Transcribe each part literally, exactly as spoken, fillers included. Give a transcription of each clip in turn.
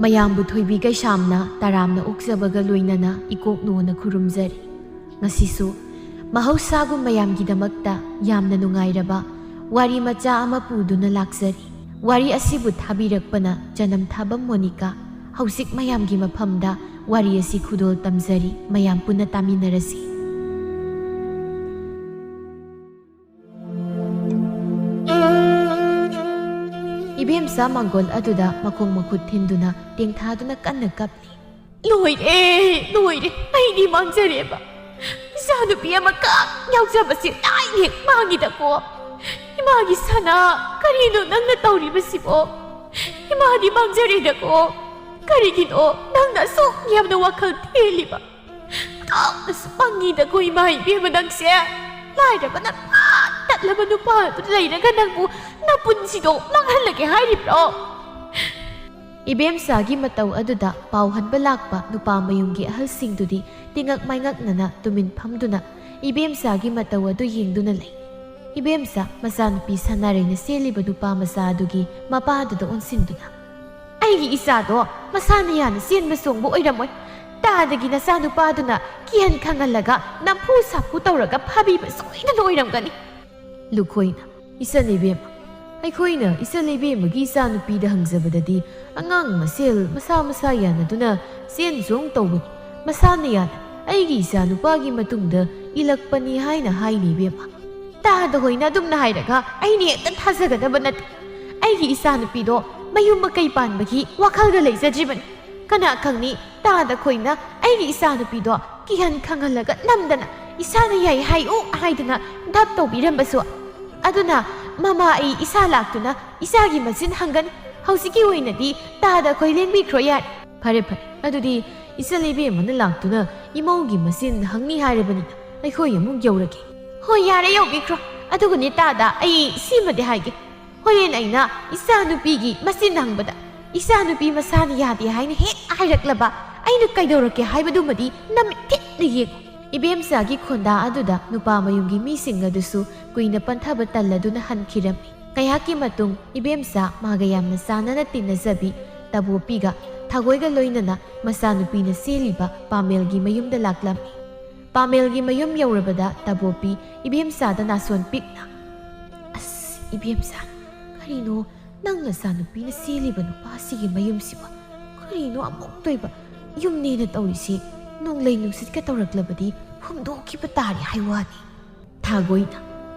ꯃꯌꯥꯝꯕꯨ ꯊꯣꯏꯕꯤ ꯀꯩꯁꯥꯝꯅ ꯇꯔꯥꯝꯅ ꯑꯣꯛꯆꯕꯒ ꯂꯣꯏꯅꯅ ꯏꯀꯣꯛ ꯅꯣꯅ ꯈꯨꯔꯨꯝꯖꯔꯤ꯫ ꯉꯁꯤꯁꯨ ꯃꯍꯧꯁꯥꯒꯨꯝ ꯃꯌꯥꯝꯒꯤꯗꯃꯛꯇ ꯌꯥꯝꯅ ꯅꯨꯡꯉꯥꯏꯔꯕ ꯋꯥꯔꯤ ꯃꯆꯥ ꯑꯃ ꯄꯨꯗꯨꯅ ꯂꯥꯛꯆꯔꯤ꯫ ꯋꯥꯔꯤ ꯑꯁꯤꯕꯨ ꯊꯥꯕꯤꯔꯛꯄꯅ ꯆꯅꯝ ꯊꯥꯕꯝ ꯃꯣꯅꯤꯀꯥ꯫ ꯍꯧꯖꯤꯛ ꯃꯌꯥꯝꯒꯤ ꯃꯐꯝꯗ ꯋꯥꯔꯤ ꯑꯁꯤ ꯈꯨꯗꯣꯜ ꯇꯝꯖꯔꯤ, ꯃꯌꯥꯝ ꯄꯨꯟꯅ ꯇꯥꯃꯤꯟꯅꯔꯁꯤ꯫ ꯏꯕꯦꯝꯆꯥ ꯃꯥꯡꯒꯣꯜ ꯑꯗꯨꯗ ꯃꯈꯣꯡ ꯃꯈꯨꯠ ꯊꯤꯟꯗꯨꯅ ꯇꯦꯡꯊꯥꯗꯨꯅ ꯀꯟꯅ ꯀꯞꯂꯤ꯫ "ꯂꯣꯏꯔꯦ, ꯂꯣꯏꯔꯦ, ꯑꯩꯗꯤ ꯃꯥꯡꯖꯔꯦꯕ꯫ ꯏꯆꯥꯅꯨꯄꯤ ꯑꯃꯈꯛ ꯌꯥꯎꯖꯕꯁꯦ ꯂꯥꯏꯅ ꯍꯦꯛ ꯃꯥꯡꯉꯤꯗꯀꯣ꯫ ꯏꯃꯥꯒꯤ ꯁꯅꯥ, ꯀꯔꯤꯅꯣ ꯅꯪꯅ ꯇꯧꯔꯤꯕꯁꯤꯕꯣ? ꯏꯃꯥꯗꯤ ꯃꯥꯡꯖꯔꯦꯗꯀꯣ꯫ ꯀꯔꯤꯒꯤꯅꯣ ꯅꯪꯅ ꯑꯁꯨꯛ ꯌꯥꯝꯅ ꯋꯥꯈꯜ ꯊꯦꯜꯂꯤꯕ? ꯊꯥꯛꯅꯁꯨ ꯄꯪꯉꯤꯗꯀꯣ ꯏꯃꯥ ꯏꯕꯦꯝꯃ ꯅꯪꯁꯦ꯫ ꯂꯥꯏꯔꯕꯅ ꯄꯥꯠ ꯇꯠꯂꯕ ꯅꯨꯄꯥ ꯑꯗꯨ ꯂꯩꯔꯒ ꯅꯪꯕꯨ ꯅꯄꯨꯟꯁꯤꯗꯣ ꯃꯥꯡꯍꯜꯂꯒꯦ ꯍꯥꯏꯔꯤꯕ꯭ꯔꯣ?" ꯏꯕꯦꯝꯆꯥꯒꯤ ꯃꯇꯧ ꯑꯗꯨꯗ ꯄꯥꯎ ꯍꯟꯕ ꯂꯥꯛꯄ ꯅꯨꯄꯥ ꯃꯌꯨꯝꯒꯤ ꯑꯍꯜꯁꯤꯡꯗꯨꯗꯤ ꯇꯤꯉꯛ ꯃꯥꯏꯉꯛꯅꯅ ꯇꯨꯃꯤꯟ ꯐꯝꯗꯨꯅ ꯏꯕꯦꯝꯆꯥꯒꯤ ꯃꯇꯧ ꯑꯗꯨ ꯌꯦꯡꯗꯨꯅ ꯂꯩ꯫ ꯏꯕꯦꯝꯆꯥ ꯃꯆꯥꯅꯨꯄꯤ ꯁꯥꯟꯅꯔꯩꯅ ꯆꯦꯜꯂꯤꯕ ꯅꯨꯄꯥ ꯃꯆꯥ ꯑꯗꯨꯒꯤ ꯃꯄꯥꯗꯨꯗ ꯑꯣꯟꯁꯤꯟꯗꯨꯅ, "ꯑꯩꯒꯤ ꯏꯆꯥꯗꯣ ꯃꯁꯥꯅ ꯌꯥꯅ ꯆꯦꯟꯕ ꯆꯣꯡꯕ ꯑꯣꯏꯔꯝꯃꯣꯏ꯫ ꯇꯥꯗꯒꯤ ꯅꯆꯥꯅꯨꯄꯥꯗꯨꯅ ꯀꯤꯍꯟ ꯈꯪꯍꯜꯂꯒ ꯅꯝꯐꯨ ꯁꯥꯐꯨ ꯇꯧꯔꯒ ꯐꯥꯕꯤꯕ ꯁꯣꯏꯗꯅ ꯑꯣꯏꯔꯝꯒꯅꯤ꯫" ꯂꯨꯈꯣꯏꯅ, "ꯏꯆꯟ ꯏꯕꯦꯝꯃ, ꯑꯩꯈꯣꯏꯅ ꯏꯆꯟ ꯏꯕꯦꯝꯃꯒꯤ ꯏꯆꯥꯅꯨꯄꯤꯗ ꯍꯪꯖꯕꯗꯗꯤ ꯑꯉꯥꯡ ꯃꯁꯦꯜ ꯃꯁꯥ ꯃꯁꯥ ꯌꯥꯅꯗꯨꯅ ꯆꯦꯟ ꯆꯣꯡ ꯇꯧꯕꯅꯤ꯫ ꯃꯁꯥꯅ ꯌꯥꯅ ꯑꯩꯒꯤ ꯏꯆꯥꯅꯨꯄꯥꯒꯤ ꯃꯇꯨꯡꯗ ꯏꯜꯂꯛꯄꯅꯤ ꯍꯥꯏꯅ ꯍꯥꯏꯅꯤ ꯏꯕꯦꯝꯃ꯫" ꯇꯥꯗ ꯍꯣꯏꯅ ꯑꯗꯨꯝꯅ ꯍꯥꯏꯔꯒ ꯑꯩꯅ ꯍꯦꯛꯇ ꯊꯥꯖꯒꯗꯕ ꯅꯠꯇꯦ꯫ ꯑꯩꯒꯤ ꯏꯆꯥꯅꯨꯄꯤꯗꯣ ꯃꯌꯨꯝ ꯃꯀꯩ ꯄꯥꯟꯕꯒꯤ ꯋꯥꯈꯜꯒ ꯂꯩꯖꯗ꯭ꯔꯤꯕꯅꯤ꯫ ꯀꯅꯥ ꯈꯪꯅꯤ, ꯇꯥꯗ ꯈꯣꯏꯅ ꯑꯩꯒꯤ ꯏꯆꯥꯅꯨꯄꯤꯗꯣ ꯀꯤꯍꯟ ꯈꯪꯍꯜꯂꯒ ꯅꯝꯗꯅ ꯏꯁꯥꯅ ꯌꯥꯏ ꯍꯥꯏꯌꯨ ꯍꯥꯏꯗꯅ ꯙꯞ ꯇꯧꯕꯤꯔꯝꯕꯁꯨ꯫ ꯑꯗꯨꯅ ꯃꯃꯥ ꯑꯩ ꯏꯁꯥ ꯂꯥꯛꯇꯨꯅ ꯏꯆꯥꯒꯤ ꯃꯆꯤꯟ ꯍꯪꯒꯅꯤ꯫ ꯍꯧꯖꯤꯛꯀꯤ ꯑꯣꯏꯅꯗꯤ ꯇꯥꯗ ꯈꯣꯏ ꯂꯦꯡꯕꯤꯈ꯭ꯔꯣ ꯌꯥꯔꯦ꯫ ꯐꯔꯦ, ꯐꯔꯦ꯫ ꯑꯗꯨꯗꯤ ꯏꯆꯟ ꯏꯕꯦꯝꯃꯅ ꯂꯥꯛꯇꯨꯅ ꯏꯃꯧꯒꯤ ꯃꯆꯤꯟ ꯍꯪꯅꯤ ꯍꯥꯏꯔꯕꯅꯤꯅ ꯑꯩꯈꯣꯏ ꯑꯃꯨꯛ ꯌꯧꯔꯒꯦ꯫ ꯍꯣꯏ, ꯌꯥꯔꯦ, ꯌꯧꯕꯤꯈ꯭ꯔꯣ꯫ ꯑꯗꯨꯒꯅꯦ ꯇꯥꯗ, ꯑꯩ ꯁꯤꯃꯗꯤ ꯍꯥꯏꯒꯦ꯫ ꯍꯣꯔꯦꯟ ꯑꯩꯅ ꯏꯆꯥꯅꯨꯄꯤꯒꯤ ꯃꯆꯤꯟ ꯍꯪꯕꯗ ꯏꯆꯥꯅꯨꯄꯤ ꯃꯁꯥꯅ ꯌꯥꯗꯦ ꯍꯥꯏꯅ ꯍꯦꯛ ꯍꯥꯏꯔꯛꯂꯕ, ꯑꯩꯅ ꯀꯩꯗꯧꯔꯛꯀꯦ ꯍꯥꯏꯕꯗꯨꯃꯗꯤ ꯅꯃꯤꯠ ꯊꯤꯠꯅ ꯌꯦꯡꯉꯨ꯫ ꯏꯕꯦꯝꯆꯥꯒꯤ ꯈꯣꯟꯗꯥ ꯑꯗꯨꯗ ꯅꯨꯄꯥ ꯃꯌꯨꯝꯒꯤ ꯃꯤꯁꯤꯡ ꯑꯗꯨꯁꯨ ꯀꯨꯏꯅ ꯄꯟꯊꯕ ꯇꯜꯂꯗꯨꯅ ꯍꯟꯈꯤꯔꯝꯃꯤ꯫ ꯉꯥꯏꯍꯥꯛꯀꯤ ꯃꯇꯨꯡ ꯏꯕꯦꯝꯆꯥ ꯃꯥꯒ ꯌꯥꯝꯅ ꯆꯥꯟꯅꯅ ꯇꯤꯟꯅꯖꯕꯤ ꯇꯥꯕꯣꯄꯤꯒ ꯊꯥꯒꯣꯏꯒ ꯂꯣꯏꯅꯅ ꯃꯆꯥꯅꯨꯄꯤꯅ ꯆꯦꯜꯂꯤꯕ ꯄꯥꯃꯦꯜꯒꯤ ꯃꯌꯨꯝꯗ ꯂꯥꯛꯂꯝꯃꯤ꯫ ꯄꯥꯃꯦꯜꯒꯤ ꯃꯌꯨꯝ ꯌꯧꯔꯕꯗ ꯇꯥꯕꯣꯄꯤ ꯏꯕꯦꯝꯆꯥꯗ ꯅꯥꯁꯣꯟ ꯄꯤꯛꯅ, "ꯑꯁ, ꯏꯕꯦꯝꯆꯥ, ꯀꯔꯤꯅꯣ ꯅꯪ ꯅꯆꯥꯅꯨꯄꯤꯅ ꯆꯦꯜꯂꯤꯕ ꯅꯨꯄꯥꯁꯤꯒꯤ ꯃꯌꯨꯝꯁꯤꯕꯣ? ꯀꯔꯤꯅꯣ ꯑꯃꯨꯛꯇꯣꯏꯕ? ꯌꯨꯝꯅꯦꯅ ꯇꯧꯔꯤꯁꯤ ꯅꯣꯡꯂꯩ ꯅꯨꯡꯁꯤꯠꯀ ꯇꯧꯔꯛꯂꯕꯗꯤ ꯍꯨꯝꯗꯣꯛꯈꯤꯕ ꯇꯥꯔꯦ ꯍꯥꯏ ꯋꯥꯅꯤ꯫" ꯊꯥꯒꯣꯏꯅ,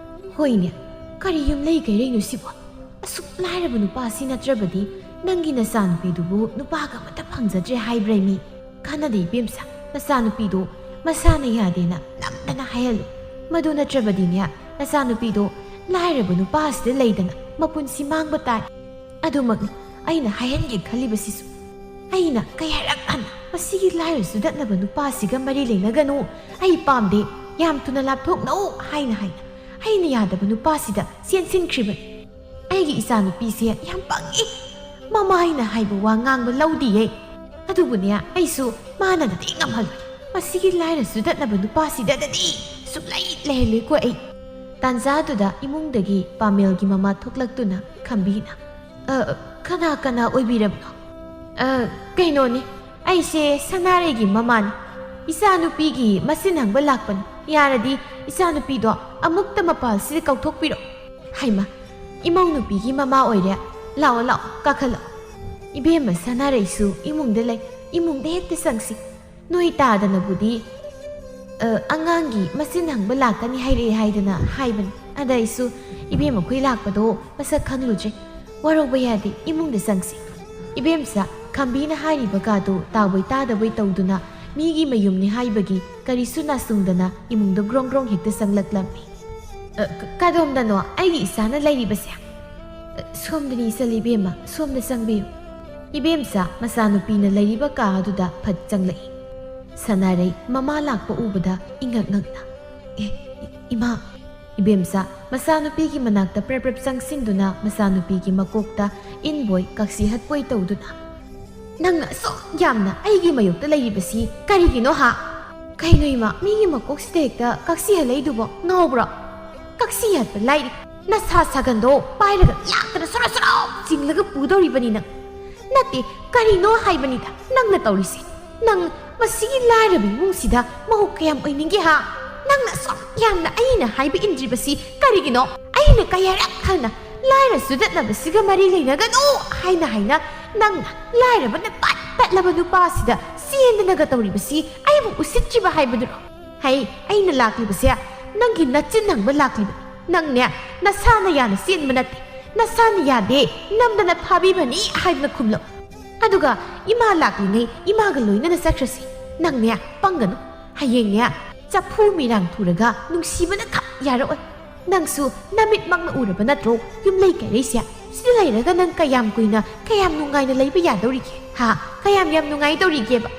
"ꯍꯣꯏꯅꯦ, ꯀꯔꯤ ꯌꯨꯝ ꯂꯩ ꯀꯩꯔꯩꯅꯣ ꯁꯤꯕꯣ? ꯑꯁꯨꯛ ꯂꯥꯏꯔꯕ ꯅꯨꯄꯥꯁꯤ ꯅꯠꯇ꯭ꯔꯕꯗꯤ ꯅꯪꯒꯤ ꯅꯆꯥꯅꯨꯄꯤꯗꯨꯕꯨ ꯅꯨꯄꯥꯒ ꯑꯃꯠꯇ ꯐꯪꯖꯗ꯭ꯔꯦ ꯍꯥꯏꯕ꯭ꯔꯥ ꯃꯤ? ꯀꯥꯟꯅꯗꯦ ꯏꯕꯦꯝꯆꯥ, ꯅꯆꯥꯅꯨꯄꯤꯗꯣ ꯃꯁꯥꯅ ꯌꯥꯗꯦꯅ ꯅꯝꯗꯅ ꯍꯥꯏꯍꯜꯂꯨ꯫ ꯃꯗꯨ ꯅꯠꯇ꯭ꯔꯕꯗꯤꯅꯦ, ꯅꯆꯥꯅꯨꯄꯤꯗꯣ ꯂꯥꯏꯔꯕ ꯅꯨꯄꯥꯁꯤꯗ ꯂꯩꯗꯅ ꯃꯄꯨꯟꯁꯤ ꯃꯥꯡꯕ ꯇꯥꯏ꯫" ꯑꯗꯨꯃꯛꯅꯤ ꯑꯩꯅ ꯍꯥꯏꯍꯟꯒꯦ ꯈꯜꯂꯤꯕꯁꯤꯁꯨ꯫ ꯑꯩꯅ ꯀꯩ ꯍꯥꯏꯔꯛ ꯍꯟꯅ ꯃꯁꯤꯒꯤ ꯂꯥꯏꯔ ꯆꯨꯗꯠꯅꯕ ꯅꯨꯄꯥꯁꯤꯒ ꯃꯔꯤ ꯂꯩꯅꯒꯅꯨ, ꯑꯩ ꯄꯥꯝꯗꯦ, ꯌꯥꯝ ꯊꯨꯅ ꯂꯥꯞꯊꯣꯛꯅꯧ ꯍꯥꯏꯅ ꯍꯥꯏꯅ ꯑꯩꯅ ꯌꯥꯗꯕ ꯅꯨꯄꯥꯁꯤꯗ ꯆꯦꯟꯁꯤꯟꯈ꯭ꯔꯤꯕꯅꯤ꯫ ꯑꯩꯒꯤ ꯏꯆꯥꯅꯨꯄꯤꯁꯦ ꯌꯥꯝ ꯄꯪꯉꯤ꯫ ꯃꯃꯥ ꯑꯩꯅ ꯍꯥꯏꯕ ꯋꯥ ꯉꯥꯡꯕ ꯂꯧꯗꯤꯌꯦ꯫ ꯑꯗꯨꯕꯨꯅꯦ, ꯑꯩꯁꯨ ꯃꯥꯅꯗꯗꯤ ꯉꯝꯍꯜꯂꯣꯏ꯫ ꯃꯁꯤꯒꯤ ꯂꯥꯏꯔ ꯆꯨꯗꯠꯅꯕ ꯅꯨꯄꯥꯁꯤꯗꯗꯗꯤ ꯁꯨꯛꯂꯩ ꯂꯩꯍꯜꯂꯣꯏꯀꯣ ꯑꯩ꯫ ꯇꯥꯟꯖꯥꯗꯨꯗ ꯏꯃꯨꯡꯗꯒꯤ ꯄꯥꯃꯦꯜꯒꯤ ꯃꯃꯥ ꯊꯣꯛꯂꯛꯇꯨꯅ ꯈꯝꯕꯤꯅ, "ꯑ, ꯀꯅꯥ ꯀꯅꯥ ꯑꯣꯏꯕꯤꯔꯕꯅꯣ?" "ꯑ, ꯀꯩꯅꯣꯅꯤ, ꯑꯩꯁꯦ ꯁꯅꯥꯔꯩꯒꯤ ꯃꯃꯥꯅꯤ꯫ ꯏꯆꯥꯅꯨꯄꯤꯒꯤ ꯃꯆꯤꯟ ꯍꯪꯕ ꯂꯥꯛꯄꯅꯤ꯫ ꯌꯥꯔꯗꯤ ꯏꯆꯥꯅꯨꯄꯤꯗꯣ ꯑꯃꯨꯛꯇ ꯃꯄꯥꯜꯁꯤꯗ ꯀꯧꯊꯣꯛꯄꯤꯔꯣ꯫" "ꯍꯩꯃꯥ, ꯏꯃꯧ ꯅꯨꯄꯤꯒꯤ ꯃꯃꯥ ꯑꯣꯏꯔꯦ꯫ ꯂꯥꯛꯑꯣ, ꯂꯥꯛꯑꯣ, ꯀꯥꯈꯠꯂꯛꯑꯣ꯫" "ꯏꯕꯦꯝꯃ ꯁꯅꯥꯔꯩꯁꯨ ꯏꯃꯨꯡꯗ ꯂꯩ꯫ ꯏꯃꯨꯡꯗ ꯍꯦꯛꯇ ꯆꯪꯁꯤ꯫ ꯅꯣꯏ ꯇꯥꯗꯅꯕꯨꯗꯤ, ꯑ, ꯑꯉꯥꯡꯒꯤ ꯃꯆꯤꯟ ꯍꯪꯕ ꯂꯥꯛꯀꯅꯤ ꯍꯥꯏꯔꯛꯑꯦ ꯍꯥꯏꯗꯅ ꯍꯥꯏꯕꯅꯤ꯫ ꯑꯗ ꯑꯩꯁꯨ ꯏꯕꯦꯝꯃꯈꯣꯏ ꯂꯥꯛꯄꯗꯣ ꯃꯁꯛ ꯈꯪꯂꯨꯗ꯭ꯔꯦ꯫ ꯋꯥꯔꯧꯕ ꯌꯥꯗꯦ, ꯏꯃꯨꯡꯗ ꯆꯪꯁꯤ꯫" ꯏꯕꯦꯝꯆꯥ, ꯈꯝꯕꯤꯅ ꯍꯥꯏꯔꯤꯕ ꯀꯥꯗꯨ ꯇꯥꯕꯣꯏ ꯇꯥꯗꯕꯣꯏ ꯇꯧꯗꯨꯅ ꯃꯤꯒꯤ ꯃꯌꯨꯝꯅꯤ ꯍꯥꯏꯕꯒꯤ ꯀꯔꯤꯁꯨ ꯅꯥꯁꯨꯡꯗꯅ ꯏꯃꯨꯡꯗ ꯒ꯭ꯔꯣꯡ ꯒ꯭ꯔꯣꯡ ꯍꯦꯛꯇ ꯆꯪꯂꯛꯂꯝꯃꯤ꯫ "ꯑ, ꯀ-, ꯀꯗꯣꯝꯗꯅꯣ ꯑꯩꯒꯤ ꯏꯆꯥꯅ ꯂꯩꯔꯤꯕꯁꯦ?" "ꯑ, ꯁꯣꯝꯗꯅꯤ ꯏꯆꯜ ꯏꯕꯦꯝꯃ, ꯁꯣꯝꯗ ꯆꯪꯕꯤꯌꯨ꯫" ꯏꯕꯦꯝꯆꯥ ꯃꯆꯥꯅꯨꯄꯤꯅ ꯂꯩꯔꯤꯕ ꯀꯥ ꯑꯗꯨꯗ ꯐꯠ ꯆꯪꯂꯛꯏ꯫ ꯁꯅꯥꯔꯩ ꯃꯃꯥ ꯂꯥꯛꯄ ꯎꯕꯗ ꯏꯉꯛ ꯉꯛꯅ, "ꯑꯦ, ꯏ-, ꯏꯃꯥ!" ꯏꯕꯦꯝꯆꯥ ꯃꯆꯥꯅꯨꯄꯤꯒꯤ ꯃꯅꯥꯛꯇ ꯄ꯭ꯔꯞ ꯄ꯭ꯔꯞ ꯆꯪꯁꯤꯟꯗꯨꯅ ꯃꯆꯥꯅꯨꯄꯤꯒꯤ ꯃꯀꯣꯛꯇ ꯏꯟꯕꯣꯏ ꯀꯛꯁꯤ ꯍꯠꯄꯣꯏ ꯇꯧꯗꯨꯅ, "ꯅꯪꯅ ꯑꯁꯨꯛ ꯌꯥꯝꯅ ꯑꯩꯒꯤ ꯃꯥꯌꯣꯛꯇ ꯂꯩꯔꯤꯕꯁꯤ ꯀꯔꯤꯒꯤꯅꯣ ꯍꯥ?" ꯀꯩꯅꯣ ꯏꯃꯥ, ꯃꯤꯒꯤ ꯃꯀꯣꯛꯁꯤꯗ ꯍꯦꯛꯇ ꯀꯛꯁꯤ ꯍꯜꯂꯛꯏꯗꯨꯕꯣ? ꯉꯥꯎꯕ꯭ꯔꯣ? ꯀꯛꯁꯤ ꯍꯠꯄ ꯂꯥꯏꯔꯤ, ꯅꯁꯥ ꯁꯥꯒꯟꯗꯣ ꯄꯥꯏꯔꯒ ꯂꯥꯛꯇꯅ ꯁꯣꯔꯣ ꯁꯣꯔꯣ ꯆꯤꯡꯂꯒ ꯄꯨꯗꯧꯔꯤꯕꯅꯤ ꯅꯪ꯫ ꯅꯠꯇꯦ, ꯀꯔꯤꯅꯣ ꯍꯥꯏꯕꯅꯤꯗ ꯅꯪꯅ ꯇꯧꯔꯤꯁꯦ꯫ ꯅꯪ ꯃꯁꯤꯒꯤ ꯂꯥꯏꯔꯕ ꯏꯃꯨꯡꯁꯤꯗ ꯃꯧ ꯀꯌꯥꯝ ꯑꯣꯏꯅꯤꯡꯒꯦ ꯍꯥ? ꯅꯪꯅ ꯑꯁꯨꯛ ꯌꯥꯝꯅ ꯑꯩꯅ ꯍꯥꯏꯕ ꯏꯟꯗ꯭ꯔꯤꯕꯁꯤ ꯀꯔꯤꯒꯤꯅꯣ? ꯑꯩꯅ ꯀꯌꯥꯔꯛ ꯍꯟꯅ ꯂꯥꯏꯔ ꯆꯨꯗꯠꯅꯕꯁꯤꯒ ꯃꯔꯤ ꯂꯩꯅꯒꯅꯨ ꯍꯥꯏꯅ ꯍꯥꯏꯅ ꯅꯪꯅ ꯂꯥꯏꯔꯕꯅ ꯄꯠ ꯄꯠꯂꯕ ꯅꯨꯄꯥꯁꯤꯗ ꯆꯦꯟꯗꯅꯒ ꯇꯧꯔꯤꯕꯁꯤ ꯑꯩꯕꯨ ꯎꯁꯤꯠꯇ꯭ꯔꯤꯕ ꯍꯥꯏꯕꯗꯨꯔꯣ? ꯍꯩ, ꯑꯩꯅ ꯂꯥꯛꯂꯤꯕꯁꯦ ꯅꯪꯒꯤ ꯅꯆꯤꯟ ꯍꯪꯕ ꯂꯥꯛꯂꯤꯕ꯫ ꯅꯪꯅꯦ ꯅꯁꯥꯅ ꯌꯥꯅ ꯆꯦꯟꯕ ꯅꯠꯇꯦ, ꯅꯁꯥꯅ ꯌꯥꯗꯦ, ꯅꯝꯗꯅ ꯐꯥꯕꯤꯕꯅꯤ ꯍꯥꯏꯗꯨꯅ ꯈꯨꯝꯂꯛꯎ꯫ ꯑꯗꯨꯒ ꯏꯃꯥ ꯂꯥꯛꯂꯤꯉꯩ ꯏꯃꯥꯒ ꯂꯣꯏꯅꯅ ꯆꯠꯈ꯭ꯔꯁꯤ꯫ ꯅꯪꯅꯦ ꯄꯪꯒꯅꯨ, ꯍꯌꯦꯡꯅꯦ ꯆꯐꯨ ꯃꯤꯔꯥꯡ ꯊꯨꯔꯒ ꯅꯨꯡꯁꯤꯕꯅ ꯈꯛ ꯌꯥꯔꯛꯑꯣꯏ꯫ ꯅꯪꯁꯨ ꯅꯃꯤꯠꯃꯛꯅ ꯎꯔꯕ ꯅꯠꯇ꯭ꯔꯣ ꯌꯨꯝꯂꯩ ꯀꯩꯔꯩꯁꯦ? ꯁꯤꯗ ꯂꯩꯔꯒ ꯅꯪ ꯀꯌꯥꯝ ꯀꯨꯏꯅ, ꯀꯌꯥꯝ ꯅꯨꯡꯉꯥꯏꯅ ꯂꯩꯕ ꯌꯥꯗꯧꯔꯤꯒꯦ? ꯍꯥ? ꯀꯌꯥꯝ ꯌꯥꯝ ꯅꯨꯡꯉꯥꯏꯗꯧꯔꯤꯒꯦꯕ?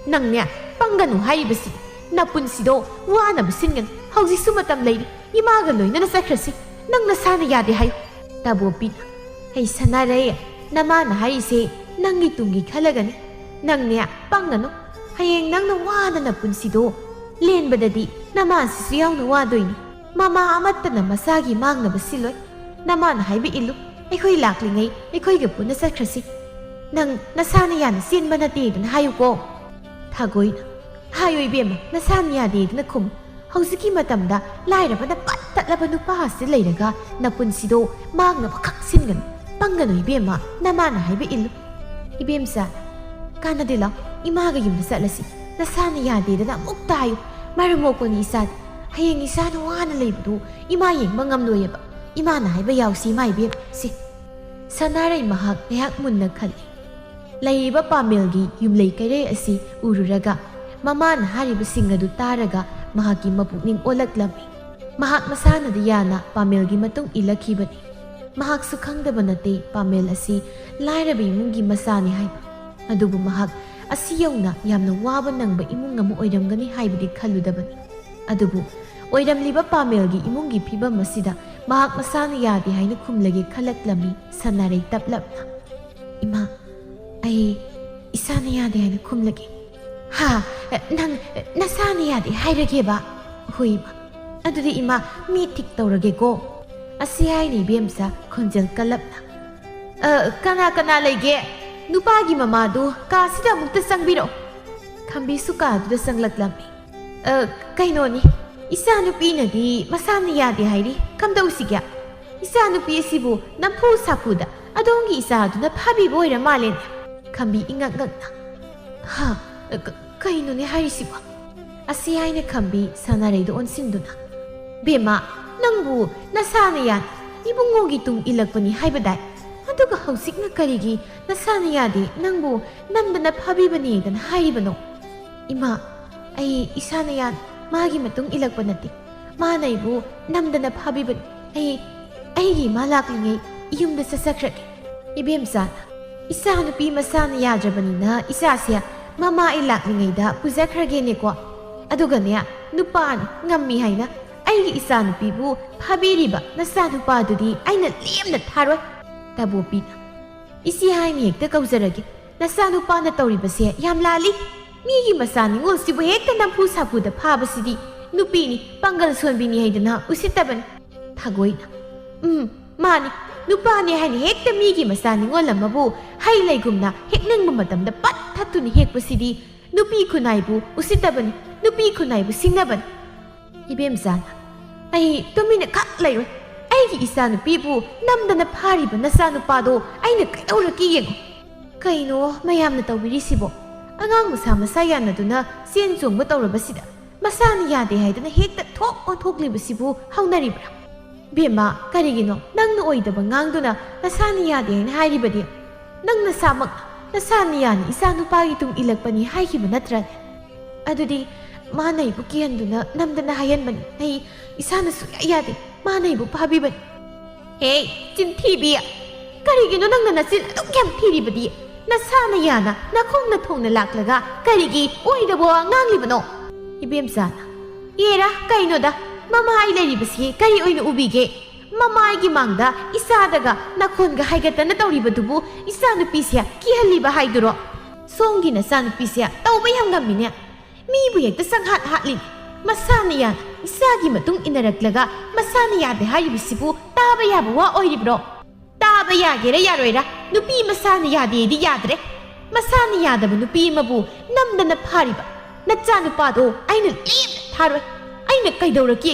ꯅꯪꯅꯦ ꯄꯪꯒꯅꯨ ꯍꯥꯏꯔꯤꯕꯁꯤ꯫ ꯅꯄꯨꯟꯁꯤꯗꯣ ꯋꯥꯅꯕ ꯁꯤꯟꯒꯅꯨ꯫ ꯍꯧꯖꯤꯛꯁꯨ ꯃꯇꯝ ꯂꯩꯔꯤ꯫ ꯏꯃꯥꯒ ꯂꯣꯏꯅꯅ ꯆꯠꯈ꯭ꯔꯁꯤ꯫ ꯅꯪ ꯅꯁꯥꯅ ꯌꯥꯗꯦ ꯍꯥꯏꯌꯨ꯫ ꯇꯥꯕꯣꯄꯤꯅ, "ꯍꯩ ꯁꯅꯥꯔꯩ, ꯅꯃꯥꯅ ꯍꯥꯏꯔꯤꯁꯦ ꯅꯪꯒꯤ ꯇꯨꯡꯒꯤ ꯈꯜꯂꯒꯅꯤ꯫ ꯅꯪꯅꯦ ꯄꯪꯒꯅꯨ꯫ ꯍꯌꯦꯡ ꯅꯪꯅ ꯋꯥꯅ ꯅꯄꯨꯟꯁꯤꯗꯣ ꯂꯦꯟꯕꯗꯗꯤ ꯅꯃꯥꯁꯤꯁꯨ ꯌꯥꯎꯅ ꯋꯥꯗꯣꯏꯅꯤ꯫ ꯃꯃꯥ ꯑꯃꯠꯇꯅ ꯃꯆꯥꯒꯤ ꯃꯥꯡꯅꯕ ꯁꯤꯜꯂꯣꯏ꯫ ꯅꯃꯥꯅ ꯍꯥꯏꯕ ꯏꯜꯂꯨ꯫ ꯑꯩꯈꯣꯏ ꯂꯥꯛꯂꯤꯉꯩ ꯑꯩꯈꯣꯏꯒ ꯄꯨꯟꯅ ꯆꯠꯈ꯭ꯔꯁꯤ꯫ ꯅꯪ ꯅꯁꯥꯅ ꯌꯥꯅ ꯆꯦꯟꯕ ꯅꯠꯇꯦꯗꯅ ꯍꯥꯏꯌꯨꯀꯣ꯫" ꯊꯥꯒꯣꯏꯅ, "ꯍꯥꯏꯌꯨ ꯏꯕꯦꯝꯃ, ꯅꯁꯥꯅ ꯌꯥꯗꯦꯗꯅ ꯈꯨꯝꯃꯨ꯫ ꯍꯧꯖꯤꯛꯀꯤ ꯃꯇꯝꯗ ꯂꯥꯏꯔꯕꯅ ꯄꯠ ꯇꯠꯂꯕ ꯅꯨꯄꯥ ꯑꯁꯤꯗ ꯂꯩꯔꯒ ꯅꯄꯨꯟꯁꯤꯗꯣ ꯃꯥꯡꯅꯕ ꯈꯛ ꯁꯤꯟꯒꯅꯨ꯫ ꯄꯪꯒꯅꯨ ꯏꯕꯦꯝꯃ, ꯅꯃꯥꯅ ꯍꯥꯏꯕ ꯏꯜꯂꯨ꯫" "ꯏꯕꯦꯝꯆꯥ, ꯀꯥꯟꯅꯗꯦ, ꯂꯥꯎ, ꯏꯃꯥꯒ ꯌꯨꯝꯗ ꯆꯠꯂꯁꯤ꯫ ꯅꯁꯥꯅ ꯌꯥꯗꯦꯗꯅ ꯑꯃꯨꯛꯇ ꯍꯥꯏꯌꯨ꯫ ꯃꯔꯝ ꯃꯣꯛꯄꯅꯤ ꯏꯆꯥꯗꯤ꯫ ꯍꯌꯦꯡ ꯏꯆꯥꯅ ꯋꯥꯅ ꯂꯩꯕꯗꯨ ꯏꯃꯥ ꯌꯦꯡꯕ ꯉꯝꯂꯣꯏꯑꯕ꯫ ꯏꯃꯥꯅ ꯍꯥꯏꯕ ꯌꯥꯎꯁꯤ ꯏꯃꯥ ꯏꯕꯦꯝ꯫" ꯁꯤ ꯁꯅꯥꯔꯩ ꯃꯍꯥꯛ ꯉꯥꯏꯍꯥꯛ ꯃꯨꯟꯅ ꯈꯜꯂꯤ꯫ ꯂꯩꯔꯤꯕ ꯄꯥꯃꯦꯜꯒꯤ ꯌꯨꯝꯂꯩ ꯀꯩꯔꯩ ꯑꯁꯤ ꯎꯔꯨꯔꯒ ꯃꯃꯥꯅ ꯍꯥꯏꯔꯤꯕꯁꯤꯡ ꯑꯗꯨ ꯇꯥꯔꯒ ꯃꯍꯥꯛꯀꯤ ꯃꯄꯨꯛꯅꯤꯡ ꯑꯣꯜꯂꯛꯂꯝꯃꯤ꯫ ꯃꯍꯥꯛ ꯃꯁꯥꯅꯗꯤ ꯌꯥꯅ ꯄꯥꯃꯦꯜꯒꯤ ꯃꯇꯨꯡ ꯏꯜꯂꯛꯈꯤꯕꯅꯤ꯫ ꯃꯍꯥꯛꯁꯨ ꯈꯪꯗꯕ ꯅꯠꯇꯦ ꯄꯥꯃꯦꯜ ꯑꯁꯤ ꯂꯥꯏꯔꯕ ꯏꯃꯨꯡꯒꯤ ꯃꯆꯥꯅꯤ ꯍꯥꯏꯕ꯫ ꯑꯗꯨꯕꯨ ꯃꯍꯥꯛ ꯑꯁꯤ ꯌꯧꯅ ꯌꯥꯝꯅ ꯋꯥꯕ ꯅꯪꯕ ꯏꯃꯨꯡ ꯑꯃ ꯑꯣꯏꯔꯝꯒꯅꯤ ꯍꯥꯏꯕꯗꯤ ꯈꯜꯂꯨꯗꯕꯅꯤ꯫ ꯑꯗꯨꯕꯨ ꯑꯣꯏꯔꯝꯂꯤꯕ ꯄꯥꯃꯦꯜꯒꯤ ꯏꯃꯨꯡꯒꯤ ꯐꯤꯕꯝ ꯑꯁꯤꯗ ꯃꯍꯥꯛ ꯃꯁꯥꯅ ꯌꯥꯗꯦ ꯍꯥꯏꯅ ꯈꯨꯝꯂꯒꯦ ꯈꯜꯂꯛꯂꯝꯃꯤ ꯁꯅꯥꯔꯩ ꯇꯞꯂꯞꯅ꯫ "ꯏꯃꯥ, ꯑꯩ ꯏꯁꯥꯅ ꯌꯥꯗꯦ ꯍꯥꯏꯅ ꯈꯨꯝꯂꯒꯦ꯫" "ꯍꯥ? ꯅꯪ ꯅꯁꯥꯅ ꯌꯥꯗꯦ ꯍꯥꯏꯔꯒꯦꯕ? ꯍꯣꯏ ꯏꯃꯥ, ꯑꯗꯨꯗꯤ ꯏꯃꯥ, ꯃꯤ ꯊꯤꯛ ꯇꯧꯔꯒꯦꯀꯣ꯫ ꯑꯁꯤ ꯍꯥꯏꯅ ꯏꯕꯦꯝꯆꯥ ꯈꯣꯟꯖꯦꯜ ꯀꯜꯂꯞꯅ, "ꯑ, ꯀꯅꯥ ꯀꯅꯥ ꯂꯩꯒꯦ? ꯅꯨꯄꯥꯒꯤ ꯃꯃꯥꯗꯨ ꯀꯥꯁꯤꯗ ꯑꯃꯨꯛꯇ ꯆꯪꯕꯤꯔꯛꯑꯣ꯫" ꯈꯝꯕꯤꯁꯨ ꯀꯥꯗꯨꯗ ꯆꯪꯂꯛꯂꯝꯃꯤ꯫ "ꯑ, ꯀꯩꯅꯣꯅꯤ, ꯏꯆꯥꯅꯨꯄꯤꯅꯗꯤ ꯃꯁꯥꯅ ꯌꯥꯗꯦ ꯍꯥꯏꯔꯤ꯫ ꯀꯝꯗꯧꯁꯤꯒꯦ? ꯏꯆꯥꯅꯨꯄꯤ ꯑꯁꯤꯕꯨ ꯅꯝꯐꯨ ꯁꯥꯐꯨꯗ ꯑꯗꯣꯝꯒꯤ ꯏꯆꯥꯗꯨꯅ ꯐꯥꯕꯤꯕ ꯑꯣꯏꯔ ꯃꯥꯜꯂꯦꯅꯦ꯫" ꯈꯝꯕꯤ ꯏꯉꯛ ꯉꯛꯅ, "ꯍꯥ? ꯀ-, ꯀꯩꯅꯣꯅꯦ ꯍꯥꯏꯔꯤꯁꯤꯕꯣ?" ꯑꯁꯤ ꯍꯥꯏꯅ ꯈꯝꯕꯤ ꯁꯥꯟꯅꯔꯩꯗ ꯑꯣꯟꯁꯤꯟꯗꯨꯅ, "ꯕꯦꯝꯃ, ꯅꯪꯕꯨ ꯅꯁꯥꯅ ꯌꯥꯅ ꯏꯕꯨꯡꯉꯣꯒꯤ ꯇꯨꯡ ꯏꯜꯂꯛꯄꯅꯤ ꯍꯥꯏꯕꯗꯥꯏ? ꯑꯗꯨꯒ ꯍꯧꯖꯤꯛꯅ ꯀꯔꯤꯒꯤ ꯅꯁꯥꯅ ꯌꯥꯗꯦ, ꯅꯪꯕꯨ ꯅꯝꯗꯅ ꯐꯥꯕꯤꯕꯅꯦꯗꯅ ꯍꯥꯏꯔꯤꯕꯅꯣ?" "ꯏꯃꯥ, ꯑꯩ ꯏꯁꯥꯅ ꯌꯥꯅ ꯃꯥꯒꯤ ꯃꯇꯨꯡ ꯏꯜꯂꯛꯄ ꯅꯠꯇꯦ꯫ ꯃꯥꯅ ꯑꯩꯕꯨ ꯅꯝꯗꯅ ꯐꯥꯕꯤꯕꯅꯤ꯫ ꯑꯩ, ꯑꯩꯒꯤ ꯏꯃꯥ ꯂꯥꯛꯂꯤꯉꯩ ꯌꯨꯝꯗ ꯆꯠꯆꯈ꯭ꯔꯒꯦ꯫" ꯏꯕꯦꯝꯆꯥꯅ, "ꯏꯆꯥꯅꯨꯄꯤ ꯃꯁꯥꯅ ꯌꯥꯗ꯭ꯔꯕꯅꯤꯅ ꯏꯆꯥꯁꯦ ꯃꯃꯥ ꯑꯩ ꯂꯥꯛꯂꯤꯉꯩꯗ ꯄꯨꯖꯈ꯭ꯔꯒꯦꯅꯦꯀꯣ꯫ ꯑꯗꯨꯒꯅꯦ, ꯅꯨꯄꯥꯅꯤ ꯉꯝꯃꯤ ꯍꯥꯏꯅ ꯑꯩꯒꯤ ꯏꯆꯥꯅꯨꯄꯤꯕꯨ ꯐꯥꯕꯤꯔꯤꯕ ꯅꯆꯥꯅꯨꯄꯥꯗꯨꯗꯤ ꯑꯩꯅ ꯂꯦꯝꯅ ꯊꯥꯔꯣꯏ꯫" ꯇꯥꯕꯣꯄꯤꯅ, "ꯏꯆꯦ ꯍꯥꯏꯅ ꯍꯦꯛꯇ ꯀꯧꯖꯔꯒꯦ꯫ ꯅꯆꯥꯅꯨꯄꯥꯅ ꯇꯧꯔꯤꯕꯁꯦ ꯌꯥꯝ ꯂꯥꯜꯂꯤ꯫ ꯃꯤꯒꯤ ꯃꯆꯥ ꯅꯤꯉꯣꯜꯁꯤꯕꯨ ꯍꯦꯛꯇ ꯅꯝꯐꯨ ꯁꯥꯐꯨꯗ ꯐꯥꯕꯁꯤꯗꯤ ꯅꯨꯄꯤꯅꯤ, ꯄꯥꯡꯒꯜ ꯁꯣꯟꯕꯤꯅꯤ ꯍꯥꯏꯗꯅ ꯎꯁꯤꯠꯇꯕꯅꯤ꯫" ꯊꯥꯒꯣꯏꯅ, "ꯎꯝ, ꯃꯥꯅꯤ, ꯅꯨꯄꯥꯅꯤ ꯍꯥꯏꯅ ꯍꯦꯛꯇ ꯃꯤꯒꯤ ꯃꯆꯥ ꯅꯤꯉꯣꯜ ꯑꯃꯕꯨ ꯍꯩ ꯂꯩꯒꯨꯝꯅ ꯍꯦꯛꯅꯤꯡꯕ ꯃꯇꯝꯗ ꯄꯠ ꯊꯠꯇꯨꯅ ꯍꯦꯛꯄꯁꯤꯗꯤ ꯅꯨꯄꯤ ꯈꯨꯟꯅꯥꯏꯕꯨ ꯎꯁꯤꯠꯇꯕꯅꯤ, ꯅꯨꯄꯤ ꯈꯨꯟꯅꯥꯏꯕꯨ ꯁꯤꯡꯅꯕꯅꯤ꯫" ꯏꯕꯦꯝꯆꯥꯅ, "ꯑꯩ ꯇꯨꯃꯤꯟꯅ ꯈꯛ ꯂꯩꯔꯣꯏ꯫ ꯑꯩꯒꯤ ꯏꯆꯥꯅꯨꯄꯤꯕꯨ ꯅꯝꯗꯅ ꯐꯥꯔꯤꯕ ꯅꯆꯥꯅꯨꯄꯥꯗꯣ ꯑꯩꯅ ꯀꯩꯗꯧꯔꯛꯀꯦ ꯌꯦꯡꯉꯨ꯫" ꯀꯩꯅꯣ ꯃꯌꯥꯝꯅ ꯇꯧꯕꯤꯔꯤꯁꯤꯕꯣ? ꯑꯉꯥꯡ ꯃꯁꯥ ꯃꯁꯥ ꯌꯥꯅꯗꯨꯅ ꯆꯦꯟ ꯆꯣꯡꯕ ꯇꯧꯔꯕꯁꯤꯗ ꯃꯁꯥꯅ ꯌꯥꯗꯦ ꯍꯥꯏꯗꯅ ꯍꯦꯛꯇ ꯊꯣꯛ ꯑꯣꯟꯊꯣꯛꯂꯤꯕꯁꯤꯕꯨ ꯍꯧꯅꯔꯤꯕ꯭ꯔꯥ? ꯕꯦꯝꯃ, ꯀꯔꯤꯒꯤꯅꯣ ꯅꯪꯅ ꯑꯣꯏꯗꯕ ꯉꯥꯡꯗꯨꯅ ꯅꯁꯥꯅ ꯌꯥꯗꯦ ꯍꯥꯏꯅ ꯍꯥꯏꯔꯤꯕꯗꯤ? ꯅꯪ ꯅꯁꯥꯃꯛ ꯅꯁꯥꯅ ꯌꯥꯅ ꯏꯆꯥ ꯅꯨꯄꯥꯒꯤ ꯇꯨꯡ ꯏꯜꯂꯛꯄꯅꯤ ꯍꯥꯏꯈꯤꯕ ꯅꯠꯇ꯭ꯔꯅꯦ? ꯑꯗꯨꯗꯤ ꯃꯥꯅ ꯑꯩꯕꯨ ꯀꯤꯍꯟꯗꯨꯅ ꯅꯝꯗꯅ ꯍꯥꯏꯍꯟꯕꯅꯤ꯫ ꯑꯩ ꯏꯁꯥꯅ ꯁꯨꯡꯌꯥ ꯌꯥꯗꯦ꯫ ꯃꯥꯅ ꯑꯩꯕꯨ ꯐꯥꯕꯤꯕꯅꯤ꯫ ꯍꯦ, ꯆꯤꯟꯊꯤꯕꯤ! ꯀꯔꯤꯒꯤꯅꯣ ꯅꯪꯅ ꯅꯆꯤꯟ ꯑꯗꯨꯛ ꯌꯥꯝ ꯊꯤꯔꯤꯕꯗꯤ? ꯅꯁꯥꯅ ꯌꯥꯅ ꯅꯈꯣꯡ ꯅꯊꯣꯡꯅ ꯂꯥꯛꯂꯒ ꯀꯔꯤꯒꯤ ꯑꯣꯏꯗꯕ ꯋꯥ ꯉꯥꯡꯂꯤꯕꯅꯣ? ꯏꯕꯦꯝꯆꯥꯅ, ꯑꯦꯔꯥ, ꯀꯩꯅꯣꯗ, ꯃꯃꯥ ꯑꯩ ꯂꯩꯔꯤꯕꯁꯤ ꯀꯔꯤ ꯑꯣꯏꯅ ꯎꯕꯤꯒꯦ? ꯃꯃꯥ ꯑꯩꯒꯤ ꯃꯥꯡꯗ ꯏꯆꯥꯗꯒ ꯅꯈꯣꯟꯒ ꯍꯥꯏꯒꯠꯇꯅ ꯇꯧꯔꯤꯕꯗꯨꯕꯨ ꯏꯆꯥꯅꯨꯄꯤꯁꯦ ꯀꯤꯍꯜꯂꯤꯕ ꯍꯥꯏꯗꯨꯔꯣ? ꯁꯣꯝꯒꯤ ꯅꯆꯥꯅꯨꯄꯤꯁꯦ ꯇꯧꯕ ꯌꯥꯝ ꯉꯝꯃꯤꯅꯦ꯫ ꯃꯤꯕꯨ ꯍꯦꯛꯇ ꯆꯪꯍꯥꯠ ꯍꯥꯠꯂꯤ꯫ ꯃꯁꯥꯅ ꯌꯥ-, ꯏꯆꯥꯒꯤ ꯃꯇꯨꯡ ꯏꯟꯅꯔꯛꯂꯒ ꯃꯁꯥꯅ ꯌꯥꯗꯦ ꯍꯥꯏꯔꯤꯕꯁꯤꯕꯨ ꯇꯥꯕ ꯌꯥꯕ ꯋꯥ ꯑꯣꯏꯔꯤꯕ꯭ꯔꯣ? ꯇꯥꯕ ꯌꯥꯒꯦꯔꯥ ꯌꯥꯔꯣꯏꯔꯥ, ꯅꯨꯄꯤ ꯃꯁꯥꯅ ꯌꯥꯗꯦꯗꯤ ꯌꯥꯗ꯭ꯔꯦ꯫ ꯃꯁꯥꯅ ꯌꯥꯗꯕ ꯅꯨꯄꯤ ꯑꯃꯕꯨ ꯅꯝꯗꯅ ꯐꯥꯔꯤꯕ ꯅꯆꯥꯅꯨꯄꯥꯗꯣ ꯑꯩꯅ ꯂꯦꯝꯅ ꯊꯥꯔꯣꯏ꯫ ꯑꯩꯅ ꯀꯩꯗꯧꯔꯛꯀꯦ?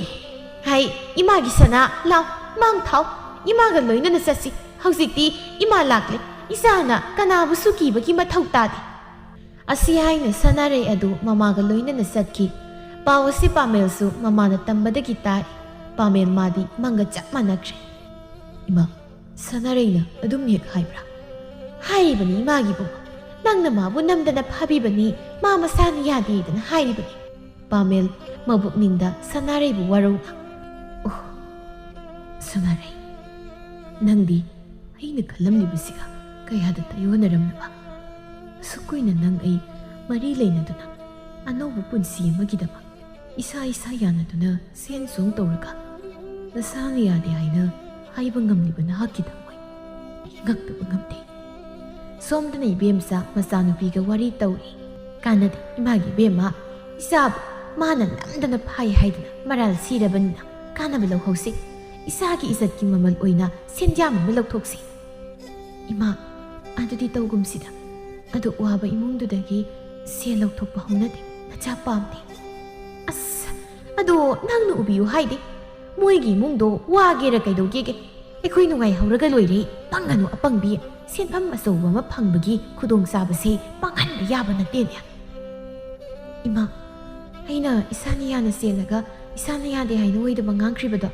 ꯍꯥꯏ, ꯏꯃꯥꯒꯤ ꯁꯅꯥ, ꯂꯥꯎ, ꯃꯥꯡ ꯊꯥꯎ꯫ ꯏꯃꯥꯒ ꯂꯣꯏꯅꯅ ꯆꯠꯁꯤ꯫ ꯍꯧꯖꯤꯛꯇꯤ ꯏꯃꯥ ꯂꯥꯛꯂꯦ꯫ ꯏꯆꯥꯅ ꯀꯅꯥꯕꯨꯁꯨ ꯀꯤꯕꯒꯤ ꯃꯊꯧ ꯇꯥꯗꯦ꯫ ꯑꯁꯤ ꯍꯥꯏꯅ ꯁꯅꯥꯔꯩ ꯑꯗꯨ ꯃꯃꯥꯒ ꯂꯣꯏꯅꯅ ꯆꯠꯈꯤ꯫ ꯄꯥꯎ ꯑꯁꯤ ꯄꯥꯃꯦꯜꯁꯨ ꯃꯃꯥꯅ ꯇꯝꯕꯗꯒꯤ ꯇꯥꯏ꯫ ꯄꯥꯃꯦꯜ ꯃꯥꯗꯤ ꯃꯪꯒ ꯆꯞ ꯃꯥꯟꯅꯈ꯭ꯔꯦ꯫ "ꯏꯃꯥ, ꯁꯅꯥꯔꯩꯅ ꯑꯗꯨꯝ ꯍꯦꯛ ꯍꯥꯏꯕ꯭ꯔꯥ?" "ꯍꯥꯏꯔꯤꯕꯅꯤ ꯏꯃꯥꯒꯤ ꯏꯕꯨꯡꯉꯣ꯫ ꯅꯪꯅ ꯃꯥꯕꯨ ꯅꯝꯗꯅ ꯐꯥꯕꯤꯕꯅꯤ, ꯃꯥ ꯃꯁꯥꯅ ꯌꯥꯗꯦꯗꯅ ꯍꯥꯏꯔꯤꯕꯅꯤ꯫" ꯄꯥꯃꯦꯜ ꯃꯕꯨꯛꯅꯤꯡꯗ ꯁꯅꯥꯔꯩꯕꯨ ꯋꯥꯔꯧꯅ, "ꯑꯣ, ꯁꯅꯥꯔꯩ, ꯅꯪꯗꯤ ꯑꯩꯅ ꯈꯜꯂꯝꯂꯤꯕꯁꯤꯒ ꯀꯌꯥꯗ ꯇꯥꯏꯑꯣꯟꯅꯔꯝꯂꯕ? ꯑꯁꯨꯛ ꯀꯨꯏꯅ ꯅꯪ ꯑꯩ ꯃꯔꯤ ꯂꯩꯅꯗꯨꯅ ꯑꯅꯧꯕ ꯄꯨꯟꯁꯤ ꯑꯃꯒꯤꯗꯃꯛ ꯏꯁꯥ ꯏꯁꯥ ꯌꯥꯅꯗꯨꯅ ꯁꯦꯟ ꯁꯣꯡ ꯇꯧꯔꯒ ꯅꯁꯥꯅ ꯌꯥꯗꯦ ꯍꯥꯏꯅ ꯍꯥꯏꯕ ꯉꯝꯂꯤꯕ ꯅꯍꯥꯛꯀꯤ ꯊꯃꯣꯏ ꯑꯩ ꯉꯛꯇꯕ ꯉꯝꯗꯦ꯫" ꯁꯣꯝꯗꯅ ꯏꯕꯦꯝꯆꯥ ꯃꯆꯥꯅꯨꯄꯤꯒ ꯋꯥꯔꯤ ꯇꯧꯔꯤ꯫ "ꯀꯥꯟꯅꯗꯦ ꯏꯃꯥꯒꯤ ꯏꯕꯦꯝꯃ, ꯏꯆꯥꯕꯨ ꯃꯥꯅ ꯅꯝꯗꯅ ꯐꯥꯏ ꯍꯥꯏꯗꯅ ꯃꯔꯥꯜ ꯁꯤꯔꯕꯅꯤꯅ ꯀꯥꯟꯅꯕ ꯂꯧꯍꯧꯁꯤ꯫ ꯏꯆꯥꯒꯤ ꯏꯖꯠꯀꯤ ꯃꯃꯜ ꯑꯣꯏꯅ ꯁꯦꯟꯖꯥꯝ ꯑꯃ ꯂꯧꯊꯣꯛꯁꯤ꯫" "ꯏꯃꯥ, ꯑꯗꯨꯗꯤ ꯇꯧꯒꯨꯝꯁꯤꯗ꯫ ꯑꯗꯨꯛ ꯋꯥꯕ ꯏꯃꯨꯡꯗꯨꯗꯒꯤ ꯁꯦꯜ ꯂꯧꯊꯣꯛꯄ ꯍꯧꯅꯗꯦ, ꯅꯆꯥ ꯄꯥꯝꯗꯦ꯫" "ꯑꯁ, ꯑꯗꯣ ꯅꯪꯅ ꯎꯕꯤꯌꯨ ꯍꯥꯏꯗꯦ꯫ ꯃꯣꯏꯒꯤ ꯏꯃꯨꯡꯗꯣ ꯋꯥꯒꯦꯔ ꯀꯩꯗꯧꯒꯦꯒꯦ? ꯑꯩꯈꯣꯏ ꯅꯨꯡꯉꯥꯏꯍꯧꯔꯒ ꯂꯣꯏꯔꯦ꯫ ꯄꯪꯒꯅꯨ ꯑꯄꯪꯕꯤ꯫ ꯁꯦꯟꯐꯝ ꯑꯆꯧꯕ ꯑꯃ ꯐꯪꯕꯒꯤ ꯈꯨꯗꯣꯡꯆꯥꯕꯁꯦ ꯄꯪꯍꯟꯕ ꯌꯥꯕ ꯅꯠꯇꯦꯅꯦ꯫" "ꯏꯃꯥ, ꯑꯩꯅ ꯏꯁꯥꯅ ꯌꯥꯅ ꯆꯦꯜꯂꯒ ꯏꯁꯥꯅ ꯌꯥꯗꯦ ꯍꯥꯏꯅ ꯑꯣꯏꯗꯕ ꯉꯥꯡꯈ꯭ꯔꯤꯕꯗꯣ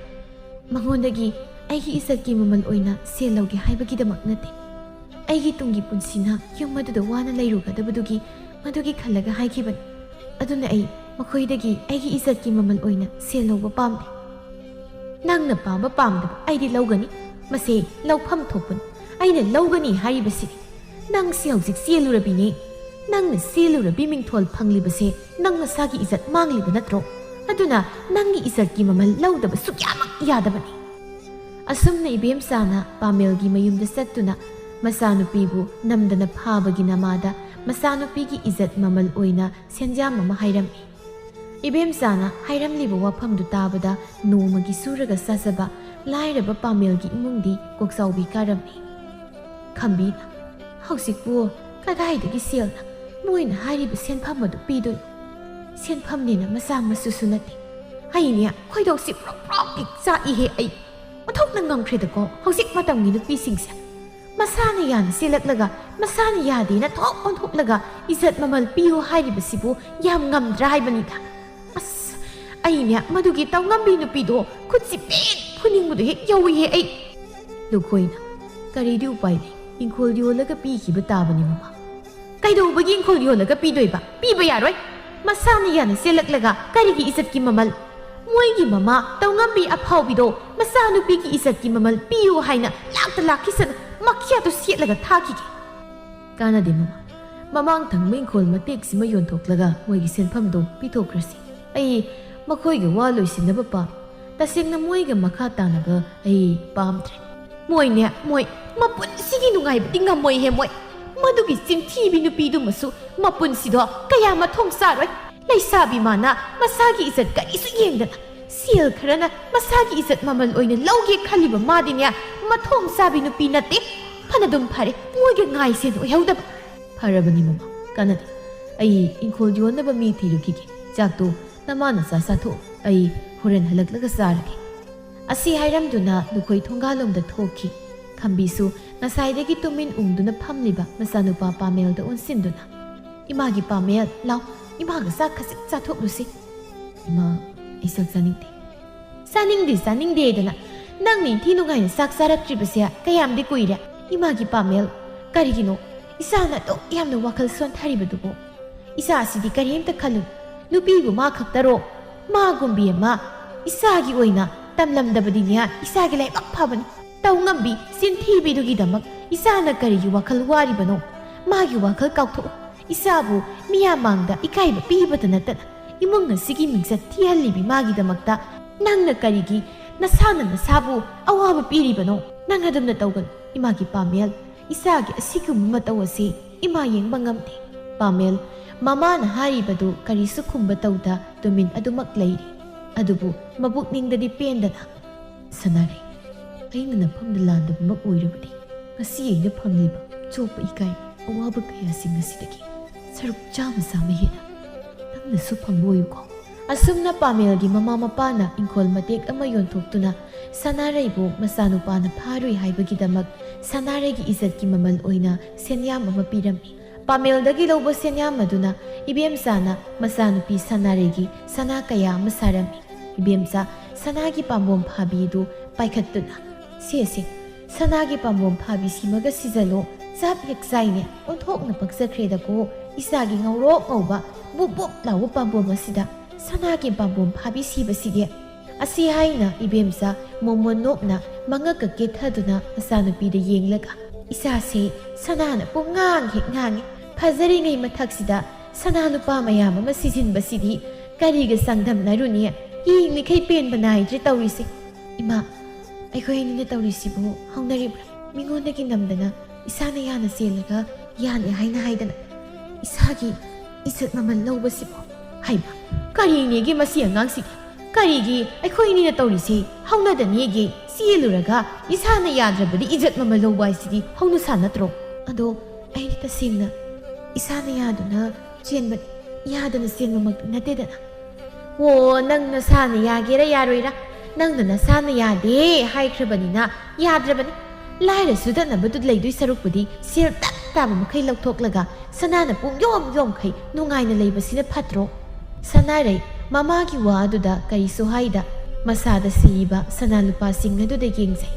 ꯃꯉꯣꯟꯗꯒꯤ ꯑꯩꯒꯤ ꯏꯖꯠꯀꯤ ꯃꯃꯜ ꯑꯣꯏꯅ ꯁꯦꯜ ꯂꯧꯒꯦ ꯍꯥꯏꯕꯒꯤꯗꯃꯛ ꯅꯠꯇꯦ꯫ ꯑꯩꯒꯤ ꯇꯨꯡꯒꯤ ꯄꯨꯟꯁꯤꯅ ꯌꯨꯝ ꯑꯗꯨꯗ ꯋꯥꯅ ꯂꯩꯔꯨꯒꯗꯕꯗꯨꯒꯤ ꯃꯗꯨꯒꯤ ꯈꯜꯂꯒ ꯍꯥꯏꯈꯤꯕꯅꯤ꯫ ꯑꯗꯨꯅ ꯑꯩ ꯃꯈꯣꯏꯗꯒꯤ ꯑꯩꯒꯤ ꯏꯖꯠꯀꯤ ꯃꯃꯜ ꯑꯣꯏꯅ ꯁꯦꯜ ꯂꯧꯕ ꯄꯥꯝꯗꯦ꯫" "ꯅꯪꯅ ꯄꯥꯝꯕ ꯄꯥꯝꯗꯕ ꯑꯩꯗꯤ ꯂꯧꯒꯅꯤ꯫ ꯃꯁꯦ ꯂꯧꯐꯝ ꯊꯣꯛꯄꯅꯤ꯫ ꯑꯩꯅ ꯂꯧꯒꯅꯤ ꯍꯥꯏꯔꯤꯕꯁꯤꯗꯤ꯫ ꯅꯪꯁꯤ ꯍꯧꯖꯤꯛ ꯆꯦꯜꯂꯨꯔꯕꯤꯅꯦ꯫ ꯅꯪꯅ ꯆꯦꯜꯂꯨꯔꯕꯤ ꯃꯤꯡꯊꯣꯜ ꯐꯪꯂꯤꯕꯁꯦ ꯅꯪ ꯅꯁꯥꯒꯤ ꯏꯖꯠ ꯃꯥꯡꯂꯤꯕ ꯅꯠꯇ꯭ꯔꯣ? ꯑꯗꯨꯅ ꯅꯪꯒꯤ ꯏꯖꯠꯀꯤ ꯃꯃꯜ ꯂꯧꯗꯕ ꯁꯨꯛꯌꯥꯃꯛ ꯌꯥꯗꯕꯅꯤ꯫" ꯑꯁꯨꯝꯅ ꯏꯕꯦꯝꯆꯥꯅ ꯄꯥꯃꯦꯜꯒꯤ ꯃꯌꯨꯝꯗ ꯆꯠꯇꯨꯅ ꯃꯆꯥꯅꯨꯄꯤꯕꯨ ꯅꯝꯗꯅ ꯐꯥꯕꯒꯤ ꯅꯃꯥꯗ ꯃꯆꯥꯅꯨꯄꯤꯒꯤ ꯏꯖꯠ ꯃꯃꯜ ꯑꯣꯏꯅ ꯁꯦꯟꯖꯥꯝ ꯑꯃ ꯍꯥꯏꯔꯝꯃꯤ꯫ ꯏꯕꯦꯝꯆꯥꯅ ꯍꯥꯏꯔꯝꯂꯤꯕ ꯋꯥꯐꯝꯗꯨ ꯇꯥꯕꯗ ꯅꯣꯡꯃꯒꯤ ꯁꯨꯔꯒ ꯆꯥꯖꯕ ꯂꯥꯏꯔꯕ ꯄꯥꯃꯦꯜꯒꯤ ꯏꯃꯨꯡꯗꯤ ꯀꯣꯛꯆꯥꯎꯕꯤ ꯀꯥꯔꯝꯃꯤ꯫ ꯈꯝꯕꯤꯅ, "ꯍꯧꯖꯤꯛꯄꯨ ꯀꯗꯥꯏꯗꯒꯤ ꯁꯦꯜꯅ ꯃꯣꯏꯅ ꯍꯥꯏꯔꯤꯕ ꯁꯦꯟꯐꯝ ꯑꯗꯨ ꯄꯤꯗꯣꯏꯅꯣ? ꯁꯦꯟꯐꯝꯅꯦꯅ ꯃꯆꯥ ꯃꯁꯨꯁꯨ ꯅꯠꯇꯦ꯫ ꯑꯩꯅꯦ ꯈꯣꯏꯗꯧꯁꯤ ꯄ꯭ꯔꯣꯛ ꯄ꯭ꯔꯣꯛ ꯍꯦꯛ ꯆꯥꯛꯏꯍꯦ ꯑꯩ꯫ ꯑꯣꯟꯊꯣꯛꯅ ꯉꯝꯈ꯭ꯔꯦꯗꯀꯣ ꯍꯧꯖꯤꯛ ꯃꯇꯝꯒꯤ ꯅꯨꯄꯤꯁꯤꯡꯁꯦ꯫ ꯃꯁꯥꯅ ꯌꯥꯅ ꯆꯦꯜꯂꯛꯂꯒ ꯃꯁꯥꯅ ꯌꯥꯗꯦꯅ ꯊꯣꯛ ꯑꯣꯟꯊꯣꯛꯂꯒ ꯏꯖꯠ ꯃꯃꯜ ꯄꯤꯌꯨ ꯍꯥꯏꯔꯤꯕꯁꯤꯕꯨ ꯌꯥꯝ ꯉꯝꯗ꯭ꯔꯥ ꯍꯥꯏꯕꯅꯤꯗ꯫ ꯑꯁ, ꯑꯩꯅꯦ ꯃꯗꯨꯒꯤ ꯇꯧꯉꯝꯕꯤ ꯅꯨꯄꯤꯗꯣ ꯈꯨꯠꯁꯤ ꯄꯦꯠ ꯐꯨꯅꯤꯡꯕꯗꯣ ꯍꯦꯛ ꯌꯧꯏꯍꯦ ꯑꯩ"꯫ ꯂꯨꯈꯣꯏꯅ, "ꯀꯔꯤꯗꯤ ꯎꯄꯥꯏ ꯂꯩ, ꯏꯪꯈꯣꯜ ꯌꯣꯜꯂꯒ ꯄꯤꯈꯤꯕ ꯇꯥꯕꯅꯤ ꯃꯃꯥ"꯫ "ꯀꯩꯗꯧꯕꯒꯤ ꯏꯪꯈꯣꯜ ꯌꯣꯜꯂꯒ ꯄꯤꯗꯣꯏꯕ? ꯄꯤꯕ ꯌꯥꯔꯣꯏ꯫ ꯃꯁꯥꯅ ꯌꯥꯅ ꯆꯦꯜꯂꯛꯂꯒ ꯀꯔꯤꯒꯤ ꯏꯖꯠꯀꯤ ꯃꯃꯜ? ꯃꯣꯏꯒꯤ ꯃꯃꯥ ꯇꯧꯉꯝꯕꯤ ꯑꯐꯥꯎꯕꯤꯗꯣ ꯃꯆꯥꯅꯨꯄꯤꯒꯤ ꯏꯖꯠꯀꯤ ꯃꯃꯜ ꯄꯤꯌꯨ ꯍꯥꯏꯅ ꯂꯥꯛꯇ ꯂꯥꯛꯈꯤꯁꯅꯨ, ꯃꯈꯤꯌꯥꯗꯨ ꯁꯦꯠꯂꯒ ꯊꯥꯈꯤꯒꯦ"꯫ "ꯀꯥꯟꯅꯗꯦ ꯃꯃꯥ, ꯃꯃꯥꯡ ꯊꯪꯕ ꯏꯪꯈꯣꯜ ꯃꯇꯦꯛꯁꯤꯃ ꯌꯣꯟꯊꯣꯛꯂꯒ ꯃꯣꯏꯒꯤ ꯁꯦꯟꯐꯝꯗꯣ ꯄꯤꯊꯣꯛꯈ꯭ꯔꯁꯤ꯫ ꯑꯩ ꯃꯈꯣꯏꯒ ꯋꯥ ꯂꯣꯏꯁꯤꯟꯅꯕ ꯄꯥꯝ ꯇꯁꯦꯡꯅ ꯃꯣꯏꯒ ꯃꯈꯥ ꯇꯥꯅꯕ ꯑꯩ ꯄꯥꯝꯗ꯭ꯔꯦ"꯫ "ꯃꯣꯏꯅꯦ, ꯃꯣꯏ ꯃꯄꯨꯟꯁꯤꯒꯤ ꯅꯨꯡꯉꯥꯏꯕꯗꯤ ꯉꯝꯃꯣꯏꯍꯦ ꯃꯣꯏ꯫ ꯃꯗꯨꯒꯤ ꯆꯤꯟꯊꯤꯕꯤ ꯅꯨꯄꯤꯗꯨꯃꯁꯨ ꯃꯄꯨꯟꯁꯤꯗꯣ ꯀꯌꯥ ꯃꯊꯣꯡ ꯆꯥꯔꯣꯏ꯫ ꯂꯩꯁꯥꯕꯤ ꯃꯥꯅ ꯃꯁꯥꯒꯤ ꯏꯖꯠ ꯀꯔꯤꯁꯨ ꯌꯦꯡꯗꯅ ꯁꯦꯜ ꯈꯔꯅ ꯃꯁꯥꯒꯤ ꯏꯖꯠ ꯃꯃꯜ ꯑꯣꯏꯅ ꯂꯧꯒꯦ ꯈꯜꯂꯤꯕ ꯃꯥꯗꯤꯅꯦ ꯃꯊꯣꯡ ꯆꯥꯕꯤ ꯅꯨꯄꯤ ꯅꯠꯇꯦ꯫ ꯐꯅꯗꯨꯝ ꯐꯔꯦ ꯃꯣꯏꯒ ꯉꯥꯏꯁꯦꯟ ꯑꯣꯏꯍꯧꯗꯕ"꯫ "ꯐꯔꯕꯅꯤ ꯃꯃꯥ, ꯀꯥꯟꯅꯗꯦ꯫ ꯑꯩ ꯏꯪꯈꯣꯜ ꯌꯣꯟꯅꯕ ꯃꯤ ꯊꯤꯔꯨꯈꯤꯒꯦ꯫ ꯆꯥꯛꯇꯣ ꯅꯃꯥ ꯅꯆꯥ ꯆꯥꯊꯣꯛ, ꯑꯩ ꯍꯣꯔꯦꯟ ꯍꯜꯂꯛꯂꯒ ꯆꯥꯔꯒꯦ"꯫ ꯑꯁꯤ ꯍꯥꯏꯔꯝꯗꯨꯅ ꯂꯨꯈꯣꯏ ꯊꯣꯡꯒꯥꯜꯂꯣꯝꯗ ꯊꯣꯛꯈꯤ꯫ ꯈꯝꯕꯤꯁꯨ ꯉꯁꯥꯏꯗꯒꯤ ꯇꯨꯃꯤꯟ ꯎꯪꯗꯨꯅ ꯐꯝꯂꯤꯕ ꯃꯆꯥꯅꯨꯄꯥ ꯄꯥꯃꯦꯜꯗ ꯑꯣꯟꯁꯤꯟꯗꯨꯅ, "ꯏꯃꯥꯒꯤ ꯄꯥꯃꯦꯜ, ꯂꯥꯎ, ꯏꯃꯥꯒ ꯆꯥꯛ ꯈꯖꯤꯛ ꯆꯥꯊꯣꯛꯂꯨꯁꯤ"꯫ "ꯏꯃꯥ, ꯑꯩ ꯆꯥꯛ ꯆꯥꯅꯤꯡꯗꯦ"꯫ "ꯆꯥꯅꯤꯡꯗꯦ, ꯆꯥꯅꯤꯡꯗꯦꯗꯅ ꯅꯪꯅ ꯏꯟꯊꯤ ꯅꯨꯡꯉꯥꯏꯅ ꯆꯥꯛ ꯆꯥꯔꯛꯇ꯭ꯔꯤꯕꯁꯦ ꯀꯌꯥꯝꯗꯤ ꯀꯨꯏꯔꯦ? ꯏꯃꯥꯒꯤ ꯄꯥꯃꯦꯜ, ꯀꯔꯤꯒꯤꯅꯣ ꯏꯆꯥꯅ ꯑꯗꯨꯛ ꯌꯥꯝꯅ ꯋꯥꯈꯜ ꯁꯣꯟꯊꯔꯤꯕꯗꯨꯕꯨ? ꯏꯆꯥꯁꯤꯗꯤ ꯀꯔꯤꯝꯇ ꯈꯜꯂꯨ꯫ ꯅꯨꯄꯤꯕꯨ ꯃꯥ ꯈꯛꯇꯔꯣ? ꯃꯥꯒꯨꯝꯕꯤ ꯑꯃ ꯏꯆꯥꯒꯤ ꯑꯣꯏꯅ ꯇꯝꯂꯝꯗꯕꯗꯤꯅꯦ ꯏꯆꯥꯒꯤ ꯂꯥꯏꯕꯛ ꯐꯕꯅꯤ꯫ ꯇꯧꯉꯝꯕꯤ ꯆꯤꯟꯊꯤꯕꯤꯗꯨꯒꯤꯗꯃꯛ ꯏꯆꯥꯅ ꯀꯔꯤꯒꯤ ꯋꯥꯈꯜ ꯋꯥꯔꯤꯕꯅꯣ? ꯃꯥꯒꯤ ꯋꯥꯈꯜ ꯀꯥꯎꯊꯣꯛꯎ꯫ ꯏꯆꯥꯕꯨ ꯃꯤꯌꯥꯝ ꯃꯥꯡꯗ ꯏꯀꯥꯏꯕ ꯄꯤꯕꯇ ꯅꯠꯇꯅ ꯏꯃꯨꯡ ꯑꯁꯤꯒꯤ ꯃꯤꯡꯆꯠ ꯊꯤꯍꯜꯂꯤꯕꯤ ꯃꯥꯒꯤꯗꯃꯛꯇ ꯅꯪꯅ ꯀꯔꯤꯒꯤ ꯅꯁꯥꯅ ꯅꯁꯥꯕꯨ ꯑꯋꯥꯕ ꯄꯤꯔꯤꯕꯅꯣ? ꯅꯪ ꯑꯗꯨꯝꯅ ꯇꯧꯒꯅꯨ꯫ ꯏꯃꯥꯒꯤ ꯄꯥꯃꯦꯜ, ꯏꯆꯥꯒꯤ ꯑꯁꯤꯒꯨꯝꯕ ꯃꯇꯧ ꯑꯁꯤ ꯏꯃꯥ ꯌꯦꯡꯕ ꯉꯝꯗꯦ꯫ ꯄꯥꯃꯦꯜ ꯃꯃꯥꯅ ꯍꯥꯏꯔꯤꯕꯗꯨ ꯀꯔꯤꯁꯨ ꯈꯨꯝꯕ ꯇꯧꯗ ꯇꯨꯃꯤꯟ ꯑꯗꯨꯃꯛ ꯂꯩꯔꯤ꯫ ꯑꯗꯨꯕꯨ ꯃꯄꯨꯛꯅꯤꯡꯗꯗꯤ ꯄꯦꯟꯗꯅ, "ꯁꯅꯥꯔꯩ, ꯑꯩꯅ ꯅꯐꯝꯗ ꯂꯥꯟꯗꯕꯃꯛ ꯑꯣꯏꯔꯕꯗꯤ ꯉꯁꯤ ꯑꯩꯅ ꯐꯪꯂꯤꯕ ꯆꯣꯞꯄ ꯏꯀꯥꯏ ꯑꯋꯥꯕ ꯀꯌꯥꯁꯤꯡ ꯑꯁꯤꯗꯒꯤ ꯁꯔꯨꯛ ꯆꯥꯝꯃ ꯆꯥꯝꯃ ꯍꯦꯟꯅ ꯅꯪꯅꯁꯨ ꯐꯪꯕ ꯑꯣꯏꯌꯨꯀꯣ"꯫ ꯑꯁꯨꯝꯅ ꯄꯥꯃꯦꯜꯒꯤ ꯃꯃꯥ ꯃꯄꯥꯅ ꯏꯪꯈꯣꯜ ꯃꯇꯦꯛ ꯑꯃ ꯌꯣꯟꯊꯣꯛꯇꯨꯅ ꯁꯅꯥꯔꯩꯕꯨ ꯃꯆꯥꯅꯨꯄꯥꯅ ꯐꯥꯔꯨꯏ ꯍꯥꯏꯕꯒꯤꯗꯃꯛ ꯁꯅꯥꯔꯩꯒꯤ ꯏꯖꯠꯀꯤ ꯃꯃꯜ ꯑꯣꯏꯅ ꯁꯦꯟꯌꯥꯝ ꯑꯃ ꯄꯤꯔꯝꯃꯤ꯫ ꯄꯥꯃꯦꯜꯗꯒꯤ ꯂꯧꯕ ꯁꯦꯟꯌꯥꯝ ꯑꯗꯨꯅ ꯏꯕꯦꯝꯆꯥꯅ ꯃꯆꯥꯅꯨꯄꯤ ꯁꯅꯥꯔꯩꯒꯤ ꯁꯅꯥ ꯀꯌꯥ ꯑꯃ ꯁꯥꯔꯝꯃꯤ꯫ ꯏꯕꯦꯝꯆꯥ ꯁꯅꯥꯒꯤ ꯄꯥꯝꯕꯣꯝ ꯐꯥꯕꯤ ꯑꯗꯨ ꯄꯥꯏꯈꯠꯇꯨꯅ, "ꯁꯦ, ꯁꯦ, ꯁꯅꯥꯒꯤ ꯄꯥꯝꯕꯣꯝ ꯐꯥꯕꯤ ꯁꯤꯃꯒ ꯁꯤꯖꯜꯂꯣ꯫ ꯆꯞ ꯍꯦꯛ ꯆꯥꯏꯅꯦ, ꯑꯣꯟꯊꯣꯛꯅ ꯄꯛꯆꯈ꯭ꯔꯦꯗꯀꯣ꯫ ꯏꯆꯥꯒꯤ ꯉꯧꯔꯣꯛ ꯉꯧꯕ ꯕꯨꯞ ꯕꯨꯞ ꯂꯥꯎꯕ ꯄꯥꯝꯕꯣꯝ ꯑꯁꯤꯗ ꯁꯅꯥꯒꯤ ꯄꯥꯝꯕꯣꯝ ꯐꯥꯕꯤ ꯁꯤꯕꯁꯤꯗꯤ"꯫ ꯑꯁꯤ ꯍꯥꯏꯅ ꯏꯕꯦꯝꯆꯥ ꯃꯣꯃꯣꯟ ꯅꯣꯛꯅ ꯃꯉꯛꯀ ꯀꯦꯊꯗꯨꯅ ꯃꯆꯥꯅꯨꯄꯤꯗ ꯌꯦꯡꯂꯒ, "ꯏꯆꯥꯁꯦ ꯁꯅꯥꯅ ꯄꯨꯡꯉꯥꯡ ꯍꯦꯛ ꯉꯥꯡꯉꯤ꯫ ꯐꯖꯔꯤꯉꯩ ꯃꯊꯛꯁꯤꯗ ꯁꯅꯥ ꯂꯨꯄꯥ ꯃꯌꯥꯝ ꯑꯃ ꯁꯤꯖꯤꯟꯕꯁꯤꯗꯤ ꯀꯔꯤꯒ ꯆꯥꯡꯗꯝꯅꯔꯨꯅꯤ? ꯌꯦꯡꯂꯤꯈꯩ ꯄꯦꯟꯕ ꯅꯥꯏꯗ꯭ꯔꯦ ꯇꯧꯔꯤꯁꯦ꯫ ꯏꯃꯥ, ꯑꯩꯈꯣꯏ ꯑꯅꯤꯅ ꯇꯧꯔꯤꯁꯤꯕꯨ ꯍꯧꯅꯔꯤꯕ꯭ꯔꯥ? ꯃꯤꯉꯣꯟꯗꯒꯤ ꯅꯝꯗꯅ ꯏꯁꯥꯅ ꯌꯥꯅ ꯆꯦꯜꯂꯒ ꯌꯥꯅꯤ ꯍꯥꯏꯅ ꯍꯥꯏꯗꯅ ꯏꯁꯥꯒꯤ ꯏꯖꯠ ꯃꯃꯜ ꯂꯧꯕꯁꯤꯕꯨ?" "ꯍꯩꯃꯥ, ꯀꯔꯤꯅꯦꯒꯦ ꯃꯁꯤ ꯑꯉꯥꯡꯁꯤꯗꯤ? ꯀꯔꯤꯒꯤ ꯑꯩꯈꯣꯏ ꯑꯅꯤꯅ ꯇꯧꯔꯤꯁꯤ ꯍꯧꯅꯗꯅꯦꯒꯦ? ꯆꯦꯜꯂꯨꯔꯒ ꯏꯁꯥꯅ ꯌꯥꯗ꯭ꯔꯕꯗꯤ ꯏꯖꯠ ꯃꯃꯜ ꯂꯧꯕ ꯍꯥꯏꯁꯤꯗꯤ ꯍꯧꯅꯁꯥ ꯅꯠꯇ꯭ꯔꯣ?" "ꯑꯗꯣ ꯑꯩꯗꯤ ꯇꯁꯦꯡꯅ ꯏꯁꯥꯅ ꯌꯥꯗꯨꯅ ꯆꯦꯟꯕꯅꯤ, ꯌꯥꯗꯅ ꯆꯦꯟꯕꯃꯛꯇꯤ ꯅꯠꯇꯦꯗꯅ"꯫ "ꯑꯣ, ꯅꯪ ꯅꯁꯥꯅ ꯌꯥꯒꯦꯔꯥ ꯌꯥꯔꯣꯏꯔꯥ? ꯅꯪꯅ ꯅꯁꯥꯅ ꯌꯥꯗꯦ ꯍꯥꯏꯈ꯭ꯔꯕꯅꯤꯅ ꯌꯥꯗ꯭ꯔꯕꯅꯤ꯫ ꯂꯥꯏꯔ ꯁꯨꯗꯠꯅꯕꯗꯨ ꯂꯩꯗꯣꯏ ꯁꯔꯨꯛꯄꯨꯗꯤ ꯁꯦꯜ ꯇꯞ ꯇꯥꯕ ꯃꯈꯩ ꯂꯧꯊꯣꯛꯂꯒ ꯁꯅꯥꯅ ꯄꯨꯡ ꯌꯣꯝ ꯌꯣꯝꯈꯩ ꯅꯨꯡꯉꯥꯏꯅ ꯂꯩꯕꯁꯤꯅ ꯐꯠꯇ꯭ꯔꯣ?" ꯁꯅꯥꯔꯩ ꯃꯃꯥꯒꯤ ꯋꯥ ꯑꯗꯨꯗ ꯀꯔꯤꯁꯨ ꯍꯥꯏꯗ ꯃꯁꯥꯗ ꯁꯤꯔꯤꯕ ꯁꯅꯥ ꯂꯨꯄꯥꯁꯤꯡ ꯑꯗꯨꯗ ꯌꯦꯡꯖꯩ꯫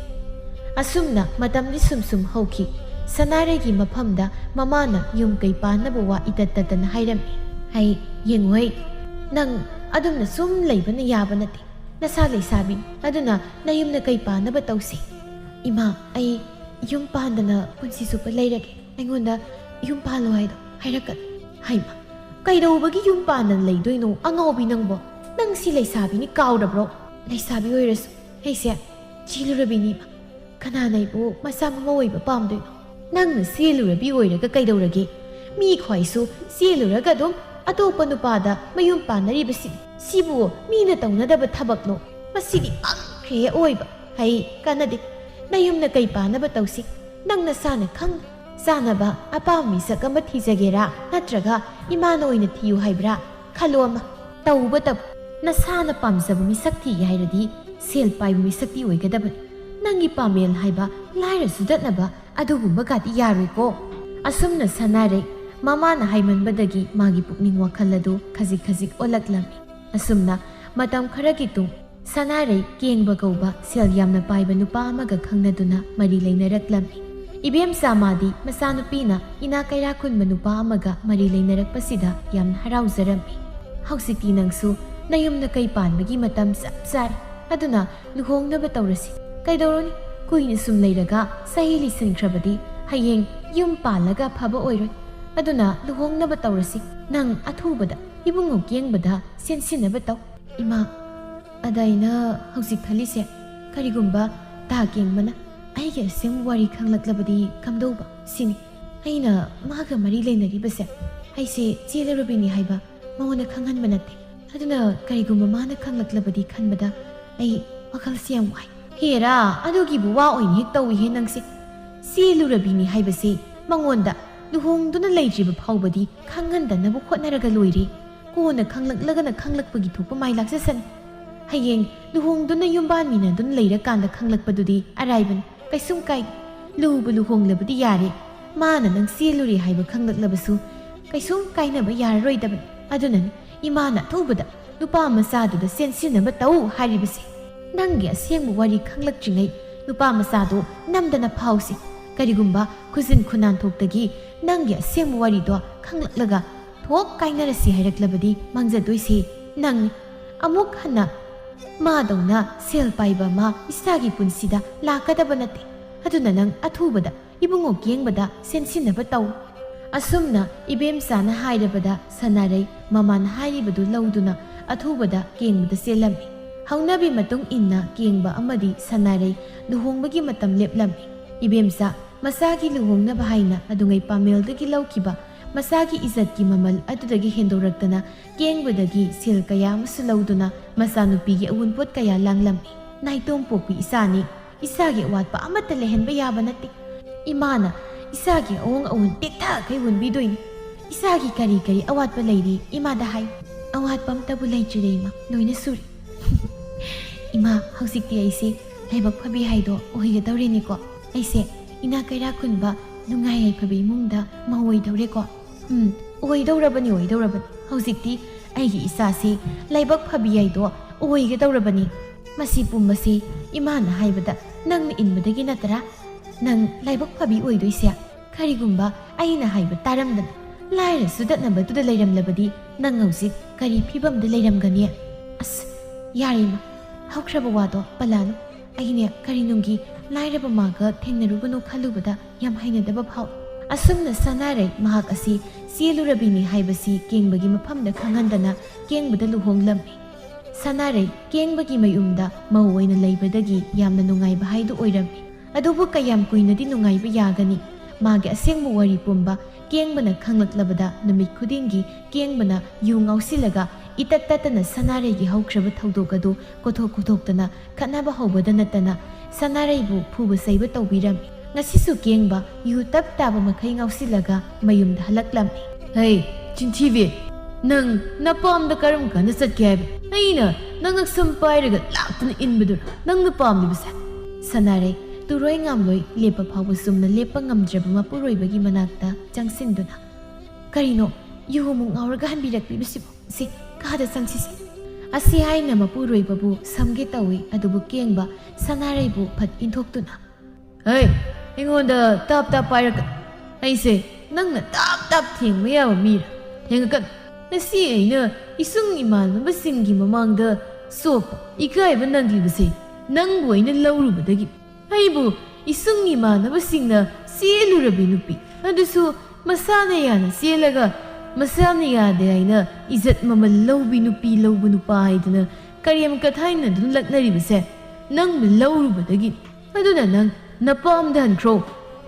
ꯑꯁꯨꯝꯅ ꯃꯇꯝꯗꯤ ꯁꯨꯝ ꯁꯨꯝ ꯍꯧꯈꯤ꯫ ꯁꯅꯥꯔꯩꯒꯤ ꯃꯐꯝꯗ ꯃꯃꯥꯅ ꯌꯨꯝ ꯀꯩ ꯄꯥꯟꯅꯕ ꯋꯥ ꯏꯇꯠ ꯇꯠꯇꯅ ꯍꯥꯏꯔꯝꯃꯤ꯫ "ꯍꯩ, ꯌꯦꯡꯉꯨꯍꯩ, ꯅꯪ ꯑꯗꯨꯝꯅ ꯁꯨꯝ ꯂꯩꯕꯅ ꯌꯥꯕ ꯅꯠꯇꯦ꯫ ꯅꯁꯥ ꯂꯩꯁꯥꯕꯤꯅꯤ, ꯑꯗꯨꯅ ꯅꯌꯨꯝꯅ ꯀꯩ ꯄꯥꯟꯅꯕ ꯇꯧꯁꯤ"꯫ "ꯏꯃꯥ, ꯑꯩ ꯌꯨꯝ ꯄꯥꯟꯗꯅ ꯄꯨꯟꯁꯤ ꯆꯨꯞꯄ ꯂꯩꯔꯒꯦ꯫ ꯑꯩꯉꯣꯟꯗ ꯌꯨꯝ ꯄꯥꯜꯂꯣ ꯍꯥꯏꯗꯣ ꯍꯥꯏꯔꯛꯀꯅꯨ"꯫ "ꯍꯩꯃꯥ, ꯀꯩꯗꯧꯕꯒꯤ ꯌꯨꯝ ꯄꯥꯟꯗꯅ ꯂꯩꯗꯣꯏꯅꯣ, ꯑꯉꯥꯎꯕꯤ ꯅꯪꯕꯣ? ꯅꯪ ꯁꯤ ꯂꯩꯁꯥꯕꯤꯅꯤ ꯀꯥꯎꯔꯕ꯭ꯔꯣ? ꯂꯩꯁꯥꯕꯤ ꯑꯣꯏꯔꯁꯨ ꯑꯩꯁꯦ ꯆꯦꯜꯂꯨꯔꯕꯤꯅꯤꯕ꯫ ꯀꯅꯥꯅ ꯑꯩꯕꯨ ꯃꯆꯥ ꯃꯃꯧ ꯑꯣꯏꯕ ꯄꯥꯝꯗꯣꯏꯅꯣ? "ꯅꯪꯅ ꯆꯦꯜꯂꯨꯔꯕꯤ ꯑꯣꯏꯔꯒ ꯀꯩꯗꯧꯔꯒꯦ? ꯃꯤ ꯈ꯭ꯋꯥꯏꯁꯨ ꯆꯦꯜꯂꯨꯔꯒ ꯑꯗꯨꯝ ꯑꯇꯣꯞꯄ ꯅꯨꯄꯥꯗ ꯃꯌꯨꯝ ꯄꯥꯟꯅꯔꯤꯕꯁꯤ, ꯁꯤꯕꯨ ꯃꯤꯅ ꯇꯧꯅꯗꯕ ꯊꯕꯛꯂꯣ? ꯃꯁꯤꯗꯤ ꯄꯪꯈ꯭ꯔꯦ ꯑꯣꯏꯕ꯫ ꯍꯩ ꯀꯥꯟꯅꯗꯦ꯫ ꯅꯌꯨꯝꯅ ꯀꯩ ꯄꯥꯟꯅꯕ ꯇꯧꯁꯤ? ꯅꯪ ꯅꯁꯥꯅ ꯈꯪꯅ ꯆꯥꯅꯕ ꯑꯄꯥꯝꯕ ꯃꯤꯁꯛ ꯑꯃ ꯊꯤꯖꯒꯦꯔꯥ? ꯅꯠꯇ꯭ꯔꯒ ꯏꯃꯥꯅ ꯑꯣꯏꯅ ꯊꯤꯌꯨ ꯍꯥꯏꯕ꯭ꯔꯥ? ꯈꯜꯂꯣ ꯑꯃ꯫ ꯇꯧꯕꯇꯕꯨ ꯅꯁꯥꯅ ꯄꯥꯝꯖꯕ ꯃꯤꯁꯛ ꯊꯤꯒꯦ ꯍꯥꯏꯔꯗꯤ ꯁꯦꯜ ꯄꯥꯏꯕ ꯃꯤꯁꯛꯇꯤ ꯑꯣꯏꯒꯗꯕꯅꯤ꯫ ꯅꯪꯒꯤ ꯄꯥꯃꯦꯜ ꯍꯥꯏꯕ ꯂꯥꯏꯔ ꯆꯨꯗꯠꯅꯕ ꯑꯗꯨꯒꯨꯝꯕꯒꯗꯤ ꯌꯥꯔꯣꯏꯀꯣ"꯫ ꯑꯁꯨꯝꯅ ꯁꯅꯥꯔꯩ ꯃꯃꯥꯅ ꯍꯥꯏꯃꯟꯕꯗꯒꯤ ꯃꯥꯒꯤ ꯄꯨꯛꯅꯤꯡ ꯋꯥꯈꯜ ꯑꯗꯨ ꯈꯖꯤꯛ ꯈꯖꯤꯛ ꯑꯣꯜꯂꯛꯂꯝꯃꯤ꯫ ꯑꯁꯨꯝꯅ ꯃꯇꯝ ꯈꯔꯒꯤ ꯇꯨꯡ ꯁꯅꯥꯔꯩ ꯀꯦꯡꯕ ꯀꯧꯕ ꯁꯦꯜ ꯌꯥꯝꯅ ꯄꯥꯏꯕ ꯅꯨꯄꯥ ꯑꯃꯒ ꯈꯪꯅꯗꯨꯅ ꯃꯔꯤ ꯂꯩꯅꯔꯛꯂꯝꯃꯤ꯫ ꯏꯕꯦꯝꯆꯥ ꯃꯥꯗꯤ ꯃꯆꯥꯅꯨꯄꯤꯅ ꯏꯅꯥ ꯀꯩꯔꯥꯛ ꯈꯨꯟꯕ ꯅꯨꯄꯥ ꯑꯃꯒ ꯃꯔꯤ ꯂꯩꯅꯔꯛꯄꯁꯤꯗ ꯌꯥꯝꯅ ꯍꯔꯥꯎꯖꯔꯝꯃꯤ꯫ "ꯍꯧꯖꯤꯛꯇꯤ ꯅꯪꯁꯨ ꯅꯌꯨꯝꯗ ꯀꯩ ꯄꯥꯟꯕꯒꯤ ꯃꯇꯝ ꯆꯞ ꯆꯥꯔꯦ꯫ ꯑꯗꯨꯅ ꯂꯨꯍꯣꯡꯅꯕ ꯇꯧꯔꯁꯤ꯫ ꯀꯩꯗꯧꯔꯨꯅꯤ? ꯀꯨꯏꯅ ꯁꯨꯝ ꯂꯩꯔꯒ ꯆꯍꯤ ꯂꯤꯁꯤꯟꯈ꯭ꯔꯕꯗꯤ ꯍꯌꯦꯡ ꯌꯨꯝ ꯄꯥꯜꯂꯒ ꯐꯕ ꯑꯣꯏꯔꯣꯏ꯫ ꯑꯗꯨꯅ ꯂꯨꯍꯣꯡꯅꯕ ꯇꯧꯔꯁꯤ꯫ ꯅꯪ ꯑꯊꯨꯕꯗ ꯏꯕꯨꯡꯉꯣ ꯀꯦꯡꯕꯗ ꯆꯦꯟꯁꯤꯟꯅꯕ ꯇꯧ"꯫ "ꯏꯃꯥ, ꯑꯗ ꯑꯩꯅ ꯍꯧꯖꯤꯛ ꯈꯜꯂꯤꯁꯦ, ꯀꯔꯤꯒꯨꯝꯕ ꯇꯥ ꯀꯦꯡꯕꯅ ꯑꯩꯒꯤ ꯑꯁꯦꯡꯕ ꯋꯥꯔꯤ ꯈꯪꯂꯛꯂꯕꯗꯤ ꯀꯝꯗꯧꯕ ꯁꯤꯅꯤ꯫ ꯑꯩꯅ ꯃꯥꯒ ꯃꯔꯤ ꯂꯩꯅꯔꯤꯕꯁꯦ ꯑꯩꯁꯦ ꯆꯦꯜꯂꯨꯔꯕꯤꯅꯤ ꯍꯥꯏꯕ ꯃꯉꯣꯟꯗ ꯈꯪꯍꯟꯕ ꯅꯠꯇꯦ꯫ ꯑꯗꯨꯅ ꯀꯔꯤꯒꯨꯝꯕ ꯃꯥꯅ ꯈꯪꯂꯛꯂꯕꯗꯤ ꯈꯟꯕꯗ ꯑꯩ ꯋꯥꯈꯜꯁꯦ ꯌꯥꯝ ꯋꯥꯏ"꯫ "ꯍꯦꯔꯥ, ꯑꯗꯨꯒꯤꯕꯨ ꯋꯥ ꯑꯣꯏꯅ ꯍꯦꯛ ꯇꯧꯏꯍꯦ ꯅꯪꯁꯦ꯫ ꯆꯦꯜꯂꯨꯔꯕꯤꯅꯤ ꯍꯥꯏꯕꯁꯦ ꯃꯉꯣꯟꯗ ꯂꯨꯍꯣꯡꯗꯨꯅ ꯂꯩꯇ꯭ꯔꯤꯕ ꯐꯥꯎꯕꯗꯤ ꯈꯪꯍꯟꯗꯅꯕ ꯍꯣꯠꯅꯔꯒ ꯂꯣꯏꯔꯦ꯫ ꯀꯣꯟꯅ ꯈꯪꯂꯛꯂꯒꯅ ꯈꯪꯂꯛꯄꯒꯤ ꯊꯣꯛꯄ ꯃꯥꯏ ꯂꯥꯛꯆꯁꯅꯤ꯫ ꯍꯌꯦꯡ ꯂꯨꯍꯣꯡꯗꯨꯅ ꯌꯨꯝꯕꯥꯟ ꯃꯤꯟꯅꯗꯨꯅ ꯂꯩꯔꯀꯥꯟꯗ ꯈꯪꯂꯛꯄꯗꯨꯗꯤ ꯑꯔꯥꯏꯕꯅꯤ, ꯀꯩꯁꯨꯝ ꯀꯥꯏꯗꯦ꯫ ꯂꯨꯕꯨ ꯂꯨꯍꯣꯡꯂꯕꯗꯤ ꯌꯥꯔꯦ꯫ ꯃꯥꯅ ꯅꯪ ꯆꯦꯜꯂꯨꯔꯦ ꯍꯥꯏꯕ ꯈꯪꯂꯛꯂꯕꯁꯨ ꯀꯩꯁꯨꯝ ꯀꯥꯏꯅꯕ ꯌꯥꯔꯔꯣꯏꯗꯕꯅꯤ꯫ ꯑꯗꯨꯅꯅꯤ ꯏꯃꯥꯅ ꯑꯊꯨꯕꯗ ꯅꯨꯄꯥ ꯃꯆꯥꯗꯨꯗ ꯆꯦꯟꯁꯤꯟꯅꯕ ꯇꯧ ꯍꯥꯏꯔꯤꯕꯁꯦ꯫ ꯅꯪꯒꯤ ꯑꯁꯦꯡꯕ ꯋꯥꯔꯤ ꯈꯪꯂꯛꯇ꯭ꯔꯤꯉꯩ ꯅꯨꯄꯥ ꯃꯆꯥꯗꯣ ꯅꯝꯗꯅ ꯐꯥꯎꯁꯤ꯫ ꯀꯔꯤꯒꯨꯝꯕ ꯈꯨꯖꯤꯟ ꯈꯨꯅꯥꯟꯊꯣꯛꯇꯒꯤ ꯅꯪꯒꯤ ꯑꯁꯦꯡꯕ ꯋꯥꯔꯤꯗꯣ ꯈꯪꯂꯛꯂꯒ ꯊꯣꯛ ꯀꯥꯏꯅꯔꯁꯤ ꯍꯥꯏꯔꯛꯂꯕꯗꯤ ꯃꯥꯡꯖꯗꯣꯏꯁꯦ ꯅꯪꯅꯤ꯫ ꯑꯃꯨꯛ ꯍꯟꯅ ꯃꯥꯗꯧꯅ ꯁꯦꯜ ꯄꯥꯏꯕ ꯑꯃ ꯏꯆꯥꯒꯤ ꯄꯨꯟꯁꯤꯗ ꯂꯥꯛꯀꯗꯕ ꯅꯠꯇꯦ꯫ ꯑꯗꯨꯅ ꯅꯪ ꯑꯊꯨꯕꯗ ꯏꯕꯨꯡꯉꯣ ꯀꯦꯡꯕꯗ ꯆꯦꯟꯁꯤꯟꯅꯕ ꯇꯧ"꯫ ꯑꯁꯨꯝꯅ ꯏꯕꯦꯝꯆꯥꯅ ꯍꯥꯏꯔꯕꯗ ꯁꯅꯥꯔꯩ ꯃꯃꯥꯅ ꯍꯥꯏꯔꯤꯕꯗꯨ ꯂꯧꯗꯨꯅ ꯑꯊꯨꯕꯗ ꯀꯦꯡꯕꯗ ꯆꯦꯜꯂꯝꯃꯤ꯫ ꯍꯧꯅꯕꯤ ꯃꯇꯨꯡ ꯏꯟꯅ ꯀꯦꯡꯕ ꯑꯃꯗꯤ ꯁꯅꯥꯔꯩ ꯂꯨꯍꯣꯡꯕꯒꯤ ꯃꯇꯝ ꯂꯦꯞꯂꯝꯃꯤ꯫ ꯏꯕꯦꯝꯆꯥ ꯃꯆꯥꯒꯤ ꯂꯨꯍꯣꯡꯅꯕ ꯍꯥꯏꯅ ꯑꯗꯨꯉꯩ ꯄꯥꯃꯦꯜꯗꯒꯤ ꯂꯧꯈꯤꯕ ꯃꯆꯥꯒꯤ ꯏꯖꯠꯀꯤ ꯃꯃꯜ ꯑꯗꯨꯗꯒꯤ ꯍꯦꯟꯗꯣꯔꯛꯇꯅ ꯀꯦꯡꯕꯗꯒꯤ ꯁꯦꯜ ꯀꯌꯥ ꯑꯃꯁꯨ ꯂꯧꯗꯨꯅ ꯃꯆꯥꯅꯨꯄꯤꯒꯤ ꯑꯋꯨꯟꯄꯣꯠ ꯀꯌꯥ ꯂꯥꯡꯂꯝꯃꯤ꯫ ꯅꯥꯏꯇꯣꯝ ꯄꯣꯛꯄꯤ ꯏꯆꯥꯅꯤ, ꯏꯆꯥꯒꯤ ꯑꯋꯥꯠꯄ ꯑꯃꯠꯇ ꯂꯩꯍꯟꯕ ꯌꯥꯕ ꯅꯠꯇꯦ꯫ ꯏꯃꯥꯅ ꯏꯆꯥꯒꯤ ꯑꯋꯣꯡ ꯑꯋꯨꯟ ꯇꯦꯛꯊꯈꯩ ꯍꯨꯟꯕꯤꯗꯣꯏꯅꯤ꯫ ꯏꯆꯥꯒꯤ ꯀꯔꯤ ꯀꯔꯤ ꯑꯋꯥꯠꯄ ꯂꯩꯔꯤ ꯏꯃꯥꯗ ꯍꯥꯏ꯫ ꯑꯋꯥꯠꯄ ꯑꯝꯇꯕꯨ ꯂꯩꯇ꯭ꯔꯤꯗ ꯏꯃꯥ, ꯂꯣꯏꯅ ꯁꯨꯔꯤ꯫ ꯏꯃꯥ, ꯍꯧꯖꯤꯛꯇꯤ ꯑꯩꯁꯦ ꯂꯥꯏꯕꯛ ꯐꯕꯤ ꯍꯥꯏꯗꯣ ꯑꯣꯏꯒꯗꯧꯔꯦꯅꯦꯀꯣ꯫ ꯑꯩꯁꯦ ꯏꯅꯥ ꯀꯩꯔꯥ ꯈꯨꯟꯕ ꯅꯨꯡꯉꯥꯏ ꯌꯥꯏꯐꯕ ꯏꯃꯨꯡꯗ ꯃꯧ ꯑꯣꯏꯗꯧꯔꯦꯀꯣ꯫ ꯎꯝ, ꯑꯣꯏꯗꯧꯔꯕꯅꯤ, ꯑꯣꯏꯗꯧꯔꯕꯅꯤ꯫ ꯍꯧꯖꯤꯛꯇꯤ ꯑꯩꯒꯤ ꯏꯆꯥꯁꯤ ꯂꯥꯏꯕꯛ ꯐꯕꯤ ꯍꯥꯏꯗꯣ ꯑꯣꯏꯒꯗꯧꯔꯕꯅꯤ꯫ ꯃꯁꯤ ꯄꯨꯝꯕꯁꯤ ꯏꯃꯥꯅ ꯍꯥꯏꯕꯗ ꯅꯪꯅ ꯏꯟꯕꯗꯒꯤ ꯅꯠꯇ꯭ꯔꯥ ꯅꯪ ꯂꯥꯏꯕꯛ ꯐꯕꯤ ꯑꯣꯏꯗꯣꯏꯁꯦ? ꯀꯔꯤꯒꯨꯝꯕ ꯑꯩꯅ ꯍꯥꯏꯕ ꯇꯥꯔꯝꯗꯅ ꯂꯥꯏꯔ ꯆꯨꯗꯠꯅꯕꯗꯨꯗ ꯂꯩꯔꯝꯂꯕꯗꯤ ꯅꯪ ꯍꯧꯖꯤꯛ ꯀꯔꯤ ꯐꯤꯕꯝꯗ ꯂꯩꯔꯝꯒꯅꯤ? ꯑꯁ, ꯌꯥꯔꯦ ꯏꯃꯥ, ꯍꯧꯈ꯭ꯔꯕ ꯋꯥꯗꯣ ꯄꯜꯂꯛꯑꯅꯨ꯫ ꯑꯩꯅꯦ ꯀꯔꯤ ꯅꯨꯡꯒꯤ ꯂꯥꯏꯔꯕ ꯃꯥꯒ ꯊꯦꯡꯅꯔꯨꯕꯅꯣ ꯈꯜꯂꯨꯕꯗ ꯌꯥꯝ ꯍꯩꯅꯗꯕ ꯐꯥꯎꯏ꯫ ꯑꯁꯨꯝꯅ ꯁꯅꯥꯔꯩ ꯃꯍꯥꯛ ꯑꯁꯤ ꯆꯦꯜꯂꯨꯔꯕꯤꯅꯤ ꯍꯥꯏꯕꯁꯤ ꯀꯦꯡꯕꯒꯤ ꯃꯐꯝꯗ ꯈꯪꯍꯟꯗꯅ ꯀꯦꯡꯕꯗ ꯂꯨꯍꯣꯡꯂꯝꯃꯤ꯫ ꯁꯅꯥꯔꯩ ꯀꯦꯡꯕꯒꯤ ꯃꯌꯨꯝꯗ ꯃꯧ ꯑꯣꯏꯅ ꯂꯩꯕꯗꯒꯤ ꯌꯥꯝꯅ ꯅꯨꯡꯉꯥꯏꯕ ꯍꯥꯏꯗꯨ ꯑꯣꯏꯔꯝꯃꯤ꯫ ꯑꯗꯨꯕꯨ ꯀꯌꯥꯝ ꯀꯨꯏꯅꯗꯤ ꯅꯨꯡꯉꯥꯏꯕ ꯌꯥꯒꯅꯤ? ꯃꯥꯒꯤ ꯑꯁꯦꯡꯕ ꯋꯥꯔꯤ ꯄꯨꯝꯕ ꯀꯦꯡꯕꯅ ꯈꯪꯂꯛꯂꯕꯗ ꯅꯨꯃꯤꯠ ꯈꯨꯗꯤꯡꯒꯤ ꯀꯦꯡꯕꯅ ꯌꯨ ꯉꯥꯎꯁꯤꯜꯂꯒ ꯏꯇꯠ ꯇꯠꯇꯅ ꯁꯅꯥꯔꯩꯒꯤ ꯍꯧꯈ꯭ꯔꯕ ꯊꯧꯗꯣꯛ ꯑꯗꯨ ꯀꯣꯊꯣꯛ ꯀꯣꯊꯣꯛꯇꯅ ꯈꯠꯅꯕ ꯍꯧꯕꯗ ꯅꯠꯇꯅ ꯁꯅꯥꯔꯩꯕꯨ ꯐꯨꯕ ꯆꯩꯕ ꯇꯧꯕꯤꯔꯝꯃꯤ꯫ ꯉꯁꯤꯁꯨ ꯀꯦꯡꯕ ꯌꯨ ꯇꯞ ꯇꯥꯕ ꯃꯈꯩ ꯉꯥꯎꯁꯤꯜꯂꯒ ꯃꯌꯨꯝꯗ ꯍꯜꯂꯛꯂꯝꯃꯤ꯫ ꯍꯩ, ꯆꯤꯟꯊꯤꯕꯤ! ꯅꯪ ꯅꯄꯥꯝꯗ ꯀꯔꯝ ꯀꯥꯟꯗ ꯆꯠꯀꯦ ꯍꯥꯏꯕ? ꯑꯩꯅ ꯅꯪ ꯉꯛꯁꯝ ꯄꯥꯏꯔꯒ ꯂꯥꯛꯇꯨꯅ ꯏꯟꯕꯗꯨꯔ ꯅꯪꯅ ꯄꯥꯝꯂꯤꯕꯁꯦ? ꯁꯅꯥꯔꯩ ꯇꯨꯔꯣꯏ ꯉꯥꯝꯂꯣꯏ ꯂꯦꯞꯄ ꯐꯥꯎꯕ ꯆꯨꯝꯅ ꯂꯦꯞꯄ ꯉꯝꯗ꯭ꯔꯕ ꯃꯄꯨꯔꯣꯏꯕꯒꯤ ꯃꯅꯥꯛꯇ ꯆꯪꯁꯤꯟꯗꯨꯅ, ꯀꯔꯤꯅꯣ, ꯌꯨ ꯑꯃꯨꯛ ꯉꯥꯎꯔꯒ ꯍꯟꯕꯤꯔꯛꯂꯤꯕꯁꯤꯕꯨ? ꯁꯤ, ꯀꯥꯗ ꯆꯪꯁꯤꯁꯦ꯫ ꯑꯁꯤ ꯍꯥꯏꯅ ꯃꯄꯨꯔꯣꯏꯕꯕꯨ ꯁꯝꯒꯦ ꯇꯧꯏ, ꯑꯗꯨꯕꯨ ꯀꯦꯡꯕ ꯁꯅꯥꯔꯩꯕꯨ ꯐꯠ ꯏꯟꯊꯣꯛꯇꯨꯅ, ꯍꯩ, ꯑꯩꯉꯣꯟꯗ ꯇꯥꯞ ꯇꯥꯞ ꯄꯥꯏꯔꯛꯀꯅꯨ꯫ ꯑꯩꯁꯦ ꯅꯪꯅ ꯇꯥꯞ ꯇꯥꯞ ꯊꯦꯡꯕ ꯌꯥꯕ ꯃꯤꯔ? ꯊꯦꯡꯉꯛꯀꯅꯨ꯫ ꯉꯁꯤ ꯑꯩꯅ ꯏꯁꯨꯡ ꯏꯃꯥꯟꯅꯕꯁꯤꯡꯒꯤ ꯃꯃꯥꯡꯗ ꯆꯣꯞꯄ ꯏꯀꯥꯏꯕ ꯅꯪꯂꯤꯕꯁꯦ ꯅꯪꯕꯨ ꯑꯩꯅ ꯂꯧꯔꯨꯕꯗꯒꯤ꯫ ꯑꯩꯕꯨ ꯏꯁꯨꯡ ꯏꯃꯥꯟꯅꯕꯁꯤꯡꯅ ꯆꯦꯜꯂꯨꯔꯕꯤ ꯅꯨꯄꯤ, ꯑꯗꯨꯁꯨ ꯃꯁꯥꯅ ꯌꯥꯅ ꯆꯦꯜꯂꯒ ꯃꯁꯥꯅ ꯌꯥꯗꯦ ꯍꯥꯏꯅ ꯏꯖꯠ ꯃꯃꯜ ꯂꯧꯕꯤ ꯅꯨꯄꯤ ꯂꯧꯕ ꯅꯨꯄꯥ ꯍꯥꯏꯗꯅ ꯀꯔꯦꯝ ꯀꯊꯥꯏꯅꯗꯨꯅ ꯂꯛꯅꯔꯤꯕꯁꯦ ꯅꯪꯕꯨ ꯂꯧꯔꯨꯕꯗꯒꯤ꯫ ꯑꯗꯨꯅ ꯅꯪ ꯅꯄꯥꯝꯗ ꯍꯟꯈ꯭ꯔꯣ꯫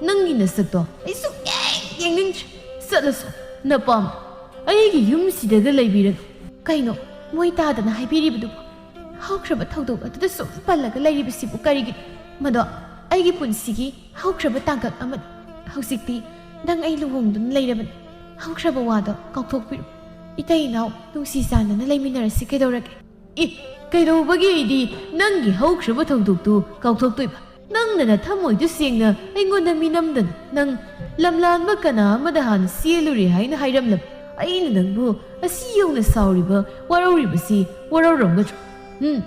ꯅꯪꯒꯤ ꯅꯁꯛꯇꯣ ꯑꯩ ꯁꯨꯛꯌꯦꯡ ꯌꯦꯡꯅꯤꯡꯗ꯭ꯔꯦ꯫ ꯆꯠꯂꯁꯨ ꯅꯄꯥꯝ ꯑꯩꯒꯤ ꯌꯨꯝꯁꯤꯗꯒ ꯂꯩꯕꯤꯔꯒ꯫ ꯀꯩꯅꯣ ꯃꯣꯏ ꯇꯥꯗꯅ ꯍꯥꯏꯕꯤꯔꯤꯕꯗꯨꯕꯨ? ꯍꯧꯈ꯭ꯔꯕ ꯊꯧꯗꯣꯛ ꯑꯗꯨꯗ ꯁꯨꯝ ꯄꯜꯂꯒ ꯂꯩꯔꯤꯕꯁꯤꯕꯨ ꯀꯔꯤꯒꯤꯅꯣ? ꯃꯗꯣ ꯑꯩꯒꯤ ꯄꯨꯟꯁꯤꯒꯤ ꯍꯧꯈ꯭ꯔꯕ ꯇꯥꯡꯀꯛ ꯑꯃꯅꯤ꯫ ꯍꯧꯖꯤꯛꯇꯤ ꯅꯪ ꯑꯩ ꯂꯨꯍꯣꯡꯗꯨꯅ ꯂꯩꯔꯕꯅꯤ꯫ ꯍꯧꯈ꯭ꯔꯕ ꯋꯥꯗꯣ ꯀꯥꯎꯊꯣꯛꯄꯤꯔꯣ꯫ ꯏꯇꯩ ꯏꯅꯥꯎ ꯅꯨꯡꯁꯤ ꯆꯥꯟꯅꯅ ꯂꯩꯃꯤꯟꯅꯔꯁꯤ ꯀꯩꯗꯧꯔꯒꯦ? ꯑꯦ, ꯀꯩꯗꯧꯕꯒꯤ ꯑꯩꯗꯤ ꯅꯪꯒꯤ ꯍꯧꯈ꯭ꯔꯕ ꯊꯧꯗꯣꯛꯇꯨ ꯀꯥꯎꯊꯣꯛꯇꯣꯏꯕ? ꯅꯪꯅ ꯅꯊꯝꯃꯣꯏꯗꯨ ꯁꯦꯡꯅ ꯑꯩꯉꯣꯟꯗ ꯃꯤꯅꯝꯗꯅ ꯅꯪ ꯂꯝꯂꯥꯟꯕ ꯀꯅꯥ ꯑꯃꯗ ꯍꯥꯟꯅ ꯆꯦꯜꯂꯨꯔꯦ ꯍꯥꯏꯅ ꯍꯥꯏꯔꯝꯂꯕ ꯑꯩꯅ ꯅꯪꯕꯨ ꯑꯁꯤ ꯌꯧꯅ ꯁꯥꯎꯔꯤꯕ ꯋꯥꯔꯧꯔꯤꯕꯁꯤ ꯋꯥꯔꯧꯔꯝꯒꯗ꯭ꯔꯣ? ꯎꯝ,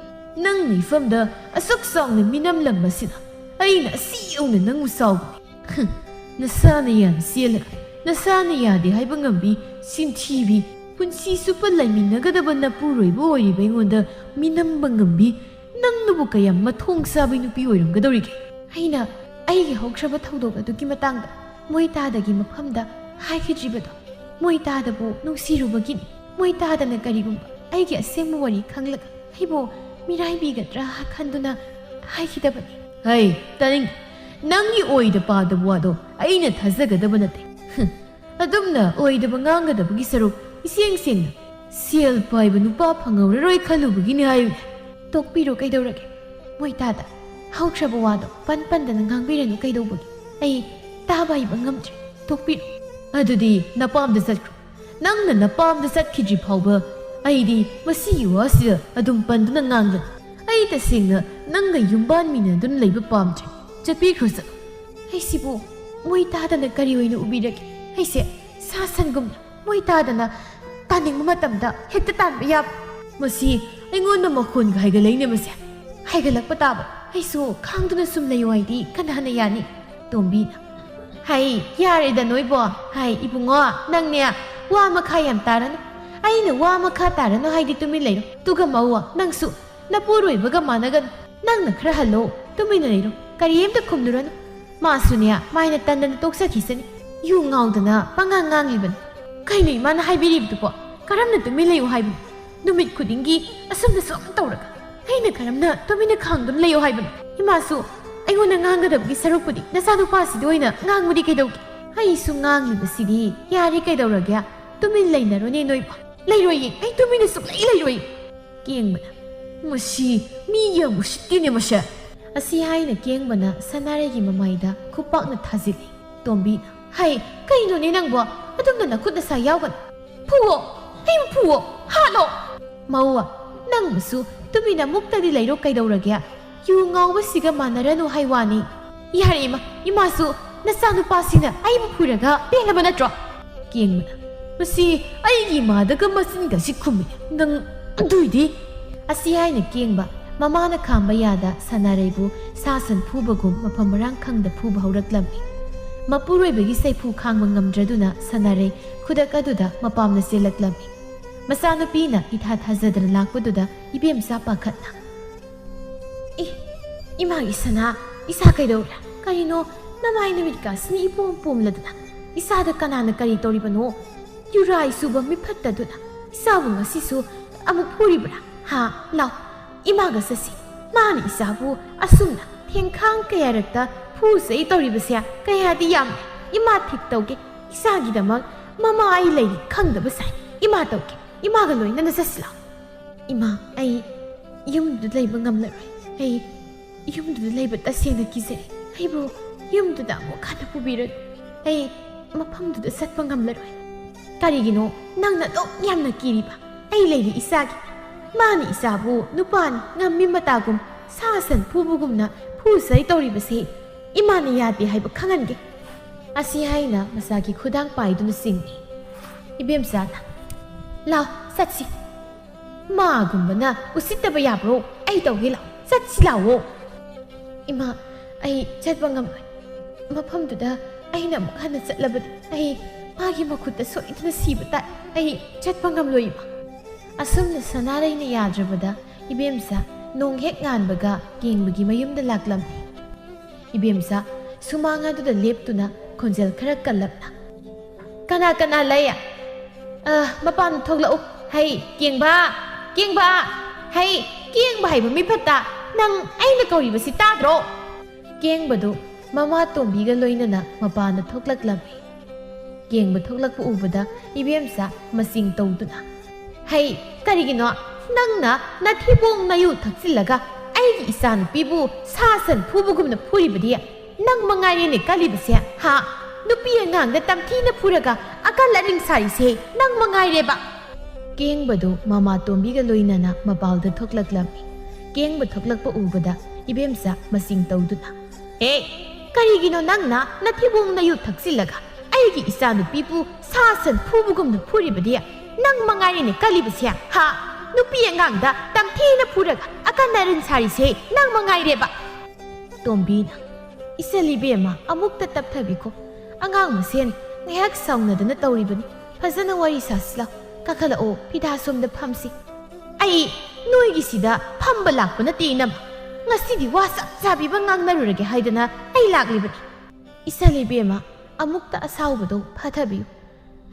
ꯅꯪ ꯃꯤꯐꯝꯗ ꯑꯁꯨꯛ ꯆꯥꯎꯅ ꯃꯤꯅꯝꯂꯝꯕꯁꯤꯅ ꯑꯩꯅ ꯑꯁꯤ ꯌꯧꯅ ꯅꯪꯕꯨ ꯁꯥꯎꯕꯅꯤ꯫ ꯍꯨꯝ, ꯅꯁꯥꯅ ꯌꯥꯅ ꯆꯦꯜꯂꯒ ꯅꯁꯥꯅ ꯌꯥꯗꯦ ꯍꯥꯏꯕ ꯉꯝꯕꯤ ꯆꯤꯟꯊꯤꯕꯤ, ꯄꯨꯟꯁꯤ ꯆꯨꯞꯄ ꯂꯩꯃꯤꯟꯅꯒꯗꯕ ꯅꯄꯨꯔꯣꯏꯕ ꯑꯣꯏꯔꯤꯕ ꯑꯩꯉꯣꯟꯗ ꯃꯤꯅꯝꯕ ꯉꯝꯕꯤ ꯅꯪꯅꯕꯨ ꯀꯌꯥꯝ ꯃꯊꯣꯡ ꯆꯥꯕꯤ ꯅꯨꯄꯤ ꯑꯣꯏꯔꯝꯒꯗꯧꯔꯤꯒꯦ? ꯑꯩꯅ ꯑꯩꯒꯤ ꯍꯧꯈ꯭ꯔꯕ ꯊꯧꯗꯣꯛ ꯑꯗꯨꯒꯤ ꯃꯇꯥꯡꯗ ꯃꯣꯏ ꯇꯥꯗꯒꯤ ꯃꯐꯝꯗ ꯍꯥꯏꯈꯤꯗ꯭ꯔꯤꯕꯗꯣ ꯃꯣꯏ ꯇꯥꯗꯕꯨ ꯅꯨꯡꯁꯤꯔꯨꯕꯒꯤꯅꯤ꯫ ꯃꯣꯏ ꯇꯥꯗꯅ ꯀꯔꯤꯒꯨꯝꯕ ꯑꯩꯒꯤ ꯑꯁꯦꯡꯕ ꯋꯥꯔꯤ ꯈꯪꯂꯒ ꯑꯩꯕꯨ ꯃꯤꯔꯥꯏꯕꯤꯒꯗ꯭ꯔꯥ ꯈꯟꯗꯨꯅ ꯍꯥꯏꯈꯤꯗꯕꯅꯤ꯫ ꯍꯩ, ꯇꯥꯅꯤꯡꯗꯦ꯫ ꯅꯪꯒꯤ ꯑꯣꯏꯗ ꯄꯥꯗꯕ ꯋꯥꯗꯣ ꯑꯩꯅ ꯊꯥꯖꯒꯗꯕ ꯅꯠꯇꯦ꯫ ꯍꯨꯝ, ꯑꯗꯨꯝꯅ ꯑꯣꯏꯗꯕ ꯉꯥꯡꯒꯗꯕꯒꯤ ꯁꯔꯨꯛ ꯏꯁꯦꯡ ꯁꯦꯡꯅ ꯁꯦꯜ ꯄꯥꯏꯕ ꯅꯨꯄꯥ ꯐꯪꯍꯧꯔꯔꯣꯏ ꯈꯜꯂꯨꯕꯒꯤꯅꯤ ꯍꯥꯏꯌꯨꯅꯦ꯫ ꯇꯣꯛꯄꯤꯔꯣ ꯀꯩꯗꯧꯔꯒꯦ? ꯃꯣꯏ ꯇꯥꯗ ꯍꯧꯈ꯭ꯔꯕ ꯋꯥꯗꯣ ꯄꯟ ꯄꯟꯗꯅ ꯉꯥꯡꯕꯤꯔꯅꯨ ꯀꯩꯗꯧꯕꯒꯤ? ꯑꯩ ꯇꯥꯕ ꯍꯩꯕ ꯉꯝꯗ꯭ꯔꯦ꯫ ꯇꯣꯛꯄꯤꯔꯣ꯫ ꯑꯗꯨꯗꯤ ꯅꯄꯥꯝꯗ ꯆꯠꯈ꯭ꯔꯣ꯫ ꯅꯪꯅ ꯅꯄꯥꯝꯗ ꯆꯠꯈꯤꯗ꯭ꯔꯤ ꯐꯥꯎꯕ ꯑꯩꯗꯤ ꯃꯁꯤꯒꯤ ꯋꯥꯁꯤꯗ ꯑꯗꯨꯝ ꯄꯟꯗꯨꯅ ꯉꯥꯡꯒꯅꯤ꯫ ꯑꯩ ꯇꯁꯦꯡꯅ ꯅꯪꯒ ꯌꯨꯝꯕꯥꯟꯃꯤꯟꯅꯗꯨꯅ ꯂꯩꯕ ꯄꯥꯝꯗ꯭ꯔꯦ꯫ ꯆꯠꯄꯤꯈ꯭ꯔꯣ ꯆꯠꯂꯣ꯫ ꯑꯩꯁꯤꯕꯨ ꯃꯣꯏ ꯇꯥꯗꯅ ꯀꯔꯤ ꯑꯣꯏꯅ ꯎꯕꯤꯔꯒꯦ? ꯑꯩꯁꯦ ꯁꯥ ꯁꯟꯒꯨꯝꯅ ꯃꯣꯏ ꯇꯥꯗꯅ ꯇꯥꯅꯤꯡꯕ ꯃꯇꯝꯗ ꯍꯦꯛꯇ ꯇꯥꯟꯕ ꯌꯥꯕ꯫ ꯃꯁꯤ ꯑꯩꯉꯣꯟꯗ ꯃꯈꯣꯟꯒ ꯍꯥꯏꯒꯠꯂꯛꯏꯅꯦ ꯃꯁꯦ꯫ ꯍꯥꯏꯒꯠꯂꯛꯄ ꯇꯥꯕ꯫ ꯑꯩꯁꯨ ꯈꯥꯡꯗꯨꯅ ꯁꯨꯝ ꯂꯩꯌꯨ ꯍꯥꯏꯗꯤ ꯀꯅꯥꯅ ꯌꯥꯅꯤ? ꯇꯣꯝꯕꯤꯅ꯫ ꯍꯩ, ꯌꯥꯔꯦꯗ ꯅꯣꯏꯕꯣ꯫ ꯍꯩ, ꯏꯕꯨꯡꯉꯣ, ꯅꯪꯅꯦ ꯋꯥ ꯃꯈꯥ ꯌꯥꯝ ꯇꯥꯔꯅꯨ꯫ ꯑꯩꯅ ꯋꯥ ꯃꯈꯥ ꯇꯥꯔꯅꯨ ꯍꯥꯏꯗꯤ ꯇꯨꯃꯤꯟ ꯂꯩꯔꯣ꯫ ꯑꯗꯨꯒ ꯃꯧ, ꯅꯪꯁꯨ ꯅꯄꯨꯔꯣꯏꯕꯒ ꯃꯥꯟꯅꯒꯅꯨ꯫ ꯅꯪꯅ ꯈꯔ ꯍꯜꯂꯣ, ꯇꯨꯃꯤꯟꯅ ꯂꯩꯔꯣ꯫ ꯀꯔꯤꯝꯇ ꯈꯨꯝꯂꯨꯔꯅꯨ꯫ ꯃꯥꯁꯨꯅꯦ, ꯃꯥꯏꯅ ꯇꯟꯗꯅ ꯇꯣꯛꯆꯈꯤꯁꯅꯤ꯫ ꯌꯨ ꯉꯥꯎꯗꯅ ꯄꯉꯥꯡ ꯉꯥꯡꯂꯤꯕꯅꯤ꯫ ꯀꯩꯅꯣ ꯏꯃꯥꯅ ꯍꯥꯏꯕꯤꯔꯤꯕꯗꯨꯕꯣ? ꯀꯔꯝꯅ ꯇꯨꯃꯤꯟ ꯂꯩꯌꯨ ꯍꯥꯏꯕꯅꯣ? ꯅꯨꯃꯤꯠ ꯈꯨꯗꯤꯡꯒꯤ ꯑꯁꯨꯝꯅ ꯁꯨꯝ ꯇꯧꯔꯒ ꯑꯩꯅ ꯀꯔꯝꯅ ꯇꯨꯃꯤꯟꯅ ꯈꯥꯡꯗꯨꯅ ꯂꯩꯌꯨ ꯍꯥꯏꯕꯅꯣ? ꯏꯃꯥꯁꯨ ꯑꯩꯉꯣꯟꯗ ꯉꯥꯡꯒꯗꯕꯒꯤ ꯁꯔꯨꯛꯄꯨꯗꯤ ꯅꯆꯥꯅꯨꯄꯥꯁꯤꯗ ꯑꯣꯏꯅ ꯉꯥꯡꯕꯗꯤ ꯀꯩꯗꯧꯒꯦ? ꯑꯩꯁꯨ ꯉꯥꯡꯂꯤꯕꯁꯤꯗꯤ꯫ ꯌꯥꯔꯦ, ꯀꯩꯗꯧꯔꯒꯦ? ꯇꯨꯃꯤꯟ ꯂꯩꯅꯔꯣꯅꯦ ꯅꯣꯏꯕꯣ꯫ ꯂꯩꯔꯣꯏꯌꯦ, ꯑꯩ ꯇꯨꯃꯤꯟꯅ ꯁꯨꯛꯂꯩ ꯂꯩꯔꯣꯏ꯫ ꯀꯦꯡꯕꯅ, "ꯃꯁꯤ ꯃꯤ ꯌꯥꯝ ꯎꯁꯤꯠꯇꯦꯅꯦ ꯃꯁꯦ!" ꯑꯁꯤ ꯍꯥꯏꯅ ꯀꯦꯡꯕꯅ ꯁꯅꯥꯔꯩꯒꯤ ꯃꯃꯥꯏꯗ ꯈꯨꯄꯥꯛꯅ ꯊꯥꯖꯤꯜꯂꯤ꯫ ꯇꯣꯝꯕꯤꯅ, "ꯍꯩ, ꯀꯩꯅꯣꯅꯦ ꯅꯪꯕꯣ? ꯑꯗꯨꯝꯅ ꯅꯈꯨꯠ ꯅꯁꯥ ꯌꯥꯎꯒꯅꯨ꯫ ꯐꯨꯋꯣ, ꯑꯩꯕꯨ ꯐꯨꯋꯣ, ꯍꯥꯠꯂꯣ!" ꯃꯧꯋꯥ, "ꯅꯪꯕꯨꯁꯨ ꯇꯨꯃꯤꯟꯅ ꯃꯨꯛꯇꯗꯤ ꯂꯩꯔꯣ ꯀꯩꯗꯧꯔꯒꯦ? ꯌꯨ ꯉꯥꯎꯕꯁꯤꯒ ꯃꯥꯟꯅꯔꯅꯨ ꯍꯥꯏ ꯋꯥꯅꯤ꯫" "ꯌꯥꯔꯦ ꯏꯃꯥ, ꯏꯃꯥꯁꯨ ꯅꯆꯥꯅꯨꯄꯥꯁꯤꯅ ꯑꯩꯕꯨ ꯐꯨꯔꯒ ꯄꯦꯜꯂꯕ ꯅꯠꯇ꯭ꯔꯣ?" ꯀꯦꯡꯕꯅ, "ꯃꯁꯤ ꯑꯩꯒꯤ ꯏꯃꯥꯗꯒ ꯃꯆꯤꯟꯒꯁꯤ ꯈꯨꯝꯃꯤ꯫ ꯅꯪ ꯑꯗꯨꯏꯗꯤ?" ꯑꯁꯤ ꯍꯥꯏꯅ ꯀꯦꯡꯕ ꯃꯃꯥꯅ ꯈꯥꯝꯕ ꯌꯥꯗ ꯁꯅꯥꯔꯩꯕꯨ ꯁꯥ ꯁꯟ ꯐꯨꯕꯒꯨꯝ ꯃꯐꯝ ꯃꯔꯥꯡ ꯈꯪꯗ ꯐꯨꯕ ꯍꯧꯔꯛꯂꯝꯃꯤ꯫ ꯃꯄꯨꯔꯣꯏꯕꯒꯤ ꯁꯩꯐꯨ ꯈꯥꯡꯕ ꯉꯝꯗ꯭ꯔꯗꯨꯅ ꯁꯅꯥꯔꯩ ꯈꯨꯗꯛ ꯑꯗꯨꯗ ꯃꯄꯥꯝꯅ ꯆꯦꯜꯂꯛꯂꯝꯃꯤ꯫ ꯃꯆꯥꯅꯨꯄꯤꯅ ꯏꯊꯥ ꯊꯥꯖꯗꯅ ꯂꯥꯛꯄꯗꯨꯗ ꯏꯕꯦꯝꯆꯥ ꯄꯥꯈꯠꯅ, "ꯏ, ꯏꯃꯥꯒꯤ ꯁꯅꯥ, ꯏꯆꯥ ꯀꯩꯗꯧꯔꯦ? ꯀꯔꯤꯅꯣ ꯅꯃꯥꯏ ꯅꯃꯤꯠꯀꯥꯁꯤꯅ ꯏꯄꯣꯝ ꯄꯣꯝꯂꯗꯅ? ꯏꯆꯥꯗ ꯀꯅꯥꯅ ꯀꯔꯤ ꯇꯧꯔꯤꯕꯅꯣ? ꯌꯨꯔꯥꯏ ꯆꯨꯕ ꯃꯤꯐꯠꯇꯗꯨꯅ ꯏꯆꯥꯕꯨ ꯉꯁꯤꯁꯨ ꯑꯃꯨꯛ ꯐꯨꯔꯤꯕ꯭ꯔꯥ? ꯍꯥ? ꯂꯥꯎ, ꯏꯃꯥꯒ ꯆꯠꯁꯤ꯫ ꯃꯥꯅ ꯏꯆꯥꯕꯨ ꯑꯁꯨꯝꯅ ꯊꯦꯡꯈꯥꯡ ꯀꯌꯥꯔꯛꯇ ꯐꯨ ꯆꯩ ꯇꯧꯔꯤꯕꯁꯦ ꯀꯌꯥꯗꯤ ꯌꯥꯝꯃꯦ꯫ ꯏꯃꯥ ꯊꯤꯛ ꯇꯧꯒꯦ꯫ ꯏꯆꯥꯒꯤꯗꯃꯛ ꯃꯃꯥ ꯑꯩ ꯂꯩꯔꯤ ꯈꯪꯗꯕ ꯁꯥꯏ꯫ ꯏꯃꯥ ꯇꯧꯒꯦ꯫ ꯏꯃꯥꯒ ꯂꯣꯏꯅꯅ ꯆꯠꯁꯤ ꯂꯥꯎ꯫" "ꯏꯃꯥ, ꯑꯩ ꯌꯨꯝꯗꯨꯗ ꯂꯩꯕ ꯉꯝꯂꯔꯣꯏ꯫ ꯑꯩ ꯌꯨꯝꯗꯨꯗ ꯂꯩꯕ ꯇꯁꯦꯡꯅ ꯀꯤꯖꯩ꯫ ꯑꯩꯕꯨ ꯌꯨꯝꯗꯨꯗ ꯑꯃꯨꯛ ꯍꯟꯅ ꯄꯨꯕꯤꯔꯅꯨ꯫ ꯑꯩ ꯃꯐꯝꯗꯨꯗ ꯆꯠꯄ ꯉꯝꯂꯔꯣꯏ꯫" "ꯀꯔꯤꯒꯤꯅꯣ ꯅꯪꯅ ꯑꯗꯨꯛ ꯌꯥꯝꯅ ꯀꯤꯔꯤꯕ? ꯑꯩ ꯂꯩꯔꯤ ꯏꯆꯥꯒꯤ꯫ ꯃꯥꯅ ꯏꯆꯥꯕꯨ ꯅꯨꯄꯥꯅꯤ ꯉꯝꯃꯤ ꯃꯇꯥꯒꯨꯝ ꯁꯥ ꯁꯟ ꯐꯨꯕꯒꯨꯝꯅ ꯐꯨ ꯆꯩ ꯇꯧꯔꯤꯕꯁꯤ ꯏꯃꯥꯅ ꯌꯥꯗꯦ ꯍꯥꯏꯕ ꯈꯪꯍꯟꯒꯦ꯫" ꯑꯁꯤ ꯍꯥꯏꯅ ꯃꯆꯥꯒꯤ ꯈꯨꯗꯥꯡ ꯄꯥꯏꯗꯨꯅ ꯆꯤꯡꯏ꯫ ꯏꯕꯦꯝꯆꯥꯅ, "ꯂꯥꯎ, ꯆꯠꯁꯤ꯫ ꯃꯥꯒꯨꯝꯕꯅ ꯎꯁꯤꯠꯇꯕ ꯌꯥꯕ꯭ꯔꯣ? ꯑꯩ ꯇꯧꯒꯦ, ꯂꯥꯎ, ꯆꯠꯁꯤ ꯂꯥꯎꯑꯣ꯫" "ꯏꯃꯥ, ꯑꯩ ꯆꯠꯄ ꯉꯝꯂꯣꯏ꯫ ꯃꯐꯝꯗꯨꯗ ꯑꯩꯅ ꯑꯃꯨꯛ ꯍꯟꯅ ꯆꯠꯂꯕꯗꯤ ꯑꯩ ꯃꯥꯒꯤ ꯃꯈꯨꯠꯇ ꯁꯣꯏꯗꯅ ꯁꯤꯕ ꯇꯥꯏ꯫ ꯑꯩ ꯆꯠꯄ ꯉꯝꯂꯣꯏ, ꯏꯃꯥ꯫" ꯑꯁꯨꯝꯅ ꯁꯅꯥꯔꯩꯅ ꯌꯥꯗ꯭ꯔꯕꯗ ꯏꯕꯦꯝꯆꯥ ꯅꯣꯡ ꯍꯦꯛ ꯉꯥꯟꯕꯒ ꯀꯦꯡꯕꯒꯤ ꯃꯌꯨꯝꯗ ꯂꯥꯛꯂꯝꯃꯤ꯫ ꯏꯕꯦꯝꯆꯥ ꯁꯨꯃꯥꯡ ꯑꯗꯨꯗ ꯂꯦꯞꯇꯨꯅ ꯈꯣꯟꯖꯦꯜ ꯈꯔ ꯀꯜꯂꯞꯅ, "ꯀꯅꯥ ꯀꯅꯥ ꯂꯩ? ꯑ, ꯃꯄꯥꯟ ꯊꯣꯛꯂꯛꯎ꯫ ꯍꯩ, ꯀꯦꯡꯕ! ꯀꯦꯡꯕ! ꯍꯩ, ꯀꯦꯡꯕ ꯍꯥꯏꯕ ꯃꯤꯐꯠꯇ! ꯅꯪ ꯑꯩꯅ ꯀꯧꯔꯤꯕꯁꯤ ꯇꯥꯗ꯭ꯔꯣ?" ꯀꯦꯡꯕꯗꯨ ꯃꯃꯥ ꯇꯣꯝꯕꯤꯒ ꯂꯣꯏꯅꯅ ꯃꯄꯥꯟꯗ ꯊꯣꯛꯂꯛꯂꯝꯃꯤ꯫ ꯀꯦꯡꯕ ꯊꯣꯛꯂꯛꯄ ꯎꯕꯗ ꯏꯕꯦꯝꯆꯥ ꯃꯆꯤꯡ ꯇꯧꯗꯨꯅ, "ꯍꯩ, ꯀꯔꯤꯒꯤꯅꯣ ꯅꯪꯅ ꯅꯊꯤꯕꯣꯡ ꯅꯌꯨ ꯊꯛꯆꯤꯜꯂꯒ ꯑꯩꯒꯤ ꯏꯆꯥꯅꯨꯄꯤꯕꯨ ꯁꯥ ꯁꯟ ꯐꯨꯕꯒꯨꯝꯅ ꯐꯨꯔꯤꯕꯗꯤ? ꯅꯪ ꯃꯉꯥꯏꯔꯦꯅꯦ ꯀꯜꯂꯤꯕꯁꯦ, ꯍꯥ? ꯅꯨꯄꯤ ꯑꯉꯥꯡꯗ ꯇꯝꯊꯤꯅ ꯐꯨꯔꯒ ꯑꯀꯜ ꯑꯔꯤꯡ ꯁꯥꯔꯤꯁꯦ ꯅꯪ ꯃꯉꯥꯏꯔꯦꯕ!" ꯀꯦꯡꯕꯗꯨ ꯃꯃꯥ ꯇꯣꯝꯕꯤꯒ ꯂꯣꯏꯅꯅ ꯃꯄꯥꯜꯗ ꯊꯣꯛꯂꯛꯂꯝꯃꯤ꯫ ꯀꯦꯡꯕ ꯊꯣꯛꯂꯛꯄ ꯎꯕꯗ ꯏꯕꯦꯝꯆꯥ ꯃꯆꯤꯡ ꯇꯧꯗꯨꯅ, "ꯍꯦ, ꯀꯔꯤꯒꯤꯅꯣ ꯅꯪꯅ ꯅꯊꯤꯕꯣꯡ ꯅꯌꯨ ꯊꯛꯆꯤꯜꯂꯒ ꯑꯩꯒꯤ ꯏꯆꯥꯅꯨꯄꯤꯕꯨ ꯁꯥ ꯁꯟ ꯐꯨꯕꯒꯨꯝꯅ ꯐꯨꯔꯤꯕꯗꯤ? ꯅꯪ ꯃꯉꯥꯏꯔꯦꯅꯦ ꯀꯜꯂꯤꯕꯁꯦ, ꯍꯥ? ꯅꯨꯄꯤ ꯑꯉꯥꯡꯗ ꯇꯝꯊꯤꯅ ꯐꯨꯔꯒ ꯑꯀꯟ ꯑꯔꯤꯟ ꯁꯥꯔꯤꯁꯦ ꯅꯪ ꯃꯉꯥꯏꯔꯦꯕ!" ꯇꯣꯝꯕꯤꯅ, "ꯏꯆꯜ ꯏꯕꯦꯝꯃ, ꯑꯃꯨꯛꯇ ꯇꯞꯊꯕꯤꯈꯣ꯫ ꯑꯉꯥꯡ ꯃꯁꯦꯟ ꯉꯥꯏꯍꯥꯛ ꯁꯥꯎꯅꯗꯅ ꯇꯧꯔꯤꯕꯅꯤ꯫ ꯐꯖꯅ ꯋꯥꯔꯤ ꯁꯥꯁꯤ ꯂꯥꯎ꯫ ꯀꯥꯈꯠꯂꯛꯑꯣ, ꯐꯤꯗꯥ ꯁꯣꯝꯗ ꯐꯝꯁꯤ꯫" "ꯑꯩ ꯅꯣꯏꯒꯤꯁꯤꯗ ꯐꯝꯕ ꯂꯥꯛꯄ ꯅꯠꯇꯦ, ꯏꯅꯝꯃ꯫ ꯉꯁꯤꯗꯤ ꯋꯥ ꯆꯞ ꯆꯥꯕꯤꯕ ꯉꯥꯡꯅꯔꯨꯔꯒꯦ ꯍꯥꯏꯗꯅ ꯑꯩ ꯂꯥꯛꯂꯤꯕꯅꯤ꯫" "ꯏꯆꯜ ꯏꯕꯦꯝꯃ, ꯑꯃꯨꯛꯇ ꯑꯁꯥꯎꯕꯗꯣ ꯐꯥꯊꯕꯤꯌꯨ꯫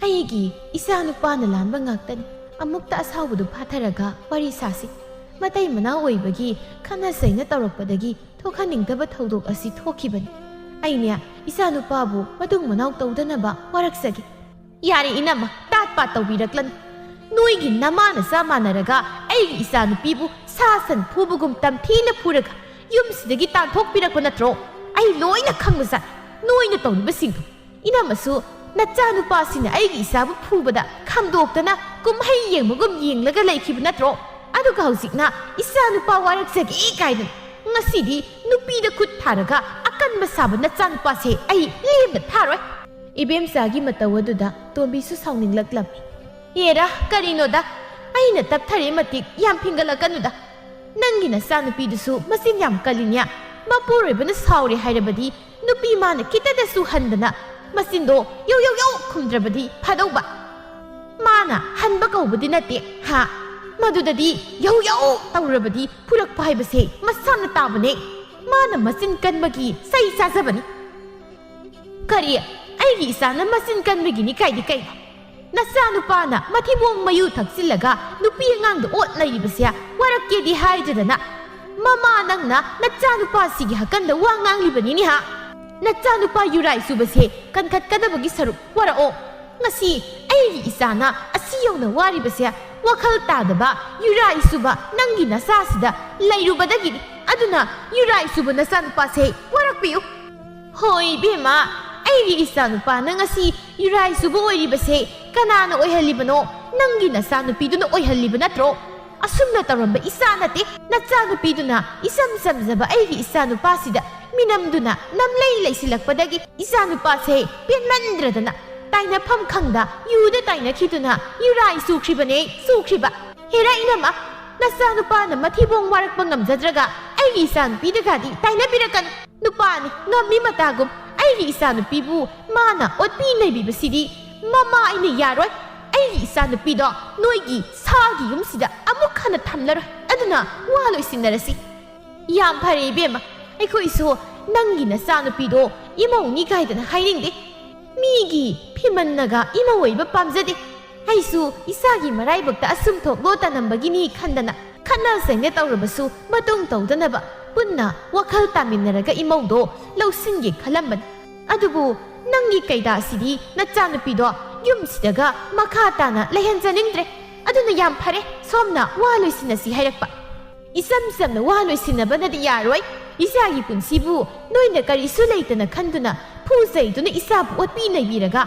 ꯑꯩꯒꯤ ꯏꯆꯥ ꯅꯨꯄꯥꯅ ꯂꯥꯟꯕ ꯉꯥꯛꯇꯅꯤ꯫ ꯑꯃꯨꯛꯇ ꯑꯁꯥꯎꯕꯗꯨ ꯐꯥꯊꯔꯒ ꯋꯥꯔꯤ ꯁꯥꯁꯤ꯫ ꯃꯇꯩ ꯃꯅꯥꯎ ꯑꯣꯏꯕꯒꯤ ꯈꯠꯅ ꯆꯩꯅ ꯇꯧꯔꯛꯄꯗꯒꯤ ꯊꯣꯛꯍꯟꯅꯤꯡꯗꯕ ꯊꯧꯗꯣꯛ ꯑꯁꯤ ꯊꯣꯛꯈꯤꯕꯅꯤ꯫ ꯑꯩꯅꯦ ꯏꯆꯥ ꯅꯨꯄꯥꯕꯨ ꯃꯇꯨꯡ ꯃꯅꯥꯎ ꯇꯧꯗꯅꯕ ꯋꯥꯔꯛꯆꯒꯦ꯫" "ꯌꯥꯔꯦ ꯏꯅꯝꯃ, ꯇꯥꯠ ꯄꯥꯠ ꯇꯧꯕꯤꯔꯛꯂꯅꯨ꯫ ꯅꯣꯏꯒꯤ ꯅꯃꯥ ꯅꯆꯥ ꯃꯥꯟꯅꯔꯒ ꯑꯩꯒꯤ ꯏꯆꯥ ꯅꯨꯄꯤꯕꯨ ꯁꯥ ꯁꯟ ꯐꯨꯕꯒꯨꯝ ꯇꯝꯊꯤꯅ ꯐꯨꯔꯒ ꯌꯨꯝꯁꯤꯗꯒꯤ ꯇꯥꯟꯊꯣꯛꯄꯤꯔꯛꯄ ꯅꯠꯇ꯭ꯔꯣ? ꯑꯩ ꯂꯣꯏꯅ ꯈꯪꯕꯖꯥꯠꯅꯤ ꯅꯣꯏꯅ ꯇꯧꯔꯤꯕꯁꯤꯡꯗꯣ꯫ ꯏꯅꯝꯃꯁꯨ ꯅꯆꯥꯅꯨꯄꯥꯁꯤꯅ ꯑꯩꯒꯤ ꯏꯆꯥꯕꯨ ꯐꯨꯕꯗ ꯈꯝꯗꯣꯛꯇꯅ ꯀꯨꯝꯍꯩ ꯌꯦꯡꯕꯒꯨꯝ ꯌꯦꯡꯂꯒ ꯂꯩꯈꯤꯕ ꯅꯠꯇ꯭ꯔꯣ? ꯑꯗꯨꯒ ꯍꯧꯖꯤꯛꯅ ꯏꯆꯥꯅꯨꯄꯥ ꯋꯥꯔꯛꯆꯒꯦ ꯀꯥꯏꯗꯅ꯫ ꯉꯁꯤꯗꯤ ꯅꯨꯄꯤꯗ ꯈꯨꯠ ꯊꯥꯔꯒ ꯑꯀꯟꯕ ꯁꯥꯕ ꯅꯆꯥꯅꯨꯄꯥꯁꯦ ꯑꯩ ꯂꯦꯝꯅ ꯊꯥꯔꯣꯏ꯫" ꯏꯕꯦꯝꯆꯥꯒꯤ ꯃꯇꯧ ꯑꯗꯨꯗ ꯇꯣꯝꯕꯤꯁꯨ ꯁꯥꯎꯅꯤꯡꯂꯛꯂꯝꯃꯤ꯫ "ꯑꯦꯔꯥ, ꯀꯔꯤꯅꯣꯗ? ꯑꯩꯅ ꯇꯞꯊꯔꯦ ꯃꯇꯤꯛ ꯌꯥꯝ ꯐꯤꯡꯒꯠꯂꯛꯀꯅꯨꯗ꯫ ꯅꯪꯒꯤ ꯅꯆꯥꯅꯨꯄꯤꯗꯨꯁꯨ ꯃꯆꯤꯟ ꯌꯥꯝ ꯀꯜꯂꯤꯅꯦ꯫ ꯃꯄꯨꯔꯣꯏꯕꯅ ꯁꯥꯎꯔꯦ ꯍꯥꯏꯔꯕꯗꯤ ꯅꯨꯄꯤ ꯃꯥꯅ ꯈꯤꯇꯗꯁꯨ ꯍꯟꯗꯅ ꯃꯆꯤꯟꯗꯣ ꯌꯧ ꯌꯧ ꯌꯧ ꯈꯨꯝꯗ꯭ꯔꯕꯗꯤ ꯐꯗꯧꯕ꯫ ꯃꯥꯅ ꯍꯟꯕ ꯀꯧꯕꯗꯤ ꯅꯠꯇꯦ, ꯍꯥ? ꯃꯗꯨꯗꯗꯤ ꯌꯧ ꯌꯧ ꯇꯧꯔꯕꯗꯤ ꯐꯨꯔꯛꯄ ꯍꯥꯏꯕꯁꯦ ꯃꯁꯥꯅ ꯇꯥꯕꯅꯦ꯫ ꯃꯥꯅ ꯃꯆꯤꯟ ꯀꯟꯕꯒꯤ ꯆꯩ ꯆꯥꯖꯕꯅꯤ꯫" "ꯀꯔꯤ? ꯑꯩꯒꯤ ꯏꯆꯥꯅ ꯃꯆꯤꯟ ꯀꯟꯕꯒꯤꯅꯤ ꯀꯥꯏꯗꯤ ꯀꯩꯅꯣ? ꯅꯆꯥꯅꯨꯄꯥꯅ ꯃꯊꯤꯕꯣꯡ ꯃꯌꯨ ꯊꯛꯆꯤꯜꯂꯒ ꯅꯨꯄꯤ ꯑꯉꯥꯡꯗ ꯑꯣꯠ ꯂꯩꯔꯤꯕꯁꯦ ꯋꯥꯔꯛꯀꯦꯗꯤ ꯍꯥꯏꯗ꯭ꯔꯗꯅ ꯃꯃꯥ, ꯅꯪꯅ ꯅꯆꯥꯅꯨꯄꯥꯁꯤꯒꯤ ꯍꯀꯟꯗ ꯋꯥ ꯉꯥꯡꯂꯤꯕꯅꯤꯅꯦ ꯍꯥ? ꯅꯆꯥꯅꯨꯄꯥ ꯌꯨꯔꯥꯏ ꯆꯨꯕꯁꯦ ꯀꯟꯈꯠꯀꯗꯕꯒꯤ ꯁꯔꯨꯛ ꯋꯥꯔꯛꯑꯣ꯫ ꯉꯁꯤ ꯑꯩꯒꯤ ꯏꯆꯥꯅ ꯑꯁꯤ ꯌꯧꯅ ꯋꯥꯔꯤꯕꯁꯦ ꯋꯥꯈꯜ ꯇꯥꯗꯕ ꯌꯨꯔꯥꯏ ꯆꯨꯕ ꯅꯪꯒꯤ ꯅꯆꯥꯁꯤꯗ ꯂꯩꯔꯨꯕꯗꯒꯤꯅꯤ꯫ ꯑꯗꯨꯅ ꯌꯨꯔꯥꯏ ꯆꯨꯕ ꯅꯆꯥꯅꯨꯄꯥꯁꯦ ꯋꯥꯔꯛꯄꯤꯌꯨ꯫ ꯍꯣꯏ ꯏꯕꯦꯝꯃ, ꯑꯩꯒꯤ ꯏꯆꯥꯅꯨꯄꯥꯅ ꯉꯁꯤ ꯌꯨꯔꯥꯏ ꯆꯨꯕ ꯑꯣꯏꯔꯤꯕꯁꯦ ꯀꯅꯥꯅ ꯑꯣꯏꯍꯜꯂꯤꯕꯅꯣ? ꯅꯪꯒꯤ ꯅꯆꯥꯅꯨꯄꯤꯗꯨꯅ ꯑꯣꯏꯍꯜꯂꯤꯕ ꯅꯠꯇ꯭ꯔꯣ? ꯑꯁꯨꯝꯅ ꯇꯧꯔꯝꯕ ꯏꯆꯥ ꯅꯠꯇꯦ꯫ ꯅꯆꯥꯅꯨꯄꯤꯗꯨꯅ ꯏꯆꯝ ꯆꯝꯖꯕ ꯑꯩꯒꯤ ꯏꯆꯥꯅꯨꯄꯥꯁꯤꯗ ꯃꯤꯅꯝꯗꯨꯅ ꯅꯝꯂꯩ ꯂꯩꯁꯤꯜꯂꯛꯄꯗꯒꯤ ꯏꯆꯥꯅꯨꯄꯥꯁꯦ ꯄꯦꯟꯃꯟꯗ꯭ꯔꯗꯅ ꯇꯥꯏꯅꯐꯝ ꯈꯪꯗ ꯌꯨꯗ ꯇꯥꯏꯅꯈꯤꯗꯨꯅ ꯌꯨꯔꯥꯏ ꯆꯨꯈ꯭ꯔꯤꯕꯅꯦ, ꯆꯨꯈ꯭ꯔꯤꯕ꯫ ꯍꯦꯔꯥ ꯏꯅꯝꯃ, ꯅꯆꯥꯅꯨꯄꯥꯅ ꯃꯊꯤꯕꯣꯡ ꯋꯥꯔꯛꯄ ꯉꯝꯖꯗ꯭ꯔꯒ ꯑꯩꯒꯤ ꯏꯆꯥꯅꯨꯄꯤꯗꯒꯗꯤ ꯇꯥꯏꯅꯕꯤꯔꯛꯀꯅꯨ꯫ ꯅꯨꯄꯥꯅꯤ, ꯉꯝꯃꯤ ꯃꯇꯥꯒꯨꯝ ꯑꯩꯒꯤ ꯏꯆꯥꯅꯨꯄꯤꯕꯨ ꯃꯥꯅ ꯑꯣꯠꯄꯤ ꯅꯩꯕꯤꯕꯁꯤꯗꯤ ꯃꯃꯥ ꯑꯩꯅ ꯌꯥꯔꯣꯏ꯫ ꯑꯩꯒꯤ ꯏꯆꯥꯅꯨꯄꯤꯗꯣ ꯅꯣꯏꯒꯤ ꯁꯥꯒꯤ ꯌꯨꯝꯁꯤꯗ ꯑꯃꯨꯛ ꯍꯟꯅ ꯊꯝꯂꯔꯣꯏ꯫ ꯑꯗꯨꯅ ꯋꯥ ꯂꯣꯏꯁꯤꯟꯅꯔꯁꯤ꯫ ꯌꯥꯝ ꯐꯔꯦ ꯏꯕꯦꯝꯃ, ꯑꯩꯈꯣꯏꯁꯨ ꯅꯪꯒꯤ ꯅꯆꯥꯅꯨꯄꯤꯗꯣ ꯏꯃꯧꯅꯤ ꯀꯥꯏꯗꯅ ꯍꯥꯏꯅꯤꯡꯗꯦ꯫ ꯃꯤꯒꯤ ꯐꯤꯃꯟꯅꯒ ꯏꯃꯧ ꯑꯣꯏꯕ ꯄꯥꯝꯖꯗꯦ꯫ ꯑꯩꯁꯨ ꯏꯆꯥꯒꯤ ꯃꯔꯥꯏꯕꯛꯇ ꯑꯁꯨꯝ ꯊꯣꯛꯂꯣ ꯇꯅꯝꯕꯒꯤꯅꯤ ꯈꯟꯗꯅ ꯈꯠꯅ ꯆꯩꯅ ꯇꯧꯔꯕꯁꯨ ꯃꯇꯨꯡ ꯇꯧꯗꯅꯕ ꯄꯨꯟꯅ ꯋꯥꯈꯜ ꯇꯥꯃꯤꯟꯅꯔꯒ ꯏꯃꯧꯗꯣ ꯂꯧꯁꯤꯟꯒꯦ ꯈꯜꯂꯝꯕꯅꯤ꯫ ꯑꯗꯨꯕꯨ ꯅꯪꯒꯤ ꯀꯩꯗꯥꯁꯤꯗꯤ ꯅꯆꯥꯅꯨꯄꯤꯗꯣ ꯌꯨꯝꯁꯤꯗꯒ ꯃꯈꯥ ꯇꯥꯅ ꯂꯩꯍꯟꯖꯅꯤꯡꯗ꯭ꯔꯦ꯫ ꯑꯗꯨꯅ ꯌꯥꯝ ꯐꯔꯦ, ꯁꯣꯝꯅ ꯋꯥ ꯂꯣꯏꯁꯤꯟꯅꯁꯤ ꯍꯥꯏꯔꯛꯄ꯫ ꯏꯆꯝ ꯆꯝꯅ ꯋꯥ ꯂꯣꯏꯁꯤꯟꯅꯕꯅꯗꯤ ꯌꯥꯔꯣꯏ꯫ ꯏꯆꯥꯒꯤ ꯄꯨꯟꯁꯤꯕꯨ ꯅꯣꯏꯅ ꯀꯔꯤꯁꯨ ꯂꯩꯇꯅ ꯈꯟꯗꯨꯅ ꯐꯨ ꯆꯩꯗꯨꯅ ꯏꯆꯥꯕꯨ ꯑꯣꯠꯄꯤ ꯅꯩꯕꯤꯔꯒ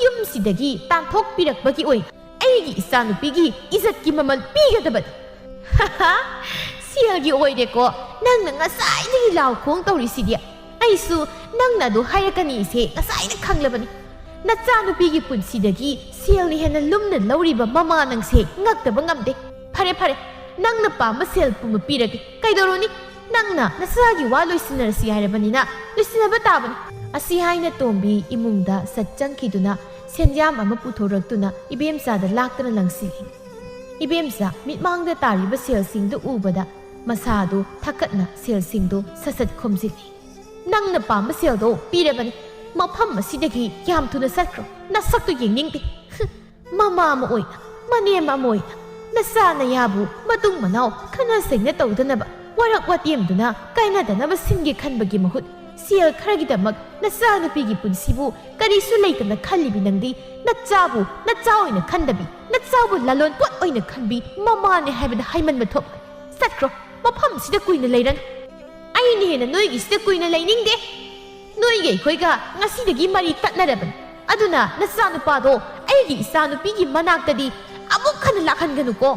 ꯌꯨꯝꯁꯤꯗꯒꯤ ꯇꯥꯟꯊꯣꯛꯄꯤꯔꯛꯄꯒꯤ ꯑꯣꯏꯅ ꯑꯩꯒꯤ ꯏꯆꯥꯅꯨꯄꯤꯒꯤ ꯏꯖꯠꯀꯤ ꯃꯃꯜ ꯄꯤꯒꯗꯕꯅꯤ꯫ ꯍꯥꯍꯥ, ꯁꯦꯜꯒꯤ ꯑꯣꯏꯔꯦꯀꯣ ꯅꯪꯅ ꯉꯁꯥꯏꯗꯒꯤ ꯂꯥꯎ ꯈꯣꯡ ꯇꯧꯔꯤꯁꯤꯗꯤ꯫ ꯑꯩꯁꯨ ꯅꯪꯅ ꯑꯗꯨ ꯍꯥꯏꯔꯛꯀꯅꯤꯁꯦ ꯉꯁꯥꯏꯅ ꯈꯪꯂꯕꯅꯤ꯫ ꯅꯆꯥꯅꯨꯄꯤꯒꯤ ꯄꯨꯟꯁꯤꯗꯒꯤ ꯁꯦꯜꯅ ꯍꯦꯟꯅ ꯂꯨꯝꯅ ꯂꯧꯔꯤꯕ ꯃꯃꯥ ꯅꯪꯁꯦ ꯉꯛꯇꯕ ꯉꯝꯗꯦ꯫ ꯐꯔꯦ, ꯐꯔꯦ, ꯅꯪꯅ ꯄꯥꯝꯕ ꯁꯦꯜ ꯄꯨꯝꯕ ꯄꯤꯔꯒꯦ꯫ ꯀꯩꯗꯧꯔꯨꯅꯤ? ꯅꯪꯅ ꯅꯆꯥꯒꯤ ꯋꯥ ꯂꯣꯏꯁꯤꯟꯅꯔꯁꯤ ꯍꯥꯏꯔꯕꯅꯤꯅ ꯂꯣꯏꯁꯤꯟꯅꯕ ꯇꯥꯕꯅꯤ꯫ ꯑꯁꯤ ꯍꯥꯏꯅ ꯇꯣꯝꯕꯤ ꯏꯃꯨꯡꯗ ꯁꯠ ꯆꯪꯈꯤꯗꯨꯅ ꯁꯦꯟꯌꯥꯝ ꯑꯃ ꯄꯨꯊꯣꯔꯛꯇꯨꯅ ꯏꯕꯦꯝꯆꯥꯗ ꯂꯥꯛꯇꯅ ꯂꯪꯁꯤꯜꯂꯤ꯫ ꯏꯕꯦꯝꯆꯥ ꯃꯤꯠꯃꯥꯡꯗ ꯇꯥꯔꯤꯕ ꯁꯦꯜꯁꯤꯡꯗꯨ ꯎꯕꯗ ꯃꯁꯥꯗꯨ ꯊꯛꯀꯠꯅ ꯁꯦꯜꯁꯤꯡꯗꯨ ꯁꯠ ꯁꯠ ꯈꯣꯝꯖꯤꯜꯂꯤ꯫ ꯅꯪꯅ ꯄꯥꯝꯕ ꯁꯦꯜꯗꯣ ꯄꯤꯔꯕꯅꯤ꯫ ꯃꯐꯝ ꯑꯁꯤꯗꯒꯤ ꯌꯥꯝ ꯊꯨꯅ ꯆꯠꯈ꯭ꯔꯣ꯫ ꯅꯁꯛꯇꯨ ꯌꯦꯡꯅꯤꯡꯗꯦ꯫ ꯍꯨꯝ, ꯃꯃꯥ ꯑꯃ ꯑꯣꯏꯅ, ꯃꯅꯦꯝ ꯑꯃ ꯑꯣꯏꯅ ꯅꯆꯥ ꯅꯌꯥꯕꯨ ꯃꯇꯨꯡ ꯃꯅꯥꯎ ꯈꯠꯅ ꯆꯩꯅ ꯇꯧꯗꯅꯕ ꯋꯥꯔꯛ ꯋꯥꯇꯦꯝꯗꯨꯅ ꯀꯥꯏꯅꯗꯅꯕ ꯁꯤꯟꯒꯦ ꯈꯟꯕꯒꯤ ꯃꯍꯨꯠ, ꯁꯦꯜ ꯈꯔꯒꯤꯗꯃꯛ ꯅꯆꯥꯅꯨꯄꯤꯒꯤ ꯄꯨꯟꯁꯤꯕꯨ ꯀꯔꯤꯁꯨ ꯂꯩꯇꯅ ꯈꯜꯂꯤꯕꯤ ꯅꯪꯗꯤ, ꯅꯆꯥꯕꯨ ꯅꯆꯥ ꯑꯣꯏꯅ ꯈꯟꯗꯕꯤ, ꯅꯆꯥꯕꯨ ꯂꯂꯣꯟꯄꯣꯠ ꯑꯣꯏꯅ ꯈꯟꯕꯤ ꯃꯃꯥꯅꯦ ꯍꯥꯏꯕꯗ ꯍꯥꯏꯃꯟꯕ ꯊꯣꯛꯂꯣꯏ꯫ ꯆꯠꯈ꯭ꯔꯣ, ꯃꯐꯝꯁꯤꯗ ꯀꯨꯏꯅ ꯂꯩꯔꯅꯨ꯫ ꯑꯩꯅ ꯍꯦꯟꯅ ꯅꯣꯏꯒꯤꯁꯤꯗ ꯀꯨꯏꯅ ꯂꯩꯅꯤꯡꯗꯦ꯫ ꯅꯣꯏꯒꯤ ꯑꯩꯈꯣꯏꯒ ꯉꯁꯤꯗꯒꯤ ꯃꯔꯤ ꯇꯠꯅꯔꯕꯅꯤ꯫ ꯑꯗꯨꯅ ꯅꯆꯥꯅꯨꯄꯥꯗꯣ ꯑꯩꯒꯤ ꯏꯆꯥꯅꯨꯄꯤꯒꯤ ꯃꯅꯥꯛꯇꯗꯤ ꯑꯃꯨꯛ ꯍꯟꯅ ꯂꯥꯛꯍꯟꯒꯅꯨꯀꯣ꯫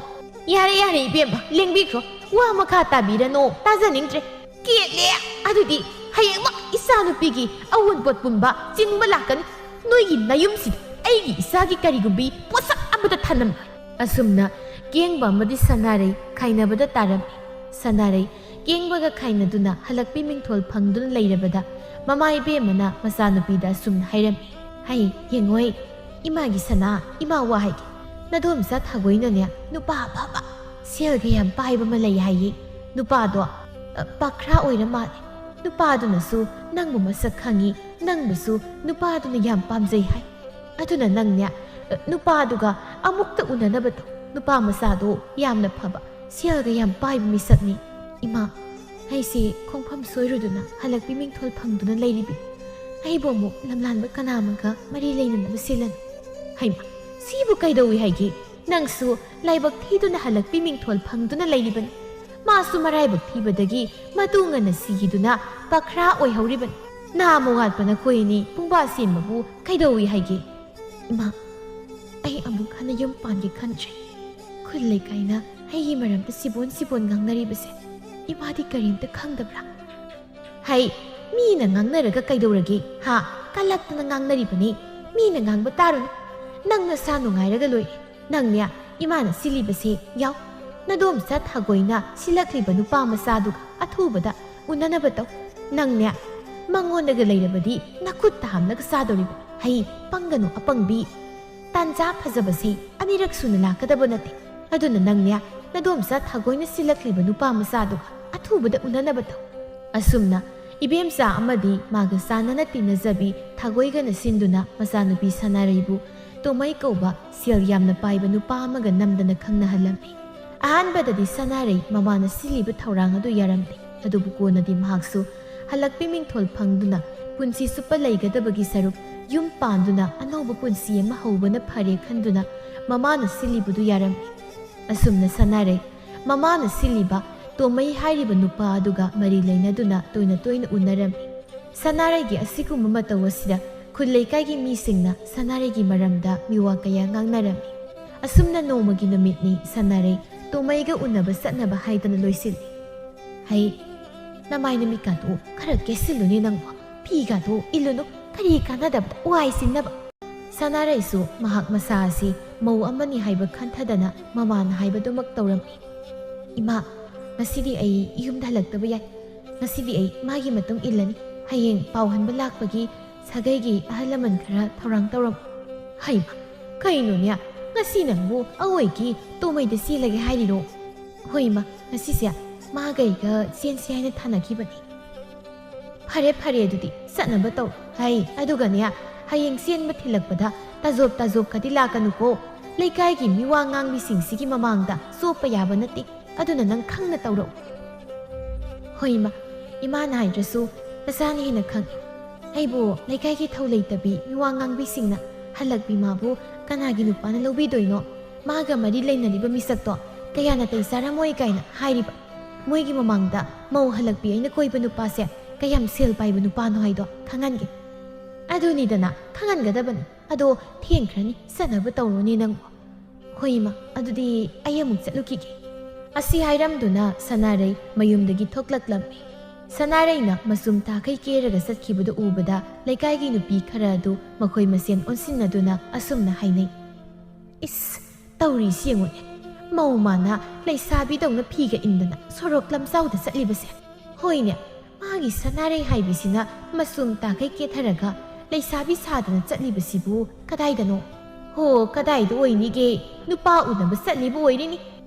ꯌꯥꯔꯦ, ꯌꯥꯔꯦ ꯏꯕꯦꯝꯃ, ꯂꯦꯡꯕꯤꯈ꯭ꯔꯣ꯫ ꯋꯥ ꯃꯈꯥ ꯇꯥꯕꯤꯔꯅꯨ, ꯇꯥꯖꯅꯤꯡꯗ꯭ꯔꯦ꯫ ꯀꯦꯠꯂꯦ꯫ ꯑꯗꯨꯗꯤ ꯍꯌꯦꯡꯃꯛ ꯏꯆꯥꯅꯨꯄꯤꯒꯤ ꯑꯑꯣꯟꯄꯣꯠ ꯄꯨꯝꯕ ꯆꯤꯡꯕ ꯂꯥꯛꯀꯅꯤ꯫ ꯅꯣꯏꯒꯤ ꯅꯌꯨꯝꯁꯤꯗ ꯑꯩꯒꯤ ꯏꯆꯥꯒꯤ ꯀꯔꯤꯒꯨꯝꯕꯤ ꯄꯣꯠꯁꯛ ꯑꯃꯠꯇ ꯊꯅꯝꯂꯣꯏ꯫ ꯑꯁꯨꯝꯅ ꯀꯦꯡꯕ ꯑꯃꯗꯤ ꯁꯅꯥꯔꯩ ꯈꯥꯏꯅꯕꯗ ꯇꯥꯔꯝꯃꯤ꯫ ꯁꯅꯥꯔꯩ ꯀꯦꯡꯕꯒ ꯈꯥꯏꯅꯗꯨꯅ ꯍꯜꯂꯛꯄꯤ ꯃꯤꯡꯊꯣꯜ ꯐꯪꯗꯨꯅ ꯂꯩꯔꯕꯗ ꯃꯃꯥ ꯏꯕꯦꯝꯃꯅ ꯃꯆꯥꯅꯨꯄꯤꯗ ꯑꯁꯨꯝꯅ ꯍꯥꯏꯔꯝꯃꯤ꯫ ꯍꯩ, ꯌꯦꯡꯉꯣꯏ, ꯏꯃꯥꯒꯤ ꯁꯅꯥ, ꯏꯃꯥ ꯋꯥ ꯍꯥꯏꯒꯦ꯫ ꯅꯗꯣꯝꯆꯥ ꯊꯥꯒꯣꯏꯅꯅꯦ ꯅꯨꯄꯥ ꯑꯐꯕ, ꯁꯦꯜꯒ ꯌꯥꯝ ꯄꯥꯏꯕ ꯑꯃ ꯂꯩ ꯍꯥꯏꯌꯦ꯫ ꯅꯨꯄꯥꯗꯣ, ꯑ, ꯄꯥꯈ꯭ꯔꯥ ꯑꯣꯏꯔ ꯃꯥꯜꯂꯦ꯫ ꯅꯨꯄꯥꯗꯨꯅꯁꯨ ꯅꯪꯕꯨ ꯃꯁꯛ ꯈꯪꯉꯤ, ꯅꯪꯕꯨꯁꯨ ꯅꯨꯄꯥꯗꯨꯅ ꯌꯥꯝ ꯄꯥꯝꯖꯩ ꯍꯥꯏ꯫ ꯑꯗꯨꯅ ꯅꯪꯅꯦ, ꯑ, ꯅꯨꯄꯥꯗꯨꯒ ꯑꯃꯨꯛꯇ ꯎꯅꯅꯕ ꯇꯧ꯫ ꯅꯨꯄꯥ ꯃꯆꯥꯗꯣ ꯌꯥꯝꯅ ꯐꯕ, ꯁꯦꯜꯒ ꯌꯥꯝ ꯄꯥꯏꯕ ꯃꯤꯁꯛꯅꯤ꯫ ꯏꯃꯥ, ꯑꯩꯁꯦ ꯈꯣꯡꯐꯝ ꯁꯣꯏꯔꯨꯗꯨꯅ ꯍꯜꯂꯛꯄꯤ ꯃꯤꯡꯊꯣꯜ ꯐꯪꯗꯨꯅ ꯂꯩꯔꯤꯕꯤ꯫ ꯑꯩꯕꯨ ꯑꯃꯨꯛ ꯂꯝꯂꯥꯟꯕ ꯀꯅꯥ ꯑꯃꯒ ꯃꯔꯤ ꯂꯩꯅꯅꯕ ꯁꯤꯜꯂꯅꯨ꯫ ꯍꯩꯃꯥ, ꯁꯤꯕꯨ ꯀꯩꯗꯧꯏ ꯍꯥꯏꯒꯦ? ꯅꯪꯁꯨ ꯂꯥꯏꯕꯛ ꯊꯤꯗꯨꯅ ꯍꯜꯂꯛꯄꯤ ꯃꯤꯡꯊꯣꯜ ꯐꯪꯗꯨꯅ ꯂꯩꯔꯤꯕꯅꯤ꯫ ꯃꯥꯁꯨ ꯃꯔꯥꯏꯕꯛ ꯊꯤꯕꯗꯒꯤ ꯃꯇꯨ ꯉꯟꯅ ꯁꯤꯈꯤꯗꯨꯅ ꯄꯥꯈ꯭ꯔꯥ ꯑꯣꯏꯍꯧꯔꯤꯕꯅꯤ꯫ ꯅꯥꯝꯃ ꯋꯥꯠꯄ ꯅꯈꯣꯏ ꯑꯅꯤ ꯄꯨꯡꯕꯥ ꯁꯦꯝꯕꯕꯨ ꯀꯩꯗꯧꯏ ꯍꯥꯏꯒꯦ? ꯏꯃꯥ, ꯑꯩ ꯑꯃꯨꯛ ꯍꯟꯅ ꯌꯨꯝ ꯄꯥꯟꯒꯦ ꯈꯟꯗ꯭ꯔꯦ꯫ ꯈꯨꯜ ꯂꯩꯀꯥꯏꯅ ꯑꯩꯒꯤ ꯃꯔꯝꯗ ꯁꯤꯕꯣꯟ ꯁꯤꯕꯣꯟ ꯉꯥꯡꯅꯔꯤꯕꯁꯦ ꯏꯃꯥꯗꯤ ꯀꯔꯤꯝꯇ ꯈꯪꯗꯕ꯭ꯔꯥ? ꯍꯩ, ꯃꯤꯅ ꯉꯥꯡꯅꯔꯒ ꯀꯩꯗꯧꯔꯒꯦ? ꯍꯥ? ꯀꯜꯂꯛꯇꯅ ꯉꯥꯡꯅꯔꯤꯕꯅꯤ꯫ ꯃꯤꯅ ꯉꯥꯡꯕ ꯇꯥꯔꯨꯅꯨ꯫ ꯅꯪ ꯅꯁꯥ ꯅꯨꯡꯉꯥꯏꯔꯒ ꯂꯣꯏꯔꯦ꯫ ꯅꯪꯅꯦ ꯏꯃꯥꯅ ꯁꯤꯜꯂꯤꯕꯁꯦ ꯌꯥꯎ꯫ ꯅꯗꯣꯝꯆꯥ ꯊꯥꯒꯣꯏꯅ ꯁꯤꯜꯂꯛꯂꯤꯕ ꯅꯨꯄꯥ ꯃꯆꯥꯗꯨꯒ ꯑꯊꯨꯕꯗ ꯎꯅꯅꯕ ꯇꯧ꯫ ꯅꯪꯅꯦ ꯃꯉꯣꯟꯗꯒ ꯂꯩꯔꯕꯗꯤ ꯅꯈꯨꯠꯇ ꯍꯥꯝꯂꯒ ꯆꯥꯗꯧꯔꯤꯕ꯫ ꯍꯩ, ꯄꯪꯒꯅꯨ ꯑꯄꯪꯕꯤ꯫ ꯇꯥꯟꯖꯥ ꯐꯖꯕꯁꯤ ꯑꯅꯤꯔꯛ ꯁꯨꯅ ꯂꯥꯛꯀꯗꯕ ꯅꯠꯇꯦ꯫ ꯑꯗꯨꯅ ꯅꯪꯅꯦ ꯅꯗꯣꯝꯆꯥ ꯊꯥꯒꯣꯏꯅ ꯁꯤꯜꯂꯛꯂꯤꯕ ꯅꯨꯄꯥ ꯃꯆꯥꯗꯨꯒ ꯑꯊꯨꯕꯗ ꯎꯅꯅꯕ ꯇꯧ꯫ ꯑꯁꯨꯝꯅ ꯏꯕꯦꯝꯆꯥ ꯑꯃꯗꯤ ꯃꯥꯒ ꯆꯥꯟꯅꯅ ꯇꯤꯟꯅꯖꯕꯤ ꯊꯥꯒꯣꯏꯒꯅ ꯁꯤꯟꯗꯨꯅ ꯃꯆꯥꯅꯨꯄꯤ ꯁꯅꯥꯔꯩꯕꯨ ꯇꯣꯃꯩ ꯀꯧꯕ ꯁꯦꯜ ꯌꯥꯝꯅ ꯄꯥꯏꯕ ꯅꯨꯄꯥ ꯑꯃꯒ ꯅꯝꯗꯅ ꯈꯪꯅꯍꯜꯂꯝꯃꯤ꯫ ꯑꯍꯥꯟꯕꯗꯗꯤ ꯁꯅꯥꯔꯩ ꯃꯃꯥꯅ ꯁꯤꯜꯂꯤꯕ ꯊꯧꯔꯥꯡ ꯑꯗꯨ ꯌꯥꯔꯝꯗꯦ꯫ ꯑꯗꯨꯕꯨ ꯀꯣꯟꯅꯗꯤ ꯃꯍꯥꯛꯁꯨ ꯍꯜꯂꯛꯄꯤ ꯃꯤꯡꯊꯣꯜ ꯐꯪꯗꯨꯅ ꯄꯨꯟꯁꯤ ꯆꯨꯞꯄ ꯂꯩꯒꯗꯕꯒꯤ ꯁꯔꯨꯛ ꯌꯨꯝ ꯄꯥꯟꯗꯨꯅ ꯑꯅꯧꯕ ꯄꯨꯟꯁꯤ ꯑꯃ ꯍꯧꯕꯅ ꯐꯔꯦ ꯈꯟꯗꯨꯅ ꯃꯃꯥꯅ ꯁꯤꯜꯂꯤꯕꯗꯨ ꯌꯥꯔꯝꯃꯤ꯫ ꯑꯁꯨꯝꯅ ꯁꯅꯥꯔꯩ ꯃꯃꯥꯅ ꯁꯤꯜꯂꯤꯕ ꯇꯣꯃꯩ ꯍꯥꯏꯔꯤꯕ ꯅꯨꯄꯥ ꯑꯗꯨꯒ ꯃꯔꯤ ꯂꯩꯅꯗꯨꯅ ꯇꯣꯏꯅ ꯇꯣꯏꯅ ꯎꯅꯔꯝꯃꯤ꯫ ꯁꯅꯥꯔꯩꯒꯤ ꯑꯁꯤꯒꯨꯝꯕ ꯃꯇꯧ ꯑꯁꯤꯗ ꯈꯨꯜ ꯂꯩꯀꯥꯏꯒꯤ ꯃꯤꯁꯤꯡꯅ ꯁꯅꯥꯔꯩꯒꯤ ꯃꯔꯝꯗ ꯃꯤꯋꯥ ꯀꯌꯥ ꯉꯥꯡꯅꯔꯝꯃꯤ꯫ ꯑꯁꯨꯝꯅ ꯅꯣꯡꯃꯒꯤ ꯅꯨꯃꯤꯠꯅꯤ ꯁꯅꯥꯔꯩ ꯇꯣꯃꯩꯒ ꯎꯅꯕ ꯆꯠꯅꯕ ꯍꯥꯏꯗꯅ ꯂꯣꯏꯁꯤꯜꯂꯤ꯫ "ꯍꯩ, ꯅꯃꯥꯏ ꯅꯃꯤꯠꯀꯥꯗꯣ ꯈꯔ ꯀꯦꯁꯤꯜꯂꯨꯅꯦ ꯅꯪꯕꯣ, ꯐꯤꯒꯥꯗꯣ ꯏꯜꯂꯨꯅꯨ, ꯀꯔꯤ ꯀꯥꯟꯅꯗꯕꯗ ꯋꯥꯏ ꯆꯤꯟꯅꯕ?" ꯁꯅꯥꯔꯩꯁꯨ ꯃꯍꯥꯛ ꯃꯁꯥ ꯑꯁꯤ ꯃꯧ ꯑꯃꯅꯤ ꯍꯥꯏꯕ ꯈꯟꯊꯗꯅ ꯃꯃꯥꯅ ꯍꯥꯏꯕꯗꯨꯃꯛ ꯇꯧꯔꯝꯃꯤ꯫ "ꯏꯃꯥ, ꯉꯁꯤꯗꯤ ꯑꯩ ꯌꯨꯝꯗ ꯍꯜꯂꯛꯇꯕ ꯌꯥꯏ꯫ ꯉꯁꯤꯗꯤ ꯑꯩ ꯃꯥꯒꯤ ꯃꯇꯨꯡ ꯏꯜꯂꯅꯤ꯫ ꯍꯌꯦꯡ ꯄꯥꯎ ꯍꯟꯕ ꯂꯥꯛꯄꯒꯤ ꯁꯥꯒꯩꯒꯤ ꯑꯍꯜ ꯂꯃꯟ ꯈꯔ ꯊꯧꯔꯥꯡ ꯇꯧꯔꯝꯃꯨ꯫" "ꯍꯩꯃ, ꯀꯩꯅꯣꯅꯦ? ꯉꯁꯤ ꯅꯪꯕꯨ ꯑꯋꯣꯏꯒꯤ ꯇꯣꯃꯩꯗ ꯆꯦꯜꯂꯒꯦ ꯍꯥꯏꯔꯤꯔꯣ?" "ꯍꯣꯏ ꯏꯃꯥ, ꯉꯁꯤꯁꯦ ꯃꯥꯒ ꯑꯩꯒ ꯆꯦꯟꯁꯤ ꯍꯥꯏꯅ ꯊꯥꯅꯈꯤꯕꯅꯤ꯫" "ꯐꯔꯦ ꯐꯔꯦ, ꯑꯗꯨꯗꯤ ꯆꯠꯅꯕ ꯇꯧ꯫ ꯍꯩ, ꯑꯗꯨꯒꯅꯦ, ꯍꯌꯦꯡ ꯆꯦꯟꯕ ꯊꯤꯜꯂꯛꯄꯗ ꯇꯥꯖꯣꯞ ꯇꯥꯖꯣꯞꯀꯗꯤ ꯂꯥꯛꯀꯅꯨꯀꯣ꯫ ꯂꯩꯀꯥꯏꯒꯤ ꯃꯤꯋꯥ ꯉꯥꯡꯕꯤꯁꯤꯡꯁꯤꯒꯤ ꯃꯃꯥꯡꯗ ꯆꯣꯞꯄ ꯌꯥꯕ ꯅꯠꯇꯦ꯫ ꯑꯗꯨꯅ ꯅꯪ ꯈꯪꯅ ꯇꯧꯔꯛꯎ꯫" "ꯍꯣꯏ ꯏꯃꯥ, ꯏꯃꯥꯅ ꯍꯥꯏꯗ꯭ꯔꯁꯨ ꯅꯆꯥꯅ ꯍꯦꯟꯅ ꯈꯪꯏ꯫ ꯑꯩꯕꯨ ꯂꯩꯀꯥꯏꯒꯤ ꯊꯧ ꯂꯩꯇꯕꯤ ꯃꯤꯋꯥ ꯉꯥꯡꯕꯤꯁꯤꯡꯅ ꯍꯜꯂꯛꯄꯤ ꯃꯥꯕꯨ ꯀꯅꯥꯒꯤ ꯅꯨꯄꯥꯅ ꯂꯧꯕꯤꯗꯣꯏꯅꯣ? ꯃꯥꯒ ꯃꯔꯤ ꯂꯩꯅꯔꯤꯕ ꯃꯤꯁꯛꯇꯣ ꯀꯌꯥ ꯅꯥꯇꯩ ꯆꯥꯔꯝꯃꯣꯏ ꯀꯥꯏꯅ ꯍꯥꯏꯔꯤꯕ꯫ ꯃꯣꯏꯒꯤ ꯃꯃꯥꯡꯗ ꯃꯧ ꯍꯜꯂꯛꯄꯤ ꯑꯩꯅ ꯀꯣꯏꯕ ꯅꯨꯄꯥꯁꯦ ꯀꯌꯥꯝ ꯁꯦꯜ ꯄꯥꯏꯕ ꯅꯨꯄꯥꯅꯣ ꯍꯥꯏꯗꯣ ꯈꯪꯍꯟꯒꯦ꯫" "ꯑꯗꯨꯅꯤꯗꯅ, ꯈꯪꯍꯟꯒꯗꯕꯅꯤ꯫ ꯑꯗꯣ ꯊꯦꯡꯈ꯭ꯔꯅꯤ, ꯆꯠꯅꯕ ꯇꯧꯔꯣꯅꯦ ꯅꯪꯕꯨ꯫" "ꯍꯣꯏ ꯏꯃꯥ, ꯑꯗꯨꯗꯤ ꯑꯩ ꯑꯃꯨꯛ ꯆꯠꯂꯨꯈꯤꯒꯦ꯫" ꯑꯁꯤ ꯍꯥꯏꯔꯝꯗꯨꯅ ꯁꯅꯥꯔꯩ ꯃꯌꯨꯝꯗꯒꯤ ꯊꯣꯛꯂꯛꯂꯝꯃꯤ꯫ ꯁꯅꯥꯔꯩꯅ ꯃꯆꯨꯝ ꯇꯥꯈꯩ ꯀꯦꯔꯒ ꯆꯠꯈꯤꯕꯗꯨ ꯎꯕꯗ ꯂꯩꯀꯥꯏꯒꯤ ꯅꯨꯄꯤ ꯈꯔ ꯑꯗꯨ ꯃꯈꯣꯏ ꯃꯁꯦꯟ ꯑꯣꯟꯁꯤꯟꯅꯗꯨꯅ ꯑꯁꯨꯝꯅ ꯍꯥꯏꯅꯩ, "ꯏꯁ, ꯇꯧꯔꯤꯁꯤ ꯌꯦꯡꯉꯨꯅꯦ, ꯃꯧ ꯃꯥꯅ ꯂꯩꯁꯥꯕꯤꯗꯧꯅ ꯐꯤꯒ ꯏꯟꯗꯅ ꯁꯣꯔꯣꯛ ꯂꯝꯖꯥꯎꯗ ꯆꯠꯂꯤꯕꯁꯦ꯫ ꯍꯣꯏꯅꯦ, ꯃꯥꯒꯤ ꯁꯅꯥꯔꯩ ꯍꯥꯏꯕꯤꯁꯤꯅ ꯃꯆꯨꯝ ꯇꯥꯈꯩ ꯀꯦꯊꯔꯒ ꯂꯩꯁꯥꯕꯤ ꯁꯥꯗꯅ ꯆꯠꯂꯤꯕꯁꯤꯕꯨ ꯀꯗꯥꯏꯗꯅꯣ? ꯍꯣ, ꯀꯗꯥꯏꯗ ꯑꯣꯏꯅꯤꯒꯦ? ꯅꯨꯄꯥ ꯎꯅꯕ ꯆꯠꯂꯤꯕ ꯑꯣꯏꯔꯤꯅꯤ꯫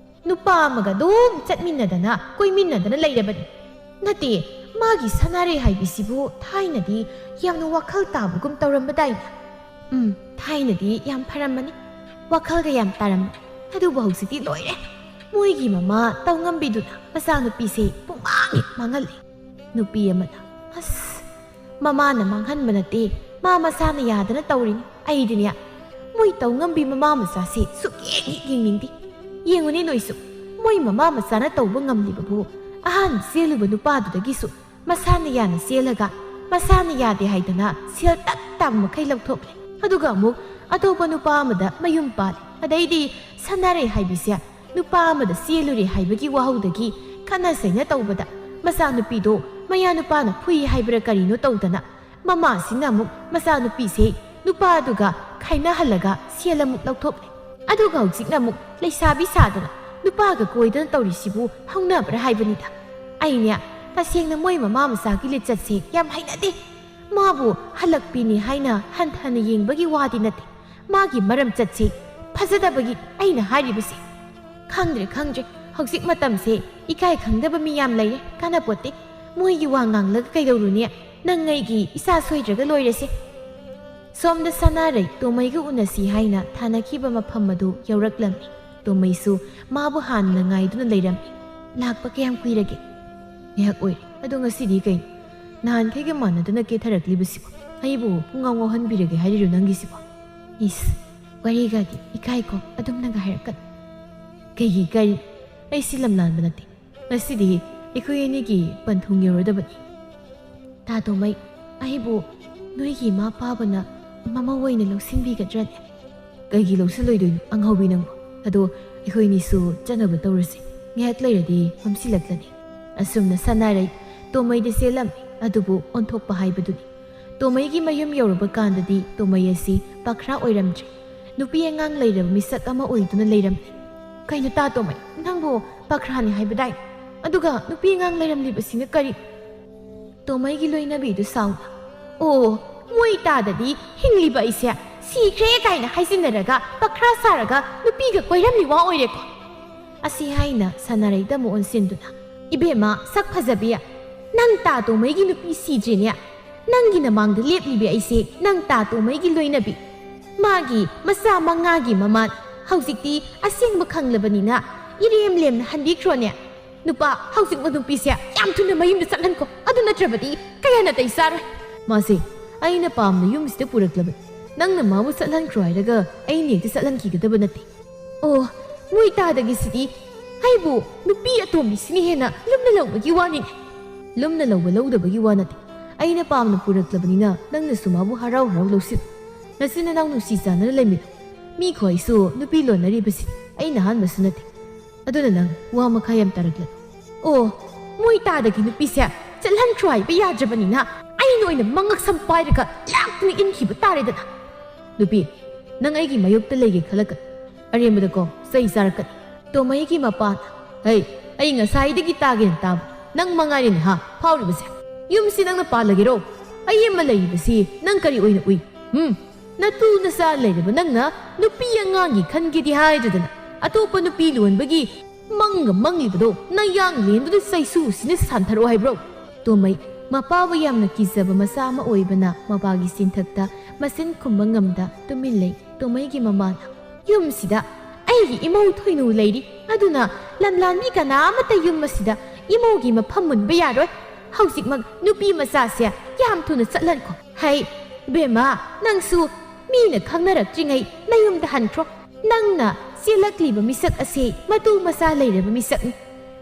ꯅꯨꯄꯥ ꯑꯃꯒ ꯑꯗꯨꯝ ꯆꯠꯃꯤꯟꯅꯗꯅ ꯀꯣꯏꯃꯤꯟꯅꯗꯅ ꯂꯩꯔꯕꯅꯤ꯫ ꯅꯠꯇꯦ, ꯃꯥꯒꯤ ꯁꯅꯥꯔꯩ ꯍꯥꯏꯕꯤꯁꯤꯕꯨ ꯊꯥꯏꯅꯗꯤ ꯌꯥꯝꯅ ꯋꯥꯈꯜ ꯇꯥꯕꯒꯨꯝ ꯇꯧꯔꯝꯕꯗꯥꯏꯅꯦ꯫ ꯎꯝ, ꯊꯥꯏꯅꯗꯤ ꯌꯥꯝ ꯐꯔꯝꯕꯅꯤ, ꯋꯥꯈꯜꯒ ꯌꯥꯝ ꯇꯥꯔꯝꯕꯅꯤ꯫ ꯑꯗꯨꯕꯨ ꯍꯧꯖꯤꯛꯇꯤ ꯂꯣꯏꯔꯦ꯫ ꯃꯣꯏꯒꯤ ꯃꯃꯥ ꯇꯧꯉꯝꯕꯤꯗꯨꯅ ꯃꯆꯥꯅꯨꯄꯤꯁꯦ ꯄꯨꯡꯃꯥꯡ ꯍꯦꯛ ꯃꯥꯡꯍꯜꯂꯤ꯫ ꯅꯨꯄꯤ ꯑꯃꯅ, "ꯑꯁ, ꯃꯃꯥꯅ ꯃꯥꯡꯍꯟꯕ ꯅꯠꯇꯦ, ꯃꯥ ꯃꯁꯥꯅ ꯌꯥꯗꯅ ꯇꯧꯔꯤꯅꯤ꯫ ꯑꯩꯗꯤꯅꯦ, ꯃꯣꯏ ꯇꯧꯉꯝꯕꯤ ꯃꯃꯥ ꯃꯆꯥꯁꯦ ꯁꯨꯛꯌꯦꯡ ꯍꯦꯛ ꯌꯦꯡꯅꯤꯡꯗꯦ꯫ ꯌꯦꯡꯉꯨꯅꯦ ꯅꯣꯏꯁꯨ, ꯃꯣꯏ ꯃꯃꯥ ꯃꯆꯥꯅ ꯇꯧꯕ ꯉꯝꯂꯤꯕꯕꯨ ꯑꯍꯥꯟꯕ ꯆꯦꯜꯂꯨꯕ ꯅꯨꯄꯥꯗꯨꯗꯒꯤꯁꯨ ꯃꯁꯥꯅ ꯌꯥꯅ ꯆꯦꯜꯂꯒ ꯃꯁꯥꯅ ꯌꯥꯗꯦ ꯍꯥꯏꯗꯅ ꯁꯦꯜ ꯇꯞ ꯇꯥꯕ ꯃꯈꯩ ꯂꯧꯊꯣꯛꯂꯦ꯫ ꯑꯗꯨꯒ ꯑꯃꯨꯛ ꯑꯇꯣꯞꯄ ꯅꯨꯄꯥ ꯑꯃꯗ ꯃꯌꯨꯝ ꯄꯥꯜꯂꯦ꯫ ꯑꯗꯩꯗꯤ ꯁꯅꯥꯔꯩ ꯍꯥꯏꯕꯤꯁꯦ ꯅꯨꯄꯥ ꯑꯃꯗ ꯆꯦꯜꯂꯨꯔꯦ ꯍꯥꯏꯕꯒꯤ ꯋꯥꯍꯧꯗꯒꯤ ꯈꯠꯅ ꯆꯩꯅ ꯇꯧꯕꯗ ꯃꯆꯥꯅꯨꯄꯤꯗꯣ ꯃꯌꯥ ꯅꯨꯄꯥꯅ ꯐꯨꯏ ꯍꯥꯏꯕ꯭ꯔꯥ ꯀꯔꯤꯅꯣ ꯇꯧꯗꯅ ꯃꯃꯥꯁꯤꯅ ꯑꯃꯨꯛ ꯃꯆꯥꯅꯨꯄꯤꯁꯦ ꯅꯨꯄꯥꯗꯨꯒ ꯈꯥꯏꯅꯍꯜꯂꯒ ꯁꯦꯜ ꯑꯃꯨꯛ ꯂꯧꯊꯣꯛꯂꯦ꯫ ꯑꯗꯨꯒ ꯍꯧꯖꯤꯛꯅ ꯑꯃꯨꯛ ꯂꯩꯁꯥꯕꯤ ꯁꯥꯗꯅ ꯅꯨꯄꯥꯒ ꯀꯣꯏꯗꯅ ꯇꯧꯔꯤꯁꯤꯕꯨ ꯍꯧꯅꯕ꯭ꯔꯥ ꯍꯥꯏꯕꯅꯤꯗ꯫ ꯑꯩꯅꯦ, ꯇꯁꯦꯡꯅ ꯃꯣꯏ ꯃꯃꯥ ꯃꯆꯥꯒꯤ ꯂꯤꯆꯠꯁꯦ ꯌꯥꯝ ꯍꯩꯅꯗꯦ꯫ ꯃꯥꯕꯨ ꯍꯜꯂꯛꯄꯤꯅꯤ ꯍꯥꯏꯅ ꯍꯟꯊꯅ ꯌꯦꯡꯕꯒꯤ ꯋꯥꯗꯤ ꯅꯠꯇꯦ, ꯃꯥꯒꯤ ꯃꯔꯝ ꯆꯠꯁꯦ ꯐꯖꯗꯕꯒꯤ ꯑꯩꯅ ꯍꯥꯏꯔꯤꯕꯁꯦ꯫ ꯈꯪꯗ꯭ꯔꯦ, ꯈꯪꯗ꯭ꯔꯦ, ꯍꯧꯖꯤꯛ ꯃꯇꯝꯁꯦ ꯏꯀꯥꯏ ꯈꯪꯗꯕ ꯃꯤ ꯌꯥꯝ ꯂꯩꯔꯦ, ꯀꯥꯟꯅꯄꯣꯠꯇꯦ꯫ ꯃꯣꯏꯒꯤ ꯋꯥ ꯉꯥꯡꯂꯒ ꯀꯩꯗꯧꯔꯨꯅꯤ? ꯅꯪ ꯑꯩꯒꯤ ꯏꯆꯥ ꯁꯣꯏꯗ꯭ꯔꯒ ꯂꯣꯏꯔꯁꯦ꯫ ꯁꯣꯝꯗ ꯁꯅꯥꯔꯩ ꯇꯣꯃꯩꯒ ꯎꯅꯁꯤ ꯍꯥꯏꯅ ꯊꯥꯅꯈꯤꯕ ꯃꯐꯝ ꯑꯗꯨ ꯌꯧꯔꯛꯂꯝꯃꯤ꯫ ꯇꯣꯃꯩꯁꯨ ꯃꯥꯕꯨ ꯍꯥꯟꯅ ꯉꯥꯏꯗꯨꯅ ꯂꯩꯔꯝꯃꯤ꯫ "ꯂꯥꯛꯄ ꯀꯌꯥꯝ ꯀꯨꯏꯔꯒꯦ?" "ꯉꯥꯏꯍꯥꯛ ꯑꯣꯏꯔꯦ꯫ ꯑꯗꯣ ꯉꯁꯤꯗꯤ ꯀꯩꯅꯣ ꯅꯍꯥꯟꯈꯩꯒ ꯃꯥꯟꯅꯗꯅ ꯀꯦꯊꯔꯛꯂꯤꯕꯁꯤꯕꯣ? ꯑꯩꯕꯨ ꯄꯨꯡꯉꯥꯎ ꯉꯥꯎꯍꯟꯕꯤꯔꯒꯦ ꯍꯥꯏꯔꯤꯔꯣ ꯅꯪꯒꯤꯁꯤꯕꯣ?" "ꯏꯁ, ꯋꯥꯔꯤꯒꯗꯤ ꯏꯀꯥꯏꯀꯣ, ꯑꯗꯨꯝꯅꯒ ꯍꯥꯏꯔꯛꯀꯅꯨ꯫" "ꯀꯩꯒꯤ ꯏꯀꯥꯏꯔꯤ? ꯑꯩꯁꯤ ꯂꯝ ꯂꯥꯟꯕ ꯅꯠꯇꯦ꯫ ꯉꯁꯤꯗꯤ ꯑꯩꯈꯣꯏ ꯑꯅꯤꯒꯤ ꯄꯟꯊꯨꯡ ꯌꯧꯔꯗꯕꯅꯤ꯫" "ꯇꯥ ꯇꯣꯃꯩ, ꯑꯩꯕꯨ ꯅꯣꯏꯒꯤ ꯏꯃꯥ ꯄꯥꯕꯅ ꯃꯃꯧ ꯑꯣꯏꯅ ꯂꯧꯁꯤꯟꯕꯤꯒꯗ꯭ꯔꯅꯦ?" "ꯀꯩꯒꯤ ꯂꯧꯁꯤꯜꯂꯣꯏꯗꯣꯏꯅꯣ ꯑꯉꯥꯎꯕꯤ ꯅꯪꯕꯨ? ꯑꯗꯣ ꯑꯩꯈꯣꯏ ꯑꯅꯤꯁꯨ ꯆꯠꯅꯕ ꯇꯧꯔꯁꯤ, ꯉꯥꯏꯍꯥꯛ ꯂꯩꯔꯗꯤ ꯃꯝꯁꯤꯜꯂꯛꯂꯅꯤ꯫" ꯑꯁꯨꯝꯅ ꯁꯅꯥꯔꯩ ꯇꯣꯃꯩꯗ ꯆꯦꯜꯂꯝꯃꯤ꯫ ꯑꯗꯨꯕꯨ ꯑꯣꯟꯊꯣꯛꯄ ꯍꯥꯏꯕꯗꯨꯅꯤ꯫ ꯇꯣꯃꯩꯒꯤ ꯃꯌꯨꯝ ꯌꯧꯔꯕ ꯀꯥꯟꯗꯗꯤ ꯇꯣꯃꯩ ꯑꯁꯤ ꯄꯥꯈ꯭ꯔꯥ ꯑꯣꯏꯔꯝꯗ꯭ꯔꯦ꯫ ꯅꯨꯄꯤ ꯑꯉꯥꯡ ꯂꯩꯔꯕ ꯃꯤꯁꯛ ꯑꯃ ꯑꯣꯏꯗꯨꯅ ꯂꯩꯔꯝꯂꯦ꯫ "ꯀꯩꯅꯣ ꯇꯥ ꯇꯣꯃꯩ, ꯅꯪꯕꯨ ꯄꯥꯈ꯭ꯔꯥꯅꯤ ꯍꯥꯏꯕꯗꯥꯏ? ꯑꯗꯨꯒ ꯅꯨꯄꯤ ꯑꯉꯥꯡ ꯂꯩꯔꯝꯂꯤꯕꯁꯤꯅ ꯀꯔꯤ?" ꯇꯣꯃꯩꯒꯤ ꯂꯣꯏꯅꯕꯤꯗꯨ ꯁꯥꯎꯅ, "ꯑꯣ, ꯃꯣꯏ ꯇꯥꯗꯗꯤ ꯍꯤꯡꯂꯤꯕ ꯑꯩꯁꯦ ꯁꯤꯈ꯭ꯔꯦ ꯀꯥꯏꯅ ꯍꯥꯏꯖꯤꯟꯅꯔꯒ ꯄꯥꯈ꯭ꯔꯥ ꯁꯥꯔꯒ ꯅꯨꯄꯤꯒ ꯀꯣꯏꯔꯝꯃꯤ ꯋꯥ ꯑꯣꯏꯔꯦꯀꯣ?" ꯑꯁꯤ ꯍꯥꯏꯅ ꯁꯅꯥꯔꯩꯗ ꯑꯃꯨꯛ ꯑꯣꯟꯁꯤꯟꯗꯨꯅ, "ꯏꯕꯦꯝꯃ ꯁꯛ ꯐꯖꯕꯤ, ꯅꯪ ꯇꯥ ꯇꯣꯃꯩꯒꯤ ꯅꯨꯄꯤ ꯁꯤꯗ꯭ꯔꯤꯅꯦ꯫ ꯅꯪꯒꯤ ꯅꯃꯥꯡꯗ ꯂꯦꯞꯂꯤꯕꯤ ꯑꯩꯁꯦ ꯅꯪ ꯇꯥ ꯇꯣꯃꯩꯒꯤ ꯂꯣꯏꯅꯕꯤ꯫ ꯃꯥꯒꯤ ꯃꯆꯥ ꯃꯉꯥꯒꯤ ꯃꯃꯥ꯫ ꯍꯧꯖꯤꯛꯇꯤ ꯑꯁꯦꯡꯕ ꯈꯪꯂꯕꯅꯤꯅ ꯏꯔꯦꯝ ꯂꯦꯝꯅ ꯍꯟꯕꯤꯈ꯭ꯔꯣꯅꯦ꯫ ꯅꯨꯄꯥ, ꯍꯧꯖꯤꯛꯃꯛ ꯅꯨꯄꯤꯁꯦ ꯌꯥꯝ ꯊꯨꯅ ꯃꯌꯨꯝꯗ ꯆꯠꯍꯟꯈꯣ, ꯑꯗꯨ ꯅꯠꯇ꯭ꯔꯕꯗꯤ ꯀꯌꯥ ꯅꯥꯇꯩ ꯆꯥꯔꯣꯏ꯫ ꯃꯥꯁꯦ ꯑꯩꯅ ꯄꯥꯝꯅ ꯌꯨꯝꯁꯤꯗ ꯄꯨꯔꯛꯂꯕꯅꯤ꯫ ꯅꯪꯅ ꯃꯥꯕꯨ ꯆꯠꯍꯟꯈ꯭ꯔꯣ ꯍꯥꯏꯔꯒ ꯑꯩꯅ ꯍꯦꯛꯇ ꯆꯠꯍꯟꯈꯤꯒꯗꯕ ꯅꯠꯇꯦ꯫ ꯑꯣ, ꯃꯣꯏ ꯇꯥꯗꯒꯤꯁꯤꯗꯤ ꯑꯩꯕꯨ ꯅꯨꯄꯤ ꯑꯇꯣꯝꯕꯤꯁꯤꯅ ꯍꯦꯟꯅ ꯂꯨꯝꯅ ꯂꯧꯕꯒꯤ ꯋꯥꯅꯤꯅꯦ꯫ ꯂꯨꯝꯅ ꯂꯧꯕ ꯂꯧꯗꯕꯒꯤ ꯋꯥ ꯅꯠꯇꯦ꯫ ꯑꯩꯅ ꯄꯥꯝꯅ ꯄꯨꯔꯛꯂꯕꯅꯤꯅ ꯅꯪꯅꯁꯨ ꯃꯥꯕꯨ ꯍꯔꯥꯎ ꯍꯔꯥꯎ ꯂꯧꯁꯤꯜꯂꯨ꯫ ꯅꯆꯤꯟ ꯅꯅꯥꯎ ꯅꯨꯡꯁꯤ ꯆꯥꯟꯅꯅ ꯂꯩꯃꯤꯟꯅꯧ꯫ ꯃꯤꯈꯣꯏꯁꯨ ꯅꯨꯄꯤ ꯂꯣꯟꯅꯔꯤꯕꯁꯤ ꯑꯩꯅ ꯑꯍꯥꯟꯕꯁꯨ ꯅꯠꯇꯦ꯫ ꯑꯗꯨꯅ ꯅꯪ ꯋꯥ ꯃꯈꯥ ꯌꯥꯝ ꯇꯥꯔꯛꯂꯅꯨ꯫ ꯑꯣ, ꯃꯣꯏ ꯇꯥꯗꯒꯤ ꯅꯨꯄꯤꯁꯦ ꯆꯠꯍꯟꯈ꯭ꯔꯣ ꯍꯥꯏꯕ ꯌꯥꯗ꯭ꯔꯕꯅꯤꯅ ꯑꯩꯅ ꯑꯣꯏꯅ ꯃꯉꯛ ꯁꯝ ꯄꯥꯏꯔꯒ ꯂꯥꯛꯇꯨꯅ ꯏꯟꯈꯤꯕ ꯇꯥꯔꯦꯗꯅ꯫ ꯅꯨꯄꯤ, ꯅꯪ ꯑꯩꯒꯤ ꯃꯥꯌꯣꯛꯇ ꯂꯩꯒꯦ ꯈꯜꯂꯛꯀꯅꯨ꯫ ꯑꯔꯦꯝꯕꯗꯀꯣ ꯆꯩ ꯆꯥꯔꯛꯀꯅꯤ꯫ ꯇꯣꯃꯩꯒꯤ ꯃꯄꯥꯅ, "ꯍꯩ, ꯑꯩ ꯉꯁꯥꯏꯗꯒꯤ ꯇꯥꯒꯦꯅ ꯇꯥꯕ ꯅꯪ ꯃꯉꯥꯏꯔꯦꯅꯦ ꯍꯥ ꯐꯥꯎꯔꯤꯕꯁꯦ? ꯌꯨꯝꯁꯤ ꯅꯪꯅ ꯄꯥꯜꯂꯒꯦꯔꯣ? ꯑꯩ ꯑꯃ ꯂꯩꯔꯤꯕꯁꯤ ꯅꯪ ꯀꯔꯤ ꯑꯣꯏꯅ ꯎꯏ? ꯎꯝ, ꯅꯇꯨ ꯅꯆꯥ ꯂꯩꯔꯕ ꯅꯪꯅ ꯅꯨꯄꯤ ꯑꯉꯥꯡꯒꯤ ꯈꯟꯒꯦꯗꯤ ꯍꯥꯏꯗ꯭ꯔꯗꯅ ꯑꯇꯣꯞꯄ ꯅꯨꯄꯤ ꯂꯣꯟꯕꯒꯤ ꯃꯪꯒ ꯃꯪꯂꯤꯕꯗꯣ ꯅꯌꯥꯡ ꯂꯦꯟꯗꯨꯗ ꯆꯩꯁꯨꯁꯤꯅ ꯁꯥꯟꯊꯔꯛꯑꯣ ꯍꯥꯏꯕ꯭ꯔꯣ?" ꯇꯣꯃꯩ, ꯃꯄꯥꯕꯨ ꯌꯥꯝꯅ ꯀꯤꯖꯕ ꯃꯆꯥ ꯑꯃ ꯑꯣꯏꯕꯅ ꯃꯄꯥꯒꯤ ꯆꯤꯟꯊꯛꯇ ꯃꯆꯤꯟ ꯈꯨꯝꯕ ꯉꯝꯗ ꯇꯨꯃꯤꯟ ꯂꯩ꯫ ꯇꯣꯃꯩꯒꯤ ꯃꯃꯥꯅ, "ꯌꯨꯝꯁꯤꯗ ꯑꯩꯒꯤ ꯏꯃꯧ ꯊꯣꯏꯅꯨ ꯂꯩꯔꯤ, ꯑꯗꯨꯅ ꯂꯝꯂꯥꯟꯕꯤ ꯀꯅꯥ ꯑꯃꯠꯇ ꯌꯨꯝ ꯑꯁꯤꯗ ꯏꯃꯧꯒꯤ ꯃꯐꯝ ꯃꯨꯟꯕ ꯌꯥꯔꯣꯏ꯫ ꯍꯧꯖꯤꯛꯃꯛ ꯅꯨꯄꯤ ꯃꯆꯥꯁꯦ ꯌꯥꯝ ꯊꯨꯅ ꯆꯠꯍꯟꯈꯣ꯫ ꯍꯩ, ꯕꯦꯝꯃ, ꯅꯪꯁꯨ ꯃꯤꯅ ꯈꯪꯅꯔꯛꯇ꯭ꯔꯤꯉꯩ ꯅꯌꯨꯝꯗ ꯍꯟꯈ꯭ꯔꯣ꯫ ꯅꯪꯅ ꯆꯦꯜꯂꯛꯂꯤꯕ ꯃꯤꯁꯛ ꯑꯁꯤ ꯃꯇꯨ ꯃꯆꯥ ꯂꯩꯔꯕ ꯃꯤꯁꯛꯅꯤ꯫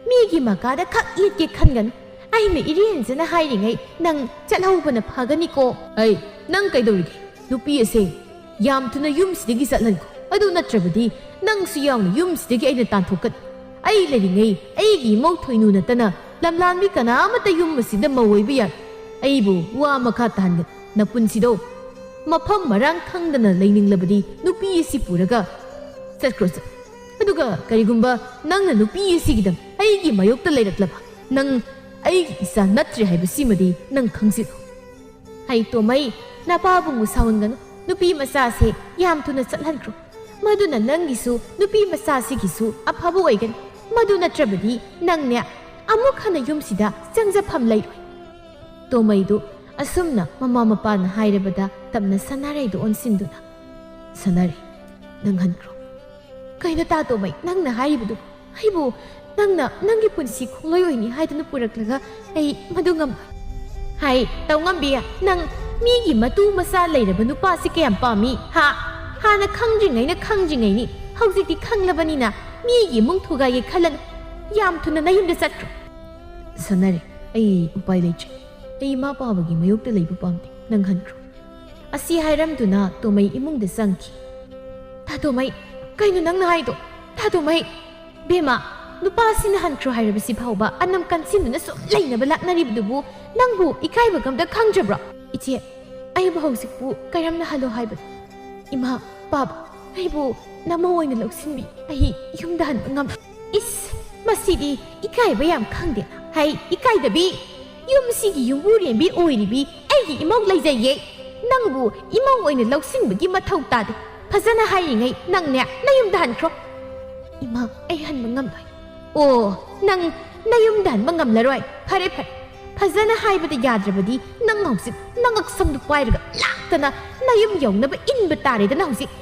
ꯃꯤꯒꯤ ꯃꯀꯥꯗ ꯈꯛ ꯌꯦꯠꯀꯦ ꯈꯟꯒꯅꯨ꯫ ꯑꯩꯅ ꯏꯔꯦꯟꯖꯅ ꯍꯥꯏꯔꯤꯉꯩ ꯅꯪ ꯆꯠꯍꯧꯕꯅ ꯐꯒꯅꯤꯀꯣ꯫" "ꯑꯩ, ꯅꯪ ꯀꯩꯗꯧꯔꯤꯒꯦ? ꯅꯨꯄꯤ ꯑꯁꯦ ꯌꯥꯝ ꯊꯨꯅ ꯌꯨꯝꯁꯤꯗꯒꯤ ꯆꯠꯍꯟꯈꯣ꯫ ꯑꯗꯨ ꯅꯠꯇ꯭ꯔꯕꯗꯤ ꯅꯪꯁꯨ ꯌꯥꯎꯅ ꯌꯨꯝꯁꯤꯗꯒꯤ ꯑꯩꯅ ꯇꯥꯟꯊꯣꯛꯀꯅꯤ꯫ ꯑꯩ ꯂꯩꯔꯤꯉꯩ ꯑꯩꯒꯤ ꯏꯃꯧ ꯊꯣꯏꯅꯨ ꯅꯠꯇꯅ ꯂꯝꯂꯥꯟꯕꯤ ꯀꯅꯥ ꯑꯃꯠꯇ ꯌꯨꯝ ꯑꯁꯤꯗ ꯃꯧ ꯑꯣꯏꯕ ꯌꯥꯔꯣꯏ꯫ ꯑꯩꯕꯨ ꯋꯥ ꯃꯈꯥ ꯇꯥꯍꯟꯒꯅꯨ꯫ ꯅꯄꯨꯟꯁꯤꯗꯣ ꯃꯐꯝ ꯃꯔꯥꯡ ꯈꯪꯗꯅ ꯂꯩꯅꯤꯡꯂꯕꯗꯤ ꯅꯨꯄꯤ ꯑꯁꯤ ꯄꯨꯔꯒ ꯆꯠꯈ꯭ꯔꯣ, ꯆꯠ꯫ ꯑꯗꯨꯒ ꯀꯔꯤꯒꯨꯝꯕ ꯅꯪꯅ ꯅꯨꯄꯤ ꯑꯁꯤꯒꯤꯗꯃꯛ ꯑꯩꯒꯤ ꯃꯥꯌꯣꯛꯇ ꯂꯩꯔꯛꯂꯕ, ꯅꯪ ꯑꯩꯒꯤ ꯏꯆꯥ ꯅꯠꯇ꯭ꯔꯦ ꯍꯥꯏꯕꯁꯤꯃꯗꯤ ꯅꯪ ꯈꯪꯖꯤꯜꯂꯨ꯫" "ꯍꯩ ꯇꯣꯃꯩ, ꯅꯄꯥꯕꯨꯡꯕꯨ ꯁꯥꯎꯍꯟꯒꯅꯨ꯫ ꯅꯨꯄꯤ ꯃꯆꯥꯁꯦ ꯌꯥꯝ ꯊꯨꯅ ꯆꯠꯍꯟꯈ꯭ꯔꯣ꯫ ꯃꯗꯨꯅ ꯅꯪꯒꯤꯁꯨ ꯅꯨꯄꯤ ꯃꯆꯥꯁꯤꯒꯤꯁꯨ ꯑꯐꯕ ꯑꯣꯏꯒꯅꯤ꯫ ꯃꯗꯨ ꯅꯠꯇ꯭ꯔꯕꯗꯤ ꯅꯪꯅꯦ ꯑꯃꯨꯛ ꯍꯟꯅ ꯌꯨꯝꯁꯤꯗ ꯆꯪꯖꯐꯝ ꯂꯩꯔꯣꯏ꯫" ꯇꯣꯃꯩꯗꯨ ꯑꯁꯨꯝꯅ ꯃꯃꯥ ꯃꯄꯥꯅ ꯍꯥꯏꯔꯕꯗ ꯇꯞꯅ ꯁꯅꯥꯔꯩꯗꯨ ꯑꯣꯟꯁꯤꯟꯗꯨꯅ, "ꯁꯅꯥꯔꯩ, ꯅꯪ ꯍꯟꯈ꯭ꯔꯣ꯫" "ꯀꯩꯅꯣ ꯇꯥ ꯇꯣꯃꯩ, ꯅꯪꯅ ꯍꯥꯏꯔꯤꯕꯗꯨ?" ꯑꯩꯕꯨ ꯅꯪꯅ ꯅꯪꯒꯤ ꯄꯨꯟꯁꯤ ꯈꯣꯡꯂꯣꯏ ꯑꯣꯏꯅꯤ ꯍꯥꯏꯗꯨꯅ ꯄꯨꯔꯛꯂꯒ ꯑꯩ ꯃꯗꯨ ꯉꯝ-, ꯍꯥꯏ, ꯇꯧꯉꯝꯕꯤ, ꯅꯪ ꯃꯤꯒꯤ ꯃꯇꯨ ꯃꯆꯥ ꯂꯩꯔꯕ ꯅꯨꯄꯥꯁꯤ ꯀꯌꯥꯝ ꯄꯥꯝꯃꯤ? ꯍꯥ? ꯍꯥꯟꯅ ꯈꯪꯗ꯭ꯔꯤꯉꯩꯅ ꯈꯪꯗ꯭ꯔꯤꯉꯩꯅꯤ, ꯍꯧꯖꯤꯛꯇꯤ ꯈꯪꯂꯕꯅꯤꯅ ꯃꯤꯒꯤ ꯏꯃꯨꯡ ꯊꯨꯒꯥꯏꯒꯦ ꯈꯜꯂꯅꯨ꯫ ꯌꯥꯝ ꯊꯨꯅ ꯅꯌꯨꯝꯗ ꯆꯠꯈ꯭ꯔꯣ꯫ ꯁꯥꯟꯅꯔꯦ, ꯑꯩ ꯎꯄꯥꯏ ꯂꯩꯇ꯭ꯔꯦ꯫ ꯑꯩ ꯏꯃꯥ ꯄꯥꯕꯒꯤ ꯃꯥꯌꯣꯛꯇ ꯂꯩꯕ ꯄꯥꯝꯗꯦ, ꯅꯪ ꯍꯟꯈ꯭ꯔꯣ꯫ ꯑꯁꯤ ꯍꯥꯏꯔꯝꯗꯨꯅ ꯇꯣꯃꯩ ꯏꯃꯨꯡꯗ ꯆꯪꯈꯤ꯫ ꯊꯥꯗꯣꯃꯩ, ꯀꯩꯅꯣ ꯅꯪꯅ ꯍꯥꯏꯗꯣ? ꯊꯥꯗꯣꯃꯩ! ꯕꯦꯝꯃ, ꯅꯨꯄꯥꯁꯤꯅ ꯍꯟꯈ꯭ꯔꯣ ꯍꯥꯏꯔꯕꯁꯤ ꯐꯥꯎꯕ ꯑꯅꯝ ꯀꯟꯁꯤꯟꯗꯨꯅ ꯁꯨꯝ ꯂꯩꯅꯕ ꯂꯥꯛꯅꯔꯤꯕꯗꯨꯕꯨ ꯅꯪꯕꯨ ꯏꯀꯥꯏꯕꯒ ꯑꯝꯇ ꯈꯪꯗ꯭ꯔꯕ꯭ꯔꯣ? ꯏꯆꯦ, ꯑꯩꯕꯨ ꯍꯧꯖꯤꯛꯄꯨ ꯀꯔꯝꯅ ꯍꯜꯂꯣ ꯍꯥꯏꯕꯅꯣ? ꯏꯃꯥ, ꯄꯥꯕ, ꯑꯩꯕꯨ ꯅꯃꯧ ꯑꯣꯏꯅ ꯂꯧꯁꯤꯟꯕꯤ꯫ ꯑꯩ ꯌꯨꯝꯗ ꯍꯟꯕ ꯉꯝ-, ꯏꯁ, ꯃꯁꯤꯗꯤ ꯏꯀꯥꯏꯕ ꯌꯥꯝ ꯈꯪꯗꯦ꯫ ꯍꯩ, ꯏꯀꯥꯏꯗꯕꯤ! ꯌꯨꯝꯁꯤꯒꯤ ꯌꯨꯝꯕꯨꯔꯦꯝꯕꯤ ꯑꯣꯏꯔꯤꯕꯤ ꯑꯩꯒꯤ ꯏꯃꯧ ꯂꯩꯖꯩꯌꯦ꯫ ꯅꯪꯕꯨ ꯏꯃꯧ ꯑꯣꯏꯅ ꯂꯧꯁꯤꯟꯕꯒꯤ ꯃꯊꯧ ꯇꯥꯗꯦ꯫ ꯐꯖꯅ ꯍꯥꯏꯔꯤꯉꯩ ꯅꯪꯅꯦ ꯅꯌꯨꯝꯗ ꯍꯟꯈ꯭ꯔꯣ꯫ ꯏꯃꯥ, ꯑꯩ ꯍꯟꯕ ꯉꯝꯂꯣꯏ꯫ ꯑꯣ, ꯅꯪ ꯅꯌꯨꯝꯗ ꯍꯟꯕ ꯉꯝꯂꯔꯣꯏ? ꯐꯔꯦ, ꯐꯔꯦ꯫ ꯐꯖꯅ ꯍꯥꯏꯕꯗ ꯌꯥꯗ꯭ꯔꯕꯗꯤ ꯅꯪ ꯍꯧꯖꯤꯛ ꯅꯉꯛꯁꯝꯗꯨ ꯄꯥꯏꯔꯒ ꯂꯥꯛꯇꯅ ꯅꯌꯨꯝ ꯌꯧꯅꯕ ꯏꯟꯕ ꯇꯥꯔꯦꯗꯅ ꯍꯧꯖꯤꯛ꯫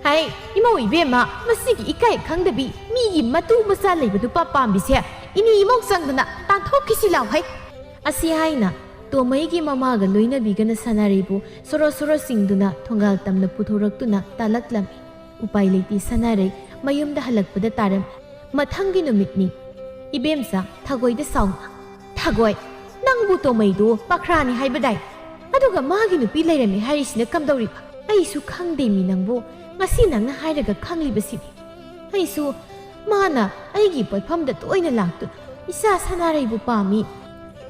ꯍꯩ, ꯏꯃꯧ ꯏꯕꯦꯝꯃ, ꯃꯁꯤꯒꯤ ꯏꯀꯥꯏ ꯈꯪꯗꯕꯤ, ꯃꯤꯒꯤ ꯃꯇꯨ ꯃꯆꯥ ꯂꯩꯕ ꯅꯨꯄꯥ ꯄꯥꯝꯕꯤꯁꯦ ꯏꯅꯦ ꯏꯃꯧ ꯆꯪꯗꯅ ꯇꯥꯟꯊꯣꯛꯈꯤꯁꯤ ꯂꯥꯎ ꯍꯩ꯫ ꯑꯁꯤ ꯍꯥꯏꯅ ꯇꯣꯃꯩꯒꯤ ꯃꯃꯥꯒ ꯂꯣꯏꯅꯕꯤꯒꯅ ꯁꯅꯥꯔꯩꯕꯨ ꯁꯣꯔꯣ ꯁꯣꯔꯣ ꯆꯤꯡꯗꯨꯅ ꯊꯣꯡꯒꯥꯜ ꯇꯝꯅ ꯄꯨꯊꯣꯔꯛꯇꯨꯅ ꯇꯥꯂꯛꯂꯝꯃꯤ꯫ ꯎꯄꯥꯏ ꯂꯩꯇꯦ ꯁꯅꯥꯔꯩ ꯃꯌꯨꯝꯗ ꯍꯜꯂꯛꯄꯗ ꯇꯥꯔꯝꯃꯤ꯫ ꯃꯊꯪꯒꯤ ꯅꯨꯃꯤꯠꯅꯤ꯫ ꯏꯕꯦꯝꯆꯥ, ꯊꯥꯒꯣꯏꯗ ꯁꯥꯎꯅ꯫ ꯊꯥꯒꯣꯏ, ꯅꯪꯕꯨ ꯇꯣꯃꯩꯗꯨ ꯄꯥꯈ꯭ꯔꯥꯅꯤ ꯍꯥꯏꯕꯗꯥꯏ? ꯑꯗꯨꯒ ꯃꯥꯒꯤ ꯅꯨꯄꯤ ꯂꯩꯔꯝꯃꯤ ꯍꯥꯏꯔꯤꯁꯤꯅ ꯀꯝꯗꯧꯔꯤꯕ? ꯑꯩꯁꯨ ꯈꯪꯗꯦꯃꯤ ꯅꯪꯕꯨ, ꯉꯁꯤ ꯅꯪꯅ ꯍꯥꯏꯔꯒ ꯈꯪꯂꯤꯕꯁꯤꯅꯤ꯫ ꯑꯩꯁꯨ ꯃꯥꯅ ꯑꯩꯒꯤ ꯄꯣꯠꯐꯝꯗ ꯇꯣꯏꯅ ꯂꯥꯛꯇꯨꯅ ꯏꯆꯥ ꯁꯅꯥꯔꯩꯕꯨ ꯄꯥꯝꯃꯤ,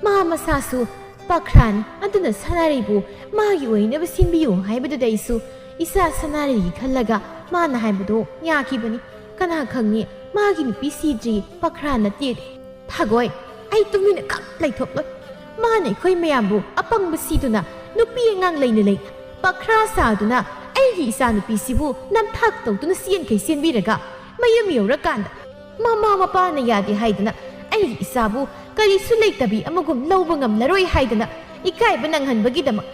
ꯃꯥ ꯃꯁꯥꯁꯨ ꯄꯥꯈ꯭ꯔꯥꯅꯤ, ꯑꯗꯨꯅ ꯁꯅꯥꯔꯩꯕꯨ ꯃꯥꯒꯤ ꯑꯣꯏꯅꯕ ꯁꯤꯟꯕꯤꯌꯨ ꯍꯥꯏꯕꯗꯨꯗ ꯑꯩꯁꯨ ꯏꯆꯥ ꯁꯅꯥꯔꯩꯒꯤ ꯈꯜꯂꯒ ꯃꯥꯅ ꯍꯥꯏꯕꯗꯣ ꯌꯥꯈꯤꯕꯅꯤ꯫ ꯀꯅꯥ ꯈꯪꯅꯤ ꯃꯥꯒꯤ ꯅꯨꯄꯤ ꯁꯤꯗ꯭ꯔꯤ ꯄꯥꯈ꯭ꯔꯥ ꯅꯠꯇꯦꯗꯤ꯫ ꯊꯥꯒꯣꯏ, ꯑꯩ ꯇꯨꯃꯤꯟꯅ ꯈꯛ ꯂꯩꯊꯣꯛꯂꯣꯏ꯫ ꯃꯥꯅ ꯑꯩꯈꯣꯏ ꯃꯌꯥꯝꯕꯨ ꯑꯄꯪꯕ ꯁꯤꯗꯨꯅ ꯅꯨꯄꯤ ꯑꯉꯥꯡ ꯂꯩꯅ ꯂꯩꯅ ꯄꯥꯈ꯭ꯔꯥ ꯁꯥꯗꯨꯅ ꯑꯩꯒꯤ ꯏꯆꯥꯅꯨꯄꯤꯁꯤꯕꯨ ꯅꯝꯊꯥꯛ ꯇꯧꯗꯨꯅ ꯆꯦꯟꯈꯩ ꯆꯦꯟꯕꯤꯔꯒ ꯃꯌꯨꯝ ꯌꯧꯔꯀꯥꯟꯗ ꯃꯃꯥ ꯃꯄꯥꯅ ꯌꯥꯗꯦ ꯍꯥꯏꯗꯅ ꯑꯩꯒꯤ ꯏꯆꯥꯕꯨ ꯀꯔꯤꯁꯨ ꯂꯩꯇꯕꯤ ꯑꯃꯒꯨꯝ ꯂꯧꯕ ꯉꯝꯂꯔꯣꯏ ꯍꯥꯏꯗꯅ ꯏꯀꯥꯏꯕ ꯅꯪꯍꯟꯕꯒꯤꯗꯃꯛ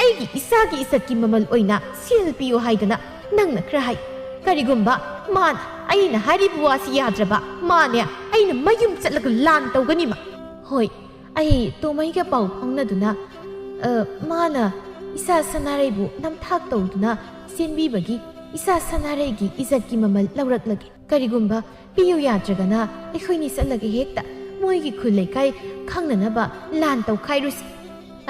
ꯑꯩꯒꯤ ꯏꯆꯥꯒꯤ ꯏꯁꯠꯀꯤ ꯃꯃꯜ ꯑꯣꯏꯅ ꯁꯦꯜ ꯄꯤꯌꯨ ꯍꯥꯏꯗꯅ ꯅꯪꯅ ꯈꯔ ꯍꯥꯏ꯫ ꯀꯔꯤꯒꯨꯝꯕ ꯃꯥꯅ ꯑꯩꯅ ꯍꯥꯏꯔꯤꯕ ꯋꯥꯁꯤ ꯌꯥꯗ꯭ꯔꯕ, ꯃꯥꯅꯦ ꯑꯩꯅ ꯃꯌꯨꯝ ꯆꯠꯂꯒ ꯂꯥꯟ ꯇꯧꯒꯅꯤꯃ꯫ ꯍꯣꯏ, ꯑꯩ ꯇꯣꯃꯩꯒ ꯄꯥꯎ ꯐꯥꯎꯅꯗꯨꯅ, ꯑ, ꯃꯥꯅ ꯏꯆꯥ ꯁꯅꯥꯔꯩꯕꯨ ꯅꯝꯊꯥꯛ ꯇꯧꯗꯨꯅ ꯆꯦꯟꯕꯤꯕꯒꯤ ꯏꯆꯥ ꯁꯅꯥꯔꯩꯒꯤ ꯏꯖꯠꯀꯤ ꯃꯃꯜ ꯂꯧꯔꯛꯂꯒꯦ꯫ ꯀꯔꯤꯒꯨꯝꯕ ꯄꯤꯌꯨ ꯌꯥꯗ꯭ꯔꯒꯅ ꯑꯩꯈꯣꯏꯅꯤ ꯆꯠꯂꯒ ꯍꯦꯛꯇ ꯃꯣꯏꯒꯤ ꯈꯨꯜ ꯂꯩꯀꯥꯏ ꯈꯪꯅꯅꯕ ꯂꯥꯟ ꯇꯧꯈꯥꯏꯔꯨꯁꯤ꯫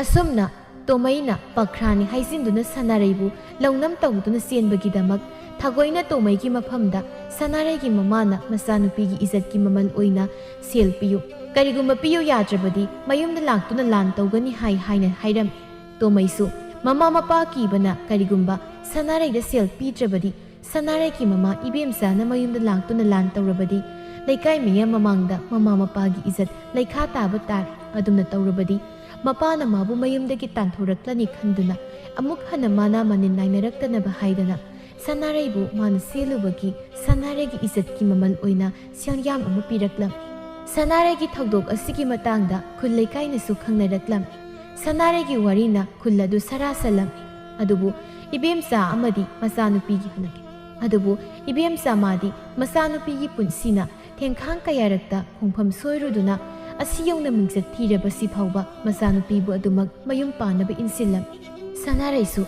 ꯑꯁꯨꯝꯅ ꯇꯣꯃꯩꯅ ꯄꯈ꯭ꯔꯥꯅꯤ ꯍꯥꯏꯖꯤꯟꯗꯨꯅ ꯁꯅꯥꯔꯩꯕꯨ ꯂꯧꯅꯝ ꯇꯧꯗꯨꯅ ꯆꯦꯟꯕꯒꯤꯗꯃꯛ ꯊꯥꯒꯣꯏꯅ ꯇꯣꯃꯩꯒꯤ ꯃꯐꯝꯗ ꯁꯅꯥꯔꯩꯒꯤ ꯃꯃꯥꯅ ꯃꯆꯥꯅꯨꯄꯤꯒꯤ ꯏꯖꯠꯀꯤ ꯃꯃꯜ ꯑꯣꯏꯅ ꯁꯦꯜ ꯄꯤꯌꯨ, ꯀꯔꯤꯒꯨꯝꯕ ꯄꯤꯌꯨ ꯌꯥꯗ꯭ꯔꯕꯗꯤ ꯃꯌꯨꯝꯗ ꯂꯥꯛꯇꯨꯅ ꯂꯥꯟ ꯇꯧꯒꯅꯤ ꯍꯥꯏ ꯍꯥꯏꯅ ꯍꯥꯏꯔꯝꯃꯤ꯫ ꯇꯣꯃꯩꯁꯨ ꯃꯃꯥ ꯃꯄꯥ ꯀꯤꯕꯅ ꯀꯔꯤꯒꯨꯝꯕ ꯁꯅꯥꯔꯩꯗ ꯁꯦꯜ ꯄꯤꯗ꯭ꯔꯕꯗꯤ ꯁꯅꯥꯔꯩꯒꯤ ꯃꯃꯥ ꯏꯕꯦꯝꯆꯥꯅ ꯃꯌꯨꯝꯗ ꯂꯥꯛꯇꯨꯅ ꯂꯥꯟ ꯇꯧꯔꯕꯗꯤ ꯂꯩꯀꯥꯏ ꯃꯤꯌꯥꯝ ꯃꯃꯥꯡꯗ ꯃꯃꯥ ꯃꯄꯥꯒꯤ ꯏꯖꯠ ꯂꯩꯈꯥ ꯇꯥꯕ ꯇꯥꯔꯦ꯫ ꯑꯗꯨꯝꯅ ꯇꯧꯔꯕꯗꯤ ꯃꯄꯥꯅ ꯃꯥꯕꯨ ꯃꯌꯨꯝꯗꯒꯤ ꯇꯥꯟꯊꯣꯔꯛꯂꯅꯤ ꯈꯟꯗꯨꯅ ꯑꯃꯨꯛ ꯍꯟꯅ ꯃꯥꯅ ꯃꯅꯤꯟ ꯅꯥꯏꯅꯔꯛꯇꯅꯕ ꯍꯥꯏꯗꯅ ꯁꯅꯥꯔꯩꯕꯨ ꯃꯥꯅ ꯆꯦꯜꯂꯨꯕꯒꯤ ꯁꯅꯥꯔꯩꯒꯤ ꯏꯖꯠꯀꯤ ꯃꯃꯜ ꯑꯣꯏꯅ ꯁꯦꯜ ꯌꯥꯝ ꯑꯃ ꯄꯤꯔꯛꯂꯝꯃꯤ꯫ ꯁꯅꯥꯔꯩꯒꯤ ꯊꯧꯗꯣꯛ ꯑꯁꯤꯒꯤ ꯃꯇꯥꯡꯗ ꯈꯨꯜ ꯂꯩꯀꯥꯏꯅꯁꯨ ꯈꯪꯅꯔꯛꯂꯝꯃꯤ꯫ ꯁꯅꯥꯔꯩꯒꯤ ꯋꯥꯔꯤꯅ ꯈꯨꯜ ꯑꯗꯨ ꯁꯔꯥ ꯁꯜꯂꯝꯃꯤ꯫ ꯑꯗꯨꯕꯨ ꯏꯕꯦꯝꯆꯥ ꯑꯃꯗꯤ ꯃꯆꯥꯅꯨꯄꯤꯒꯤ ꯍꯜꯂꯛꯈꯤ꯫ ꯑꯗꯨꯕꯨ ꯏꯕꯦꯝꯆꯥ ꯃꯥꯗꯤ ꯃꯆꯥꯅꯨꯄꯤꯒꯤ ꯄꯨꯟꯁꯤꯅ ꯊꯦꯡꯈꯥꯡ ꯀꯌꯥꯔꯛꯇ ꯈꯣꯡꯐꯝ ꯁꯣꯏꯔꯨꯗꯨꯅ ꯑꯁꯤ ꯌꯧꯅ ꯃꯤꯡꯆꯠ ꯊꯤꯔꯕꯁꯤ ꯐꯥꯎꯕ ꯃꯆꯥꯅꯨꯄꯤꯕꯨ ꯑꯗꯨꯃꯛ ꯃꯌꯨꯝ ꯄꯥꯟꯅꯕ ꯏꯟꯁꯤꯜꯂꯝꯃꯤ꯫ ꯁꯅꯥꯔꯩꯁꯨ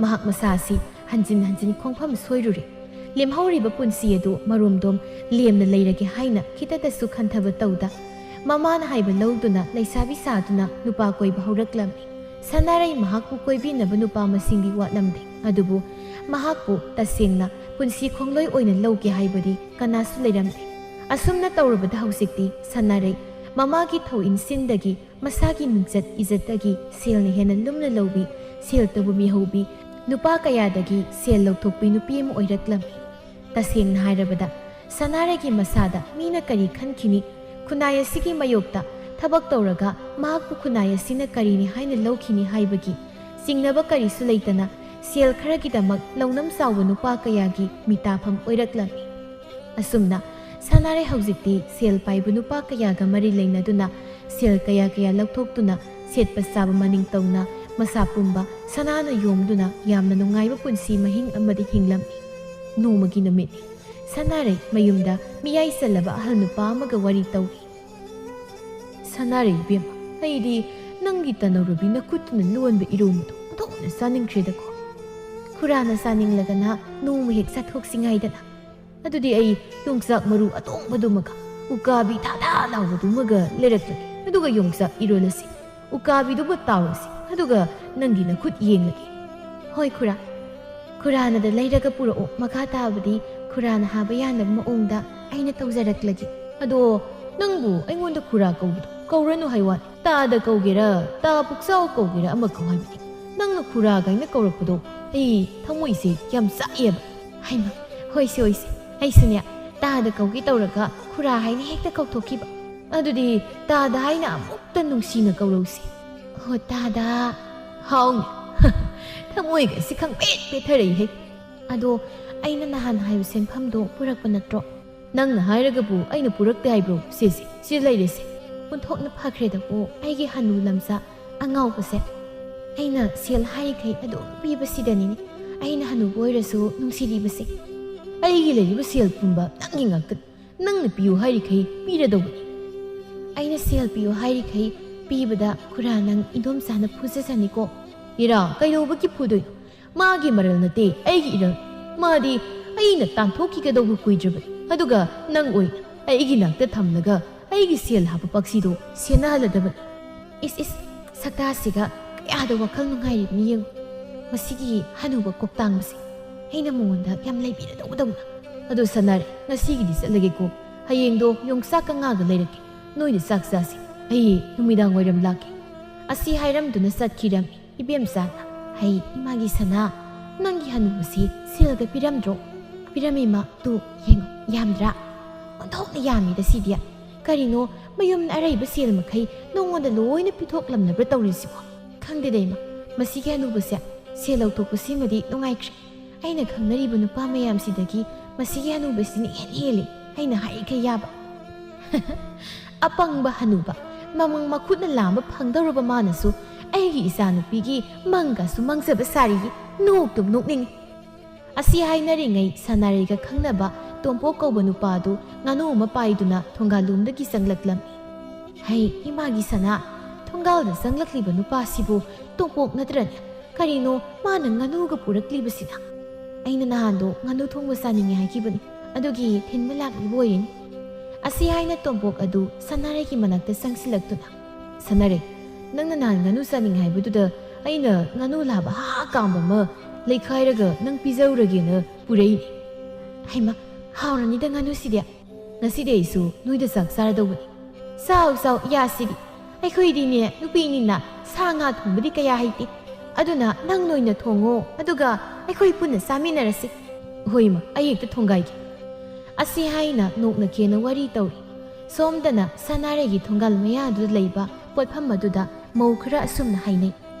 ꯃꯍꯥꯛ ꯃꯁꯥ ꯑꯁꯤ ꯍꯟꯖꯤꯟ ꯍꯟꯖꯤꯟ ꯈꯣꯡꯐꯝ ꯁꯣꯏꯔꯨꯔꯦ꯫ ꯂꯦꯝꯍꯧꯔꯤꯕ ꯄꯨꯟꯁꯤ ꯑꯗꯨ ꯃꯔꯣꯝꯗꯣꯝ ꯂꯦꯝꯅ ꯂꯩꯔꯒꯦ ꯍꯥꯏꯅ ꯈꯤꯇꯗꯁꯨ ꯈꯟꯊꯕ ꯇꯧꯗ ꯃꯃꯥꯅ ꯍꯥꯏꯕ ꯂꯧꯗꯨꯅ ꯂꯩꯁꯥꯕꯤ ꯁꯥꯗꯨꯅ ꯅꯨꯄꯥ ꯀꯣꯏꯕ ꯍꯧꯔꯛꯂꯝꯃꯤ꯫ ꯁꯅꯥꯔꯩ ꯃꯍꯥꯛꯄꯨ ꯀꯣꯏꯕꯤꯅꯕ ꯅꯨꯄꯥ ꯃꯁꯤꯡꯗꯤ ꯋꯥꯠꯂꯝꯗꯦ, ꯑꯗꯨꯕꯨ ꯃꯍꯥꯛꯄꯨ ꯇꯁꯦꯡꯅ ꯄꯨꯟꯁꯤ ꯈꯣꯡꯂꯣꯏ ꯑꯣꯏꯅ ꯂꯧꯒꯦ ꯍꯥꯏꯕꯗꯤ ꯀꯅꯥꯁꯨ ꯂꯩꯔꯝꯗꯦ꯫ ꯑꯁꯨꯝꯅ ꯇꯧꯔꯕꯗ ꯍꯧꯖꯤꯛꯇꯤ ꯁꯅꯥꯔꯩ ꯃꯃꯥꯒꯤ ꯊꯧ ꯏꯟꯁꯤꯟꯗꯒꯤ ꯃꯁꯥꯒꯤ ꯃꯤꯡꯆꯠ ꯏꯖꯠꯇꯒꯤ ꯁꯦꯜꯅ ꯍꯦꯟꯅ ꯂꯨꯝꯅ ꯂꯧꯕꯤ, ꯁꯦꯜ ꯇꯧꯕ ꯃꯤꯍꯧꯕꯤ, ꯅꯨꯄꯥ ꯀꯌꯥꯗꯒꯤ ꯁꯦꯜ ꯂꯧꯊꯣꯛꯄꯤ ꯅꯨꯄꯤ ꯑꯃ ꯑꯣꯏꯔꯛꯂꯝꯃꯤ꯫ ꯇꯁꯦꯡꯅ ꯍꯥꯏꯔꯕꯗ ꯁꯅꯥꯔꯩꯒꯤ ꯃꯁꯥꯗ ꯃꯤꯅ ꯀꯔꯤ ꯈꯟꯈꯤꯅꯤ, ꯈꯨꯟꯅꯥꯏ ꯑꯁꯤꯒꯤ ꯃꯥꯌꯣꯛꯇ ꯊꯕꯛ ꯇꯧꯔꯒ ꯃꯍꯥꯛꯄꯨ ꯈꯨꯟꯅꯥꯏ ꯑꯁꯤꯅ ꯀꯔꯤꯅꯤ ꯍꯥꯏꯅ ꯂꯧꯈꯤꯅꯤ ꯍꯥꯏꯕꯒꯤ ꯆꯤꯡꯅꯕ ꯀꯔꯤꯁꯨ ꯂꯩꯇꯅ ꯁꯦꯜ ꯈꯔꯒꯤꯗꯃꯛ ꯂꯧꯅꯝ ꯆꯥꯎꯕ ꯅꯨꯄꯥ ꯀꯌꯥꯒꯤ ꯃꯤꯇꯥꯐꯝ ꯑꯣꯏꯔꯛꯂꯝꯃꯤ꯫ ꯑꯁꯨꯝꯅ ꯁꯅꯥꯔꯩ ꯍꯧꯖꯤꯛꯇꯤ ꯁꯦꯜ ꯄꯥꯏꯕ ꯅꯨꯄꯥ ꯀꯌꯥꯒ ꯃꯔꯤ ꯂꯩꯅꯗꯨꯅ ꯁꯦꯜ ꯀꯌꯥ ꯀꯌꯥ ꯂꯧꯊꯣꯛꯇꯨꯅ ꯁꯦꯠꯄ ꯆꯥꯕ ꯃꯅꯤꯡ ꯇꯧꯅ ꯃꯁꯥ ꯄꯨꯝꯕ ꯁꯅꯥꯅ ꯌꯣꯝꯗꯨꯅ ꯌꯥꯝꯅ ꯅꯨꯡꯉꯥꯏꯕ ꯄꯨꯟꯁꯤ ꯃꯍꯤꯡ ꯑꯃꯗꯤ ꯍꯤꯡꯂꯝꯃꯤ꯫ ꯅꯣꯡꯃꯒꯤ ꯅꯨꯃꯤꯠꯅꯤ꯫ ꯁꯅꯥꯔꯩ ꯃꯌꯨꯝꯗ ꯃꯤꯌꯥꯏ ꯆꯜꯂꯕ ꯑꯍꯜ ꯅꯨꯄꯥ ꯑꯃꯒ ꯋꯥꯔꯤ ꯇꯧꯔꯤ꯫ "ꯁꯅꯥꯔꯩ ꯏꯕꯦꯝꯃ, ꯑꯩꯗꯤ ꯅꯪꯒꯤ ꯇꯅꯧꯔꯕꯤ ꯅꯈꯨꯠꯇꯨꯅ ꯂꯣꯟꯕ ꯏꯔꯣꯝꯕꯗꯣ ꯑꯣꯟꯊꯣꯛꯅ ꯆꯥꯅꯤꯡꯈ꯭ꯔꯦꯗꯀꯣ꯫ ꯈꯨꯔꯥꯅ ꯆꯥꯅꯤꯡꯂꯒꯅ ꯅꯣꯡꯃ ꯍꯦꯛ ꯆꯥꯊꯣꯛꯁꯤ ꯉꯥꯏꯗꯅ꯫ ꯑꯗꯨꯗꯤ ꯑꯩ ꯌꯣꯡꯆꯥꯛ ꯃꯔꯨ ꯑꯇꯣꯡꯕꯗꯨꯃꯒ ꯎꯀꯥꯕꯤ ꯊꯥ ꯊꯥ ꯂꯥꯎꯕꯗꯨꯃꯒ ꯂꯩꯔꯛꯂꯒꯦ꯫ ꯑꯗꯨꯒ ꯌꯣꯡꯆꯥꯛ ꯏꯔꯣꯜꯂꯁꯤ, ꯎꯀꯥꯕꯤꯗꯨꯕꯨ ꯇꯥꯎꯔꯁꯤ, ꯑꯗꯨꯒ ꯅꯪꯒꯤ ꯅꯈꯨꯠ ꯌꯦꯡꯂꯒꯦ꯫" "ꯍꯣꯏ ꯈꯨꯔꯥ, ꯈꯨꯔꯥꯅꯗ ꯂꯩꯔꯒ ꯄꯨꯔꯛꯑꯣ꯫ ꯃꯈꯥ ꯇꯥꯕꯗꯤ ꯈꯨꯔꯥꯅ ꯍꯥꯕ ꯌꯥꯅꯕ ꯃꯑꯣꯡꯗ ꯑꯩꯅ ꯇꯧꯖꯔꯛꯂꯒꯦ꯫" "ꯑꯗꯣ ꯅꯪꯕꯨ ꯑꯩꯉꯣꯟꯗ ꯈꯨꯔꯥ ꯀꯧꯕꯗꯣ ꯀꯧꯔꯅꯨ ꯍꯥꯏ ꯋꯥꯅꯤ꯫ ꯇꯥꯗ ꯀꯧꯒꯦꯔꯥ, ꯇꯥ ꯄꯨꯛꯆꯥꯎ ꯀꯧꯒꯦꯔꯥ ꯑꯃ ꯀꯧ ꯍꯥꯏꯕꯅꯤ꯫ ꯅꯪꯅ ꯈꯨꯔꯥ ꯀꯥꯏꯅ ꯀꯧꯔꯛꯄꯗꯣ ꯑꯩ ꯊꯃꯣꯏꯁꯦ ꯌꯥꯝ ꯆꯥꯛꯑꯦꯕ꯫" "ꯍꯩꯃ, ꯍꯣꯏꯁꯦ, ꯍꯣꯏꯁꯦ꯫ ꯑꯩꯁꯨꯅꯦ, ꯇꯥꯗ ꯀꯧꯒꯦ ꯇꯧꯔꯒ ꯈꯨꯔꯥ ꯍꯥꯏꯅ ꯍꯦꯛꯇ ꯀꯧꯊꯣꯛꯈꯤꯕ꯫ ꯑꯗꯨꯗꯤ ꯇꯥꯗ ꯍꯥꯏꯅ ꯑꯃꯨꯛꯇ ꯅꯨꯡꯁꯤꯅ ꯀꯧꯔꯧꯁꯤ꯫" "ꯍꯣ, ꯇꯥꯗ꯫" "ꯍꯥꯎꯅꯦ꯫" "ꯊꯃꯣꯏꯒꯁꯤ ꯈꯪꯄꯦꯠ ꯄꯦꯠꯊꯔꯛꯏꯍꯦ꯫ ꯑꯗꯣ ꯑꯩꯅ ꯅꯍꯥꯟ ꯍꯥꯏꯕ ꯁꯦꯟꯐꯝꯗꯣ ꯄꯨꯔꯛꯄ ꯅꯠꯇ꯭ꯔꯣ?" "ꯅꯪꯅ ꯍꯥꯏꯔꯒꯕꯨ ꯑꯩꯅ ꯄꯨꯔꯛꯇꯦ ꯍꯥꯏꯕ꯭ꯔꯣ? ꯁꯦ, ꯁꯦ, ꯁꯤ ꯂꯩꯔꯦꯁꯦ꯫" "ꯑꯣꯟꯊꯣꯛꯅ ꯐꯈ꯭ꯔꯦꯗꯀꯣ, ꯑꯩꯒꯤ ꯍꯅꯨ ꯂꯝꯆꯥ ꯑꯉꯥꯎꯕꯁꯦ꯫ ꯑꯩꯅ ꯁꯦꯜ ꯍꯥꯏꯔꯤꯈꯩ ꯑꯗꯨꯝ ꯄꯤꯕꯁꯤꯗꯅꯤꯅꯦ ꯑꯩꯅ ꯍꯅꯨꯕ ꯑꯣꯏꯔꯁꯨ ꯅꯨꯡꯁꯤꯔꯤꯕꯁꯦ꯫" "ꯑꯩꯒꯤ ꯂꯩꯔꯤꯕ ꯁꯦꯜ ꯄꯨꯝꯕ ꯅꯪꯒꯤ ꯉꯥꯛꯇꯅꯤ꯫ ꯅꯪꯅ ꯄꯤꯌꯨ ꯍꯥꯏꯔꯤꯈꯩ ꯄꯤꯔꯗꯧꯕꯅꯤ꯫" "ꯑꯩꯅ ꯁꯦꯜ ꯄꯤꯌꯨ ꯍꯥꯏꯔꯤꯈꯩ ꯄꯤꯕꯗ ꯈꯨꯔꯥ ꯅꯪ ꯏꯗꯣꯝꯆꯥꯅ ꯐꯨꯖꯖꯅꯤꯀꯣ꯫" "ꯏꯔꯥ, ꯀꯩꯗꯧꯕꯒꯤ ꯐꯨꯗꯣꯏꯅꯣ? ꯃꯥꯒꯤ ꯃꯔꯜ ꯅꯠꯇꯦ, ꯑꯩꯒꯤ ꯏꯔꯜ꯫ ꯃꯥꯗꯤ ꯑꯩꯅ ꯇꯥꯟꯊꯣꯛꯈꯤꯒꯗꯧꯕ ꯀꯨꯏꯗ꯭ꯔꯕꯅꯤ꯫ ꯑꯗꯨꯒ ꯅꯪ ꯑꯣꯏꯅ ꯑꯩꯒꯤ ꯅꯥꯛꯇ ꯊꯝꯂꯒ ꯑꯩꯒꯤ ꯁꯦꯜ ꯍꯥꯞꯄ ꯄꯥꯛꯁꯤꯗꯣ ꯁꯦꯟꯅꯍꯜꯂꯗꯕꯅꯤ꯫" "ꯏꯁ, ꯏꯁ, ꯁꯛꯇꯥꯁꯤꯒ ꯀꯌꯥꯗ ꯋꯥꯈꯜ ꯅꯨꯡꯉꯥꯏꯔꯤꯕꯅꯤ ꯌꯦꯡꯉꯨ꯫ ꯃꯁꯤꯒꯤ ꯍꯅꯨꯕ ꯀꯣꯛꯇꯥꯡꯕꯁꯦ ꯑꯩꯅ ꯃꯉꯣꯟꯗ ꯌꯥꯝ ꯂꯩꯕꯤꯔꯗꯧꯕꯗꯧꯅ꯫ ꯑꯗꯣ ꯁꯅꯥꯔꯩ, ꯉꯁꯤꯒꯤꯗꯤ ꯆꯠꯂꯒꯦꯀꯣ꯫ ꯍꯌꯦꯡꯗꯣ ꯌꯣꯡꯆꯥꯛꯀ ꯉꯥꯒ ꯂꯩꯔꯛꯀꯦ꯫ ꯅꯣꯏꯗ ꯆꯥꯛ ꯆꯥꯁꯤ꯫ ꯑꯩ ꯅꯨꯃꯤꯗꯥꯡ ꯋꯥꯏꯔꯝ ꯂꯥꯛꯀꯦ꯫" ꯑꯁꯤ ꯍꯥꯏꯔꯝꯗꯨꯅ ꯆꯠꯈꯤꯔꯝꯃꯤ꯫ ꯏꯕꯦꯝꯆꯥꯅ, "ꯍꯩ, ꯏꯃꯥꯒꯤ ꯁꯅꯥ, ꯅꯪꯒꯤ ꯍꯅꯨꯕꯁꯤ ꯁꯦꯜꯒ ꯄꯤꯔꯝꯗ꯭ꯔꯣ?" "ꯄꯤꯔꯝꯃꯤ, ꯏꯃꯥ꯫ ꯇꯨ, ꯌꯦꯡꯉꯨ, ꯌꯥꯝꯗ꯭ꯔꯥ? ꯑꯣꯟꯊꯣꯛꯅ ꯌꯥꯝꯃꯤꯗ ꯁꯤꯗꯤ꯫ ꯀꯔꯤꯅꯣ, ꯃꯌꯨꯝꯗ ꯑꯔꯩꯕ ꯁꯦꯜ ꯃꯈꯩ ꯅꯉꯣꯟꯗ ꯂꯣꯏꯅ ꯄꯤꯊꯣꯛꯂꯝꯂꯕ꯭ꯔꯥ ꯇꯧꯔꯤꯁꯤꯕꯣ? ꯈꯪꯗꯦꯗ, ꯏꯃꯥ, ꯃꯁꯤꯒꯤ ꯍꯅꯨꯕꯁꯦ ꯁꯦꯜ ꯂꯧꯊꯣꯛꯄꯁꯤꯃꯗꯤ ꯅꯨꯡꯉꯥꯏꯈ꯭ꯔꯦ꯫ ꯑꯩꯅ ꯈꯪꯅꯔꯤꯕ ꯅꯨꯄꯥ ꯃꯌꯥꯝꯁꯤꯗꯒꯤ ꯃꯁꯤꯒꯤ ꯍꯅꯨꯕꯁꯤꯅ ꯏꯍꯦꯟ ꯍꯦꯜꯂꯤ, ꯑꯩꯅ ꯍꯥꯏꯔꯤꯈꯩ ꯌꯥꯕ꯫" "ꯑꯄꯪꯕ ꯍꯅꯨꯕ, ꯃꯃꯪ ꯃꯈꯨꯠꯅ ꯂꯥꯝꯕ ꯐꯪꯗꯧꯔꯕ ꯃꯥꯅꯁꯨ ꯑꯩꯒꯤ ꯏꯆꯥꯅꯨꯄꯤꯒꯤ ꯃꯪꯒꯁꯨ ꯃꯪꯖꯕ ꯁꯥꯔꯤꯌꯦ꯫ ꯅꯣꯛꯇꯨꯝ ꯅꯣꯛꯅꯤꯡꯉꯤ꯫" ꯑꯁꯤ ꯍꯥꯏꯅꯔꯤꯉꯩ ꯁꯅꯥꯔꯩꯒ ꯈꯪꯅꯕ ꯇꯣꯝꯄꯣꯛ ꯀꯧꯕ ꯅꯨꯄꯥ ꯑꯗꯨ ꯉꯥꯅꯨ ꯑꯃ ꯄꯥꯏꯗꯨꯅ ꯊꯣꯡꯒꯥꯜꯂꯣꯝꯗꯒꯤ ꯆꯪꯂꯛꯂꯝꯃꯤ꯫ "ꯍꯩ, ꯏꯃꯥꯒꯤ ꯁꯅꯥ, ꯊꯣꯡꯒꯥꯜꯗ ꯆꯪꯂꯛꯂꯤꯕ ꯅꯨꯄꯥꯁꯤꯕꯨ ꯇꯣꯝꯄꯣꯛ ꯅꯠꯇ꯭ꯔꯅꯦ? ꯀꯔꯤꯅꯣ ꯃꯥꯅ ꯉꯥꯅꯨꯒ ꯄꯨꯔꯛꯂꯤꯕꯁꯤꯅ? ꯑꯩꯅ ꯅꯍꯥꯟꯗꯣ ꯉꯥꯅꯨ ꯊꯣꯡꯕ ꯆꯥꯅꯤꯡꯉꯦ ꯍꯥꯏꯈꯤꯕꯅꯤ, ꯑꯗꯨꯒꯤ ꯊꯤꯟꯕ ꯂꯥꯛꯂꯤꯕ ꯑꯣꯏꯔꯤꯅꯤ"꯫ ꯑꯁꯤ ꯍꯥꯏꯅ ꯇꯣꯝꯄꯣꯛ ꯑꯗꯨ ꯁꯅꯥꯔꯩꯒꯤ ꯃꯅꯥꯛꯇ ꯆꯪꯁꯤꯜꯂꯛꯇꯨꯅ, "ꯁꯅꯥꯔꯩ, ꯅꯪꯅ ꯅꯍꯥꯟ ꯉꯥꯅꯨ ꯆꯥꯅꯤꯡꯉꯦ ꯍꯥꯏꯕꯗꯨꯗ ꯑꯩꯅ ꯉꯥꯅꯨ ꯂꯥꯕ ꯍꯥ ꯀꯥꯝꯕ ꯑꯃ ꯂꯩꯈꯥꯏꯔꯒ ꯅꯪ ꯄꯤꯖꯧꯔꯒꯦꯅ ꯄꯨꯔꯛꯏꯅꯦ꯫ ꯍꯩꯃ, ꯍꯥꯎꯔꯅꯤꯗ ꯉꯥꯅꯨꯁꯤꯗꯤ꯫ ꯉꯁꯤꯗꯤ ꯑꯩꯁꯨ ꯅꯣꯏꯗ ꯆꯥꯛ ꯆꯥꯔꯗꯧꯕꯅꯤ꯫ ꯆꯥꯎ ꯆꯥꯎ, ꯌꯥꯁꯤꯗꯤ꯫ ꯑꯩꯈꯣꯏꯗꯤꯅꯦ ꯅꯨꯄꯤꯅꯤꯅ ꯁꯥ ꯉꯥ ꯊꯣꯡꯕꯗꯤ ꯀꯌꯥ ꯍꯩꯇꯦ꯫ ꯑꯗꯨꯅ ꯅꯪ ꯅꯣꯏꯅ ꯊꯣꯡꯉꯣ, ꯑꯗꯨꯒ ꯑꯩꯈꯣꯏ ꯄꯨꯟꯅ ꯆꯥꯃꯤꯟꯅꯔꯁꯤ"꯫ "ꯍꯣꯏ ꯏꯃꯥ, ꯑꯩ ꯍꯦꯛꯇ ꯊꯣꯡꯒꯥꯏꯒꯦ"꯫ ꯑꯁꯤ ꯍꯥꯏꯅ ꯅꯣꯛꯅ ꯈꯦꯅ ꯋꯥꯔꯤ ꯇꯧꯔꯤ꯫ ꯁꯣꯝꯗꯅ ꯁꯅꯥꯔꯩꯒꯤ ꯊꯣꯡꯒꯥꯜ ꯃꯌꯥꯗꯨꯗ ꯂꯩꯕ ꯄꯣꯠꯐꯝ ꯑꯗꯨꯗ ꯃꯧ ꯈꯔ ꯑꯁꯨꯝꯅ ꯍꯥꯏꯅꯩ꯫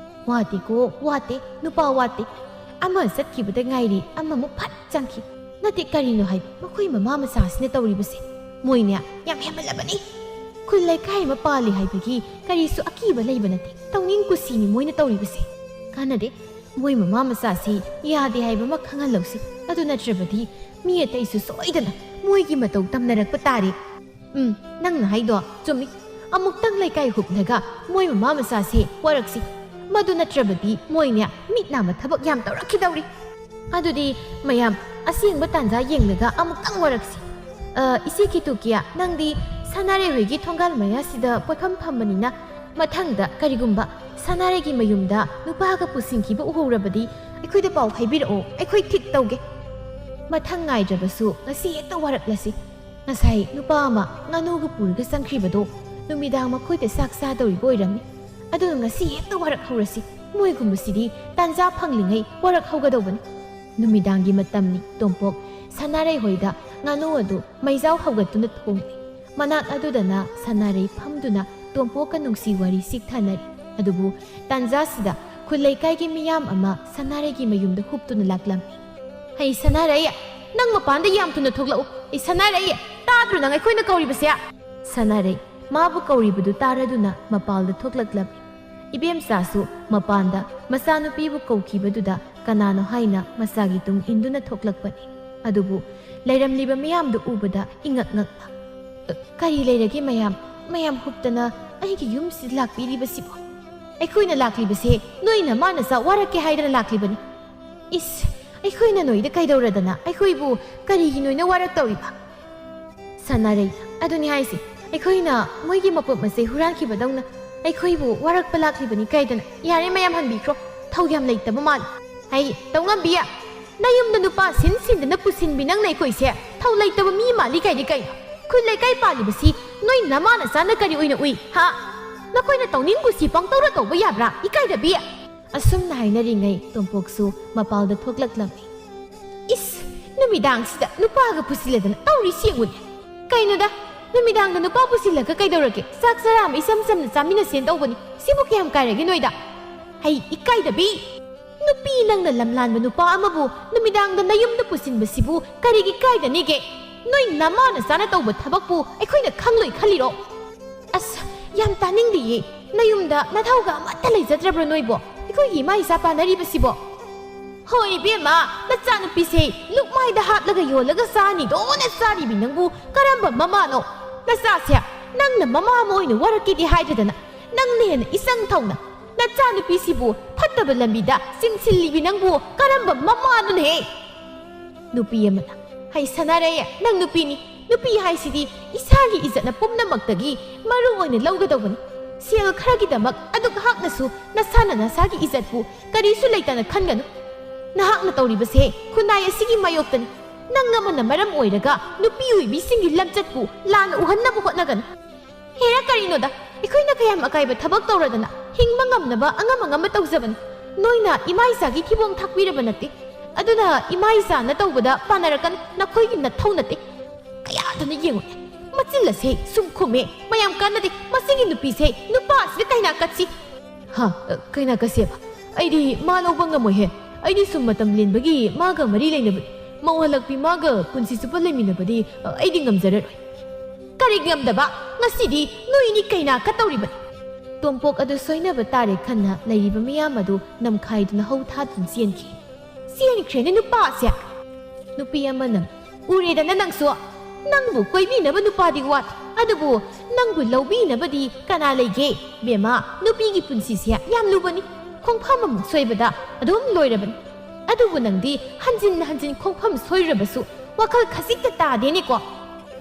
"ꯋꯥꯠꯇꯦꯀꯣ, ꯋꯥꯠꯇꯦ, ꯅꯨꯄꯥ ꯋꯥꯠꯇꯦ꯫ ꯑꯃ ꯆꯠꯈꯤꯕꯗ ꯉꯥꯏꯔꯤ, ꯑꯃꯃꯨꯛ ꯐꯠ ꯆꯪꯈꯤ꯫ ꯅꯠꯇꯦ, ꯀꯔꯤꯅꯣ ꯍꯥꯏꯕ ꯃꯈꯣꯏ ꯃꯃꯥ ꯃꯆꯥꯁꯤꯅ ꯇꯧꯔꯤꯕꯁꯦ? ꯃꯣꯏꯅꯦ ꯌꯥꯝ ꯍꯦꯟꯃꯜꯂꯕꯅꯤ꯫ ꯈꯨꯜ ꯂꯩꯀꯥꯏ ꯑꯃ ꯄꯥꯜꯂꯤ ꯍꯥꯏꯕꯒꯤ ꯀꯔꯤꯁꯨ ꯑꯀꯤꯕ ꯂꯩꯕ ꯅꯠꯇꯦ꯫ ꯇꯧꯅꯤꯡ ꯀꯨꯁꯤꯅꯤ ꯃꯣꯏꯅ ꯇꯧꯔꯤꯕꯁꯦ꯫ ꯀꯥꯟꯅꯗꯦ, ꯃꯣꯏ ꯃꯃꯥ ꯃꯆꯥꯁꯤ ꯌꯥꯗꯦ ꯍꯥꯏꯕ ꯑꯃ ꯈꯪꯍꯜꯂꯧꯁꯤ꯫ ꯑꯗꯨ ꯅꯠꯇ꯭ꯔꯕꯗꯤ ꯃꯤ ꯑꯇꯩꯁꯨ ꯁꯣꯏꯗꯅ ꯃꯣꯏꯒꯤ ꯃꯇꯧ ꯇꯝꯅꯔꯛꯄ ꯇꯥꯔꯦ"꯫ "ꯎꯝ, ꯅꯪꯅ ꯍꯥꯏꯗꯣ ꯆꯨꯝꯃꯤ꯫ ꯑꯃꯨꯛꯇꯪ ꯂꯩꯀꯥꯏ ꯍꯨꯞꯂꯒ ꯃꯣꯏ ꯃꯃꯥ ꯃꯆꯥꯁꯦ ꯋꯥꯔꯛꯁꯤ꯫ ꯃꯗꯨ ꯅꯠꯇ꯭ꯔꯕꯗꯤ ꯃꯣꯏꯅꯦ ꯃꯤꯠ ꯅꯥꯝꯃ ꯊꯕꯛ ꯌꯥꯝ ꯇꯧꯔꯛꯈꯤꯗꯧꯔꯤ"꯫ ꯑꯗꯨꯗꯤ ꯃꯌꯥꯝ ꯑꯁꯦꯡꯕ ꯇꯥꯟꯖꯥ ꯌꯦꯡꯂꯒ ꯑꯃꯨꯛꯇꯪ ꯋꯥꯔꯛꯁꯤ꯫ ꯑ, ꯏꯆꯦ ꯀꯤꯇꯨꯀꯤꯌꯥ, ꯅꯪꯗꯤ ꯁꯅꯥꯔꯩ ꯍꯣꯏꯒꯤ ꯊꯣꯡꯒꯥꯜ ꯃꯌꯥꯁꯤꯗ ꯄꯣꯠꯐꯝ ꯐꯝꯕꯅꯤꯅ, ꯃꯊꯪꯗ ꯀꯔꯤꯒꯨꯝꯕ ꯁꯅꯥꯔꯩꯒꯤ ꯃꯌꯨꯝꯗ ꯅꯨꯄꯥꯒ ꯄꯨꯁꯤꯟꯈꯤꯕ ꯎꯍꯧꯔꯕꯗꯤ ꯑꯩꯈꯣꯏꯗ ꯄꯥꯎ ꯍꯥꯏꯕꯤꯔꯛꯑꯣ, ꯑꯩꯈꯣꯏ ꯊꯤꯛ ꯇꯧꯒꯦ꯫ ꯃꯊꯪ ꯉꯥꯏꯗ꯭ꯔꯕꯁꯨ ꯉꯁꯤ ꯍꯦꯛꯇ ꯋꯥꯔꯛꯂꯁꯤ꯫ ꯉꯁꯥꯏ ꯅꯨꯄꯥ ꯑꯃ ꯉꯥꯅꯨꯒ ꯄꯨꯔꯒ ꯆꯪꯈ꯭ꯔꯤꯕꯗꯣ ꯅꯨꯃꯤꯗꯥꯡ ꯃꯈꯣꯏꯗ ꯆꯥꯛ ꯆꯥꯗꯧꯔꯤꯕ ꯑꯣꯏꯔꯝꯃꯤ꯫ ꯑꯗꯨꯅ ꯉꯁꯤ ꯍꯦꯛꯇ ꯋꯥꯔꯛꯍꯧꯔꯁꯤ꯫ ꯃꯣꯏꯒꯨꯝꯕꯁꯤꯗꯤ ꯇꯥꯟꯖꯥ ꯐꯪꯂꯤꯉꯩ ꯋꯥꯔꯛꯍꯧꯒꯗꯧꯕꯅꯤ꯫ ꯅꯨꯃꯤꯗꯥꯡꯒꯤ ꯃꯇꯝꯅꯤ꯫ ꯇꯣꯝꯄꯣꯛ ꯁꯅꯥꯔꯩ ꯍꯣꯏꯗ ꯉꯥꯅꯨ ꯑꯗꯨ ꯃꯩꯖꯥꯎ ꯍꯧꯒꯠꯇꯨꯅ ꯊꯣꯡꯂꯤ꯫ ꯃꯅꯥꯛ ꯑꯗꯨꯗꯅ ꯁꯅꯥꯔꯩ ꯐꯝꯗꯨꯅ ꯇꯣꯝꯄꯣꯛꯀ ꯅꯨꯡꯁꯤ ꯋꯥꯔꯤ ꯆꯤꯛꯊꯅꯔꯤ꯫ ꯑꯗꯨꯕꯨ ꯇꯥꯟꯖꯥꯁꯤꯗ ꯈꯨꯜ ꯂꯩꯀꯥꯏꯒꯤ ꯃꯤꯌꯥꯝ ꯑꯃ ꯁꯅꯥꯔꯩꯒꯤ ꯃꯌꯨꯝꯗ ꯍꯨꯞꯇꯨꯅ ꯂꯥꯛꯂꯝꯃꯤ꯫ "ꯍꯩ ꯁꯅꯥꯔꯩ, ꯅꯪ ꯃꯄꯥꯟꯗ ꯌꯥꯝ ꯊꯨꯅ ꯊꯣꯛꯂꯛꯎ꯫ ꯑꯩ ꯁꯅꯥꯔꯩ, ꯇꯥꯗ꯭ꯔꯣ ꯅꯪ ꯑꯩꯈꯣꯏꯅ ꯀꯧꯔꯤꯕꯁꯦ?" ꯁꯅꯥꯔꯩ ꯃꯥꯕꯨ ꯀꯧꯔꯤꯕꯗꯨ ꯇꯥꯔꯗꯨꯅ ꯃꯄꯥꯜꯗ ꯊꯣꯛꯂꯛꯂꯝꯃꯤ꯫ ꯏꯕꯦꯝꯆꯥꯁꯨ ꯃꯄꯥꯟꯗ ꯃꯆꯥꯅꯨꯄꯤꯕꯨ ꯀꯧꯈꯤꯕꯗꯨꯗ ꯀꯅꯥꯅꯣ ꯍꯥꯏꯅ ꯃꯆꯥꯒꯤ ꯇꯨꯡ ꯏꯟꯗꯨꯅ ꯊꯣꯛꯂꯛꯄꯅꯤ꯫ ꯑꯗꯨꯕꯨ ꯂꯩꯔꯝꯂꯤꯕ ꯃꯤꯌꯥꯝꯗꯨ ꯎꯕꯗ ꯏꯉꯛ ꯉꯛꯅ, "ꯀꯔꯤ ꯂꯩꯔꯒꯦ ꯃꯌꯥꯝ? ꯃꯌꯥꯝ ꯍꯨꯞꯇꯅ ꯑꯩꯒꯤ ꯌꯨꯝꯁꯤꯗ ꯂꯥꯛꯄꯤꯔꯤꯕꯁꯤꯕꯣ?" "ꯑꯩꯈꯣꯏꯅ ꯂꯥꯛꯂꯤꯕꯁꯦ ꯅꯣꯏ ꯅꯃꯥ ꯅꯆꯥ ꯋꯥꯔꯛꯀꯦ ꯍꯥꯏꯗꯅ ꯂꯥꯛꯂꯤꯕꯅꯤ꯫ ꯏꯁ, ꯑꯩꯈꯣꯏꯅ ꯅꯣꯏꯗ ꯀꯩꯗꯧꯔꯗꯅ ꯑꯩꯈꯣꯏꯕꯨ ꯀꯔꯤꯒꯤ ꯅꯣꯏꯅ ꯋꯥꯔꯛꯇꯧꯔꯤꯕ?" ꯁꯥꯟꯅꯔꯩ, "ꯑꯗꯨꯅꯤ ꯍꯥꯏꯁꯦ, ꯑꯩꯈꯣꯏꯅ ꯃꯣꯏꯒꯤ ꯃꯄꯣꯠ ꯃꯆꯩ ꯍꯨꯔꯥꯟꯈꯤꯕꯗꯧꯅ ꯑꯩꯈꯣꯏꯕꯨ ꯋꯥꯔꯛꯄ ꯂꯥꯛꯂꯤꯕꯅꯤ ꯀꯥꯏꯗꯅ꯫ ꯌꯥꯔꯦ, ꯃꯌꯥꯝ ꯍꯟꯕꯤꯈ꯭ꯔꯣ, ꯊꯧ ꯌꯥꯝ ꯂꯩꯇꯕ ꯃꯥꯜꯂꯤ꯫ ꯍꯩ, ꯇꯧꯉꯝꯕꯤ, ꯅꯌꯨꯝꯗ ꯅꯨꯄꯥ ꯁꯤꯟ ꯁꯤꯟꯗꯅ ꯄꯨꯁꯤꯟꯕꯤ ꯅꯪꯅ ꯑꯩꯈꯣꯏꯁꯦ ꯊꯧ ꯂꯩꯇꯕ ꯃꯤ ꯃꯥꯜꯂꯤ ꯀꯥꯏꯗꯤ ꯀꯩꯅꯣ? ꯈꯨꯜ ꯂꯩꯀꯥꯏ ꯄꯥꯜꯂꯤꯕꯁꯤ ꯅꯣꯏ ꯅꯃꯥ ꯅꯆꯥꯅ ꯀꯔꯤ ꯑꯣꯏꯅ ꯎꯏ, ꯍꯥ? ꯅꯈꯣꯏꯅ ꯇꯧꯅꯤꯡ ꯀꯨꯁꯤ ꯄꯪꯇꯧꯗ ꯇꯧꯕ ꯌꯥꯕ꯭ꯔꯥ, ꯏꯀꯥꯏꯗꯕꯤ?" ꯑꯁꯨꯝꯅ ꯍꯥꯏꯅꯔꯤꯉꯩ ꯇꯣꯝꯄꯣꯛꯁꯨ ꯃꯄꯥꯜꯗ ꯊꯣꯛꯂꯛꯂꯝꯃꯤ꯫ "ꯏꯁ, ꯅꯨꯃꯤꯗꯥꯡꯁꯤꯗ ꯅꯨꯄꯥꯒ ꯄꯨꯁꯤꯜꯂꯗꯅ ꯇꯧꯔꯤꯁꯤ ꯌꯦꯡꯉꯨꯅꯦ꯫ ꯀꯩꯅꯣꯗ, ꯅꯨꯃꯤꯗꯥꯡꯗ ꯅꯨꯄꯥ ꯄꯨꯁꯤꯜꯂꯒ ꯀꯩꯗꯧꯔꯒꯦ? ꯆꯥꯛ ꯆꯔꯥ ꯑꯃ ꯏꯆꯝ ꯆꯝꯅ ꯆꯥꯃꯤꯟꯅꯁꯦꯅ ꯇꯧꯕꯅꯤ꯫ ꯁꯤꯕꯨ ꯀꯌꯥꯝ ꯀꯥꯏꯔꯒꯦ ꯅꯣꯏꯗ? ꯍꯩ, ꯏꯀꯥꯏꯗꯕꯤ! ꯅꯨꯄꯤ ꯅꯪꯅ ꯂꯝꯂꯥꯟꯕ ꯅꯨꯄꯥ ꯑꯃꯕꯨ ꯅꯨꯃꯤꯗꯥꯡꯗ ꯅꯌꯨꯝꯗ ꯄꯨꯁꯤꯟꯕꯁꯤꯕꯨ ꯀꯔꯤꯒꯤ ꯀꯥꯏꯗꯅꯤꯒꯦ? ꯅꯣꯏ ꯅꯃꯥ ꯅꯆꯥꯅ ꯇꯧꯕ ꯊꯕꯛꯄꯨ ꯑꯩꯈꯣꯏꯅ ꯈꯪꯂꯣꯏ ꯈꯜꯂꯤꯔꯣ?" "ꯑꯁ, ꯌꯥꯝ ꯇꯥꯅꯤꯡꯗꯤꯌꯦ꯫ ꯅꯌꯨꯝꯗ ꯅꯊꯧꯒ ꯑꯃꯠꯇ ꯂꯩꯖꯗ꯭ꯔꯕ꯭ꯔꯣ ꯅꯣꯏꯕꯣ? ꯑꯩꯈꯣꯏꯒꯤ ꯏꯃꯥ ꯏꯆꯥ ꯄꯥꯟꯅꯔꯤꯕꯁꯤꯕꯣ?" "ꯍꯣꯏ ꯏꯕꯦꯝꯃ, ꯅꯆꯥꯅꯨꯄꯤꯁꯦ ꯂꯨꯛꯃꯥꯏꯗ ꯍꯥꯞꯂꯒ ꯌꯣꯜꯂꯒ ꯆꯥꯅꯤꯗꯣꯅ ꯆꯥꯔꯤꯕꯤ ꯅꯪꯕꯨ ꯀꯔꯝꯕ ꯃꯃꯥꯅꯣ? ꯅꯆꯥꯁꯦ ꯅꯪꯅ ꯃꯃꯥ ꯑꯃ ꯑꯣꯏꯅ ꯋꯥꯔꯛꯀꯦꯗꯤ ꯍꯥꯏꯗ꯭ꯔꯗꯅ, ꯅꯪꯅ ꯍꯦꯟꯅ ꯏꯆꯪ ꯊꯧꯅ ꯅꯆꯥꯅꯨꯄꯤꯁꯤꯕꯨ ꯐꯠꯇꯕ ꯂꯝꯕꯤꯗ ꯆꯤꯡꯁꯤꯜꯂꯤꯕꯤ ꯅꯪꯕꯨ ꯀꯔꯝꯕ ꯃꯃꯥꯅꯣꯅꯦꯍꯦ?" ꯅꯨꯄꯤ ꯑꯃꯅ, "ꯍꯩ ꯁꯥꯟꯅꯔꯩ, ꯅꯪ ꯅꯨꯄꯤꯅꯤ꯫ ꯅꯨꯄꯤ ꯍꯥꯏꯁꯤꯗꯤ ꯏꯁꯥꯒꯤ ꯏꯖꯠꯅ ꯄꯨꯝꯅꯃꯛꯇꯒꯤ ꯃꯔꯨ ꯑꯣꯏꯅ ꯂꯧꯒꯗꯧꯕꯅꯤ꯫ ꯁꯦꯜ ꯈꯔꯒꯤꯗꯃꯛ ꯑꯗꯨꯛ ꯍꯥꯛꯅꯁꯨ ꯅꯁꯥꯅ ꯅꯁꯥꯒꯤ ꯏꯖꯠꯄꯨ ꯀꯔꯤꯁꯨ ꯂꯩꯇꯅ ꯈꯟꯒꯅꯨ꯫ ꯅꯍꯥꯛꯅ ꯇꯧꯔꯤꯕꯁꯦ ꯈꯨꯟꯅꯥꯏ ꯑꯁꯤꯒꯤ ꯃꯥꯌꯣꯛꯇꯅꯤ꯫ ꯅꯪ ꯑꯃꯅ ꯃꯔꯝ ꯑꯣꯏꯔꯒ ꯅꯨꯄꯤ ꯑꯣꯏꯕꯤꯁꯤꯡꯒꯤ ꯂꯝꯆꯠꯄꯨ ꯂꯥꯟꯅ ꯎꯍꯟꯅꯕ ꯍꯣꯠꯅꯒꯅꯨ꯫ ꯍꯦꯔꯥ, ꯀꯔꯤꯅꯣꯗ, ꯑꯩꯈꯣꯏꯅ ꯀꯌꯥꯝ ꯑꯀꯥꯏꯕ ꯊꯕꯛ ꯇꯧꯔꯗꯅ ꯍꯤꯡꯕ ꯉꯝꯅꯕ ꯑꯉꯝ ꯑꯉꯝꯕ ꯇꯧꯖꯕꯅꯤ꯫ ꯅꯣꯏꯅ ꯏꯃꯥ ꯏꯆꯥꯒꯤ ꯊꯤꯕꯣꯡ ꯊꯥꯛꯄꯤꯔꯕ ꯅꯠꯇꯦ, ꯑꯗꯨꯅ ꯏꯃꯥ ꯏꯆꯥꯅ ꯇꯧꯕꯗ ꯄꯥꯟꯅꯔꯛꯀꯅꯨ, ꯅꯈꯣꯏꯒꯤ ꯅꯊꯧ ꯅꯠꯇꯦ꯫ ꯀꯌꯥꯗꯅ ꯌꯦꯡꯉꯨꯅꯦ, ꯃꯆꯤꯜ ꯑꯁꯦ ꯁꯨꯝ ꯈꯨꯝꯃꯦ, ꯃꯌꯥꯝ ꯀꯥꯟꯅꯗꯦ꯫ ꯃꯁꯤꯒꯤ ꯅꯨꯄꯤꯁꯦ ꯅꯨꯄꯥ ꯑꯁꯤꯗ ꯀꯩꯅꯥ ꯀꯠꯁꯤ꯫ ꯍꯥ, ꯀꯩꯅꯥ ꯀꯠꯁꯦꯕ? ꯑꯩꯗꯤ ꯃꯥ ꯂꯧꯕ ꯉꯝꯃꯣꯏꯍꯦ꯫ ꯑꯩꯗꯤ ꯁꯨꯝ ꯃꯇꯝ ꯂꯦꯟꯕꯒꯤ ꯃꯥꯒ ꯃꯔꯤ ꯂꯩꯅꯕꯅꯤ꯫ ꯃꯧ ꯍꯜꯂꯛꯄꯤ ꯃꯥꯒ ꯄꯨꯟꯁꯤ ꯆꯨꯞꯄ ꯂꯩꯃꯤꯟꯅꯕꯗꯤ ꯑꯩꯗꯤ ꯉꯝꯖꯔꯔꯣꯏ꯫ ꯀꯔꯤ ꯉꯝꯗꯕ? ꯉꯁꯤꯗꯤ ꯅꯣꯏ ꯑꯅꯤ ꯀꯩꯅꯥ ꯀꯠꯇꯧꯔꯤꯕꯅꯤ꯫ ꯇꯣꯝꯄꯣꯛ ꯑꯗꯨ ꯁꯣꯏꯅꯕ ꯇꯥꯔꯦ ꯈꯟꯅ ꯂꯩꯔꯤꯕ ꯃꯤꯌꯥꯝ ꯑꯗꯨ ꯅꯝꯈꯥꯏꯗꯨꯅ ꯍꯧ ꯊꯥꯗꯨꯅ ꯆꯦꯟꯈꯤ꯫ "ꯆꯦꯟꯈ꯭ꯔꯦꯅꯦ ꯅꯨꯄꯥꯁꯦ!" ꯅꯨꯄꯤ ꯑꯃꯅ, "ꯎꯔꯦꯗꯅ ꯅꯪꯁꯨ꯫ ꯅꯪꯕꯨ ꯀꯣꯏꯕꯤꯅꯕ ꯅꯨꯄꯥꯗꯤ ꯋꯥꯠ, ꯑꯗꯨꯕꯨ ꯅꯪꯕꯨ ꯂꯧꯕꯤꯅꯕꯗꯤ ꯀꯅꯥ ꯂꯩꯒꯦ? ꯕꯦꯝꯃ, ꯅꯨꯄꯤꯒꯤ ꯄꯨꯟꯁꯤꯁꯦ ꯌꯥꯝ ꯂꯨꯕꯅꯤ꯫ ꯈꯣꯡꯐꯝ ꯑꯃꯨꯛ ꯁꯣꯏꯕꯗ ꯑꯗꯨꯝ ꯂꯣꯏꯔꯕꯅꯤ꯫ ꯑꯗꯨꯕꯨ ꯅꯪꯗꯤ ꯍꯟꯖꯤꯟ ꯍꯟꯖꯤꯟ ꯈꯣꯡꯐꯝ ꯁꯣꯏꯔꯕꯁꯨ ꯋꯥꯈꯜ ꯈꯖꯤꯛꯇ ꯇꯥꯗꯦꯅꯦꯀꯣ?"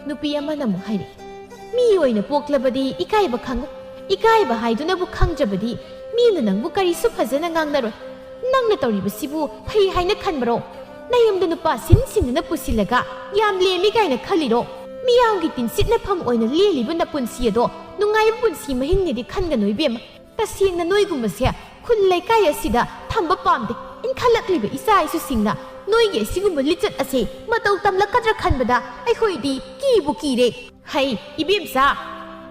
ꯅꯨꯄꯤ ꯑꯃꯅ ꯑꯃꯨꯛ ꯍꯥꯏꯔꯛꯏ, "ꯃꯤ ꯑꯣꯏꯅ ꯄꯣꯛꯂꯕꯗꯤ ꯏꯀꯥꯏꯕ ꯈꯪꯉꯨ꯫ ꯏꯀꯥꯏꯕ ꯍꯥꯏꯗꯨꯅꯕꯨ ꯈꯪꯗ꯭ꯔꯕꯗꯤ ꯃꯤꯅ ꯅꯪꯕꯨ ꯀꯔꯤꯁꯨ ꯐꯖꯅ ꯉꯥꯡꯅꯔꯣꯏ꯫ ꯅꯪꯅ ꯇꯧꯔꯤꯕꯁꯤꯕꯨ ꯐꯩ ꯍꯥꯏꯅ ꯈꯟꯕꯔꯣ? ꯅꯌꯨꯝꯗ ꯅꯨꯄꯥ ꯁꯤꯟ ꯁꯤꯟꯗꯨꯅ ꯄꯨꯁꯤꯜꯂꯒ ꯌꯥꯝ ꯂꯦꯝꯃꯤ ꯀꯥꯏꯅ ꯈꯜꯂꯤꯔꯣ? ꯃꯤꯌꯥꯝꯒꯤ ꯇꯤꯟꯁꯤꯠꯅꯐꯝ ꯑꯣꯏꯅ ꯂꯦꯜꯂꯤꯕ ꯅꯄꯨꯟꯁꯤ ꯑꯗꯣ ꯅꯨꯡꯉꯥꯏꯕ ꯄꯨꯟꯁꯤ ꯃꯍꯤꯡꯅꯦꯗꯤ ꯈꯟꯒꯅꯨ ꯏꯕꯦꯝꯃ꯫ ꯇꯁꯦꯡꯅ ꯅꯣꯏꯒꯨꯝꯕꯁꯦ ꯈꯨꯜ ꯂꯩꯀꯥꯏ ꯑꯁꯤꯗ ꯊꯝꯕ ꯄꯥꯝꯗꯦ꯫ ꯏꯟꯈꯠꯂꯛꯂꯤꯕ ꯏꯆꯥ ꯏꯁꯨꯁꯤꯡꯅ ꯅꯣꯏꯒꯤ ꯑꯁꯤꯒꯨꯝꯕ ꯂꯤꯆꯠ ꯑꯁꯦ ꯃꯇꯧ ꯇꯝꯂꯛꯀꯗ꯭ꯔꯥ ꯈꯟꯕꯗ ꯑꯩꯈꯣꯏꯗꯤ ꯀꯤꯕꯨ ꯀꯤꯔꯦ꯫ ꯍꯩ, ꯏꯕꯦꯝꯆꯥ,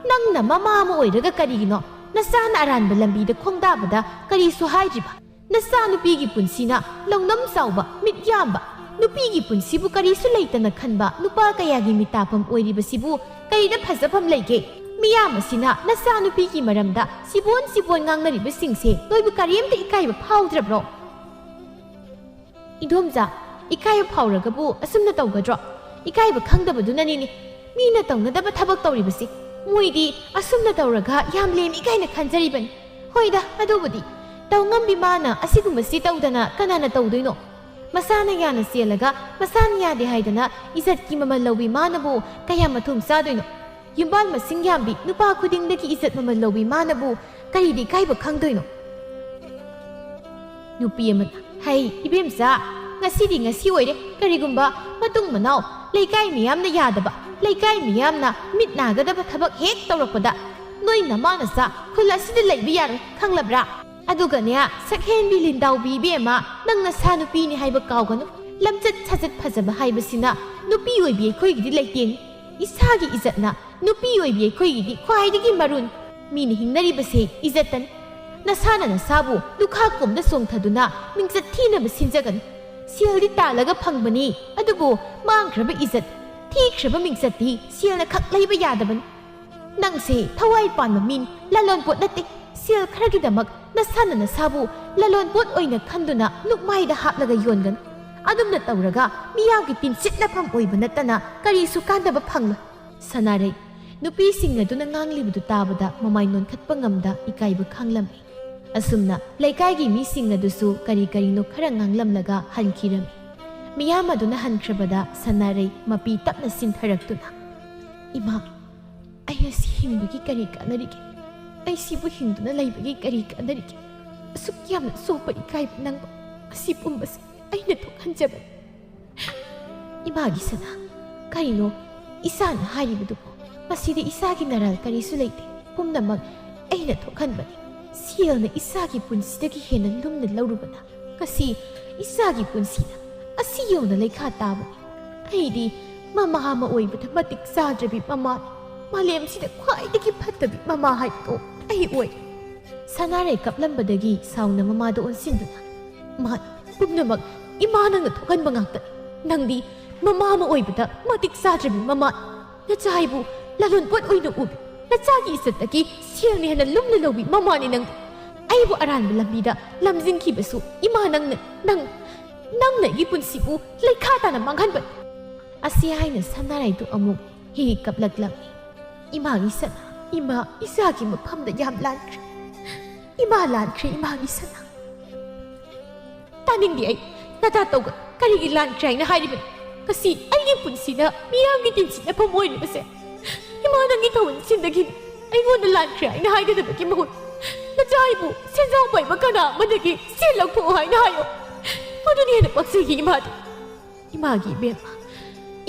ꯅꯪꯅ ꯃꯃꯥ ꯑꯃ ꯑꯣꯏꯔꯒ ꯀꯔꯤꯒꯤꯅꯣ ꯅꯆꯥꯅ ꯑꯔꯥꯟꯕ ꯂꯝꯕꯤꯗ ꯈꯣꯡꯗꯥꯕꯗ ꯀꯔꯤꯁꯨ ꯍꯥꯏꯗ꯭ꯔꯤꯕ? ꯅꯆꯥꯅꯨꯄꯤꯒꯤ ꯄꯨꯟꯁꯤꯅ ꯂꯧꯅꯝ ꯆꯥꯎꯕ, ꯃꯤꯠ ꯌꯥꯝꯕ, ꯅꯨꯄꯤꯒꯤ ꯄꯨꯟꯁꯤꯕꯨ ꯀꯔꯤꯁꯨ ꯂꯩꯇꯅ ꯈꯟꯕ ꯅꯨꯄꯥ ꯀꯌꯥꯒꯤ ꯃꯤꯇꯥꯐꯝ ꯑꯣꯏꯔꯤꯕꯁꯤꯕꯨ ꯀꯔꯤꯗ ꯐꯖꯐꯝ ꯂꯩꯒꯦ? ꯃꯤꯌꯥꯝ ꯑꯁꯤꯅ ꯅꯆꯥꯅꯨꯄꯤꯒꯤ ꯃꯔꯝꯗ ꯆꯤꯕꯣꯟ ꯆꯤꯕꯣꯟ ꯉꯥꯡꯅꯔꯤꯕꯁꯤꯡꯁꯦ ꯅꯣꯏꯕꯨ ꯀꯔꯤꯝꯇ ꯏꯀꯥꯏꯕ ꯐꯥꯎꯗ꯭ꯔꯕ꯭ꯔꯣ? ꯏꯗꯣꯝꯆꯥ, ꯏꯀꯥꯏꯕ ꯐꯥꯎꯔꯒꯕꯨ ꯑꯁꯨꯝꯅ ꯇꯧꯒꯗ꯭ꯔꯣ? ꯏꯀꯥꯏꯕ ꯈꯪꯗꯕꯗꯨꯅꯅꯤꯅꯦ ꯃꯤꯅ ꯇꯧꯅꯗꯕ ꯊꯕꯛ ꯇꯧꯔꯤꯕꯁꯤ꯫ ꯃꯣꯏꯗꯤ ꯑꯁꯨꯝꯅ ꯇꯧꯔꯒ ꯌꯥꯝ ꯂꯦꯝꯃꯤ ꯀꯥꯏꯅ ꯈꯟꯖꯔꯤꯕꯅꯤ꯫ ꯍꯣꯏꯗ, ꯑꯗꯨꯕꯨꯗꯤ ꯇꯧꯉꯝꯕꯤ ꯃꯥꯅ ꯑꯁꯤꯒꯨꯝꯕꯁꯤ ꯇꯧꯗꯅ ꯀꯅꯥꯅ ꯇꯧꯗꯣꯏꯅꯣ? ꯃꯁꯥꯅ ꯌꯥꯅ ꯆꯦꯜꯂꯒ ꯃꯁꯥꯅ ꯌꯥꯗꯦ ꯍꯥꯏꯗꯅ ꯏꯖꯠꯀꯤ ꯃꯃꯜ ꯂꯧꯕꯤ ꯃꯥꯅꯕꯨ ꯀꯌꯥ ꯃꯊꯣꯡ ꯆꯥꯗꯣꯏꯅꯣ? ꯌꯨꯝꯕꯥꯜ ꯃꯁꯤꯡ ꯌꯥꯝꯕꯤ ꯅꯨꯄꯥ ꯈꯨꯗꯤꯡꯗꯒꯤ ꯏꯖꯠ ꯃꯃꯜ ꯂꯧꯕꯤ ꯃꯥꯅꯕꯨ ꯀꯔꯤꯗ ꯏꯀꯥꯏꯕ ꯈꯪꯗꯣꯏꯅꯣ? ꯅꯨꯄꯤ ꯑꯃꯅ, "ꯍꯩ, ꯏꯕꯦꯝꯆꯥ, ꯉꯁꯤꯗꯤ ꯉꯁꯤ ꯑꯣꯏꯔꯦ꯫ ꯀꯔꯤꯒꯨꯝꯕ ꯃꯇꯨꯡ ꯃꯅꯥꯎ ꯂꯩꯀꯥꯏ ꯃꯤꯌꯥꯝꯅ ꯌꯥꯗꯕ, ꯂꯩꯀꯥꯏ ꯃꯤꯌꯥꯝꯅ ꯃꯤꯠ ꯅꯥꯒꯗꯕ ꯊꯕꯛ ꯍꯦꯛ ꯇꯧꯔꯛꯄꯗ ꯅꯣꯏ ꯅꯃꯥ ꯅꯆꯥ ꯈꯨꯜ ꯑꯁꯤꯗ ꯂꯩꯕ ꯌꯥꯔꯣꯏ, ꯈꯪꯂꯕ꯭ꯔꯥ? ꯑꯗꯨꯒꯅꯦ, ꯁꯛꯍꯦꯟꯕꯤ ꯂꯤꯟꯗꯥꯎꯕꯤ ꯏꯕꯦꯝꯃ, ꯅꯪ ꯅꯁꯥ ꯅꯨꯄꯤꯅꯤ ꯍꯥꯏꯕ ꯀꯥꯎꯒꯅꯨ꯫ ꯂꯝꯆꯠ ꯁꯥꯖꯠ ꯐꯖꯕ ꯍꯥꯏꯕꯁꯤꯅ ꯅꯨꯄꯤ ꯑꯣꯏꯕꯤ ꯑꯩꯈꯣꯏꯒꯤꯗꯤ ꯂꯩꯇꯦꯅꯤ꯫ ꯏꯁꯥꯒꯤ ꯏꯖꯠꯅ ꯅꯨꯄꯤ ꯑꯣꯏꯕꯤ ꯑꯩꯈꯣꯏꯒꯤꯗꯤ ꯈ꯭ꯋꯥꯏꯗꯒꯤ ꯃꯔꯨꯅꯤ꯫ ꯃꯤꯅ ꯍꯤꯡꯅꯔꯤꯕꯁꯦ ꯏꯖꯠꯇꯅꯤ꯫ ꯅꯁꯥꯅ ꯅꯁꯥꯕꯨ ꯂꯨꯈꯥꯛ ꯀꯣꯝꯗ ꯆꯣꯡꯊꯗꯨꯅ ꯃꯤꯡꯆꯠ ꯊꯤꯅꯕ ꯁꯤꯟꯖꯒꯅꯤ꯫ ꯁꯦꯜꯗꯤ ꯇꯥꯜꯂꯒ ꯐꯪꯕꯅꯤ, ꯑꯗꯨꯕꯨ ꯃꯥꯡꯈ꯭ꯔꯕ ꯏꯖꯠ, ꯊꯤꯈ꯭ꯔꯕ ꯃꯤꯡꯆꯠꯇꯤ ꯁꯦꯜꯅ ꯈꯛ ꯂꯩꯕ ꯌꯥꯗꯕꯅꯤ꯫ "ꯅꯪꯁꯦ ꯊꯋꯥꯏ ꯄꯥꯟꯕ ꯃꯤꯅꯤ, ꯂꯂꯣꯟꯄꯣꯠ ꯅꯠꯇꯦ꯫ ꯁꯦꯜ ꯈꯔꯒꯤꯗꯃꯛ ꯅꯁꯥꯅ ꯅꯁꯥꯕꯨ ꯂꯂꯣꯟꯄꯣꯠ ꯑꯣꯏꯅ ꯈꯟꯗꯨꯅ ꯅꯨꯛꯃꯥꯏꯗ ꯍꯥꯞꯂꯒ ꯌꯣꯟꯒꯅꯨ꯫ ꯑꯗꯨꯝꯅ ꯇꯧꯔꯒ ꯃꯤꯌꯥꯝꯒꯤ ꯇꯤꯟꯁꯤꯠꯅꯐꯝ ꯑꯣꯏꯕ ꯅꯠꯇꯅ ꯀꯔꯤꯁꯨ ꯀꯥꯟꯅꯕ ꯐꯪꯂꯣꯏ"꯫ ꯁꯅꯥꯔꯩ ꯅꯨꯄꯤꯁꯤꯡ ꯑꯗꯨꯅ ꯉꯥꯡꯂꯤꯕꯗꯨ ꯇꯥꯕꯗ ꯃꯃꯥꯏ ꯅꯣꯟꯈꯠꯄ ꯉꯝꯗ ꯏꯀꯥꯏꯕ ꯈꯥꯡꯂꯝꯃꯤ꯫ ꯑꯁꯨꯝꯅ ꯂꯩꯀꯥꯏꯒꯤ ꯃꯤꯁꯤꯡ ꯑꯗꯨꯁꯨ ꯀꯔꯤ ꯀꯔꯤꯅꯣ ꯈꯔ ꯉꯥꯡꯂꯝꯂꯒ ꯍꯟꯈꯤꯔꯝꯃꯤ꯫ ꯃꯤꯌꯥꯝ ꯑꯗꯨꯅ ꯍꯟꯈ꯭ꯔꯕꯗ ꯁꯅꯥꯔꯩ ꯃꯄꯤ ꯇꯞꯅ ꯆꯤꯟꯊꯔꯛꯇꯨꯅ, "ꯏꯃꯥ, ꯑꯩ ꯑꯁꯤ ꯍꯤꯡꯕꯒꯤ ꯀꯔꯤ ꯀꯥꯟꯅꯔꯤꯒꯦ? ꯑꯩ ꯁꯤꯕꯨ ꯍꯤꯡꯗꯨꯅ ꯂꯩꯕꯒꯤ ꯀꯔꯤ ꯀꯥꯟꯅꯔꯤꯒꯦ? ꯑꯁꯨꯛ ꯌꯥꯝꯅ ꯆꯣꯞꯄ ꯏꯀꯥꯏꯕ ꯅꯪꯕ, ꯑꯁꯤ ꯄꯨꯝꯕꯁꯦ ꯑꯩꯅ ꯊꯣꯛꯍꯟꯖꯕꯅꯤ"꯫ "ꯏꯃꯥꯒꯤ ꯁꯅꯥ, ꯀꯔꯤꯅꯣ ꯏꯆꯥꯅ ꯍꯥꯏꯔꯤꯕꯗꯨꯕꯨ? ꯃꯁꯤꯗ ꯏꯆꯥꯒꯤ ꯅꯔꯥꯜ ꯀꯔꯤꯁꯨ ꯂꯩꯇꯦ꯫ ꯄꯨꯝꯅꯃꯛ ꯑꯩꯅ ꯊꯣꯛꯍꯟꯕꯅꯤ꯫ ꯁꯦꯜꯅ ꯏꯆꯥꯒꯤ ꯄꯨꯟꯁꯤꯗꯒꯤ ꯍꯦꯟꯅ ꯂꯨꯝꯅ ꯂꯧꯔꯨꯕꯅ ꯉꯁꯤ ꯏꯆꯥꯒꯤ ꯄꯨꯟꯁꯤꯗ ꯑꯁꯤ ꯌꯧꯅ ꯂꯩꯈꯥ ꯇꯥꯕꯅꯤ꯫ ꯑꯩꯗꯤ ꯃꯃꯥ ꯑꯃ ꯑꯣꯏꯕꯗ ꯃꯇꯤꯛ ꯆꯥꯗ꯭ꯔꯕꯤ ꯃꯃꯥꯅꯤ꯫ ꯃꯥꯂꯦꯝꯁꯤꯗ ꯈ꯭ꯋꯥꯏꯗꯒꯤ ꯐꯠꯇꯕꯤ ꯃꯃꯥ ꯍꯥꯏꯕꯗꯣ ꯑꯩ ꯑꯣꯏ"꯫ ꯁꯅꯥꯔꯩ ꯀꯞꯂꯝꯕꯗꯒꯤ ꯁꯥꯎꯅ ꯃꯃꯥꯗ ꯑꯣꯟꯁꯤꯟꯗꯨꯅ, "ꯃꯥ, ꯄꯨꯝꯅꯃꯛ ꯏꯃꯥ ꯅꯪꯅ ꯊꯣꯛꯍꯟꯕ ꯉꯥꯛꯇꯅꯤ꯫ ꯅꯪꯗꯤ ꯃꯃꯥ ꯑꯃ ꯑꯣꯏꯕꯗ ꯃꯇꯤꯛ ꯆꯥꯗ꯭ꯔꯕꯤ ꯃꯃꯥ꯫ ꯅꯆꯥ ꯑꯩꯕꯨ ꯂꯂꯣꯟꯄꯣꯠ ꯑꯣꯏꯅ ꯎꯕꯤ, ꯅꯆꯥꯒꯤ ꯏꯖꯠꯇꯒꯤ ꯁꯦꯜꯅ ꯍꯦꯟꯅ ꯂꯨꯝꯅ ꯂꯧꯕꯤ ꯃꯃꯥꯅꯤ ꯅꯪꯗꯤ꯫ ꯑꯩꯕꯨ ꯑꯔꯥꯟꯕ ꯂꯝꯕꯤꯗ ꯂꯝꯖꯤꯡꯈꯤꯕꯁꯨ ꯏꯃꯥ ꯅꯪꯅ, ꯅꯪ, ꯅꯪꯅ ꯑꯩꯒꯤ ꯄꯨꯟꯁꯤꯕꯨ ꯂꯩꯈꯥ ꯇꯥꯅ ꯃꯥꯡꯍꯟꯕꯅꯤ"꯫ ꯑꯁꯤ ꯍꯥꯏꯅ ꯁꯅꯥꯔꯩꯗꯨ ꯑꯃꯨꯛ ꯍꯤ ꯀꯞꯂꯛꯂꯝꯃꯤ꯫ "ꯏꯃꯥꯒꯤ ꯁꯅꯥ, ꯏꯃꯥ ꯏꯆꯥꯒꯤ ꯃꯐꯝꯗ ꯌꯥꯝ ꯂꯥꯟꯈ꯭ꯔꯦ꯫ ꯏꯃꯥ ꯂꯥꯟꯈ꯭ꯔꯦ, ꯏꯃꯥꯒꯤ ꯁꯅꯥ"꯫ "ꯇꯥꯅꯤꯡꯗꯦ ꯑꯩ꯫ ꯅꯇꯥ ꯇꯧꯒ ꯀꯔꯤꯒꯤ ꯂꯥꯟꯈ꯭ꯔꯦ ꯍꯥꯏꯅ ꯍꯥꯏꯔꯤꯕꯅꯣ? ꯉꯁꯤ ꯑꯩꯒꯤ ꯄꯨꯟꯁꯤꯗ ꯃꯤꯌꯥꯝꯒꯤ ꯇꯤꯟꯁꯤꯠꯅꯐꯝ ꯑꯣꯏꯔꯤꯕꯁꯦ ꯏꯃꯥ ꯅꯪꯒꯤ ꯊꯧꯑꯣꯏꯟꯁꯤꯟꯗꯒꯤꯅꯤ꯫ ꯑꯩꯉꯣꯟꯗ ꯂꯥꯟꯈ꯭ꯔꯦ ꯍꯥꯏꯅ ꯍꯥꯏꯒꯗꯕꯒꯤ ꯃꯍꯨꯠ ꯅꯆꯥ ꯑꯩꯕꯨ ꯁꯦꯟꯖꯥꯎ ꯄꯥꯏꯕ ꯀꯅꯥ ꯑꯃꯗꯒꯤ ꯁꯦꯜ ꯂꯧꯊꯣꯛꯑꯣ ꯍꯥꯏꯅ ꯍꯥꯏꯌꯣ꯫ ꯃꯗꯨꯅ ꯍꯦꯟꯅ ꯄꯛꯆꯩꯌꯦ ꯏꯃꯥꯗꯤ"꯫ "ꯏꯃꯥꯒꯤ ꯏꯕꯦꯝꯃ,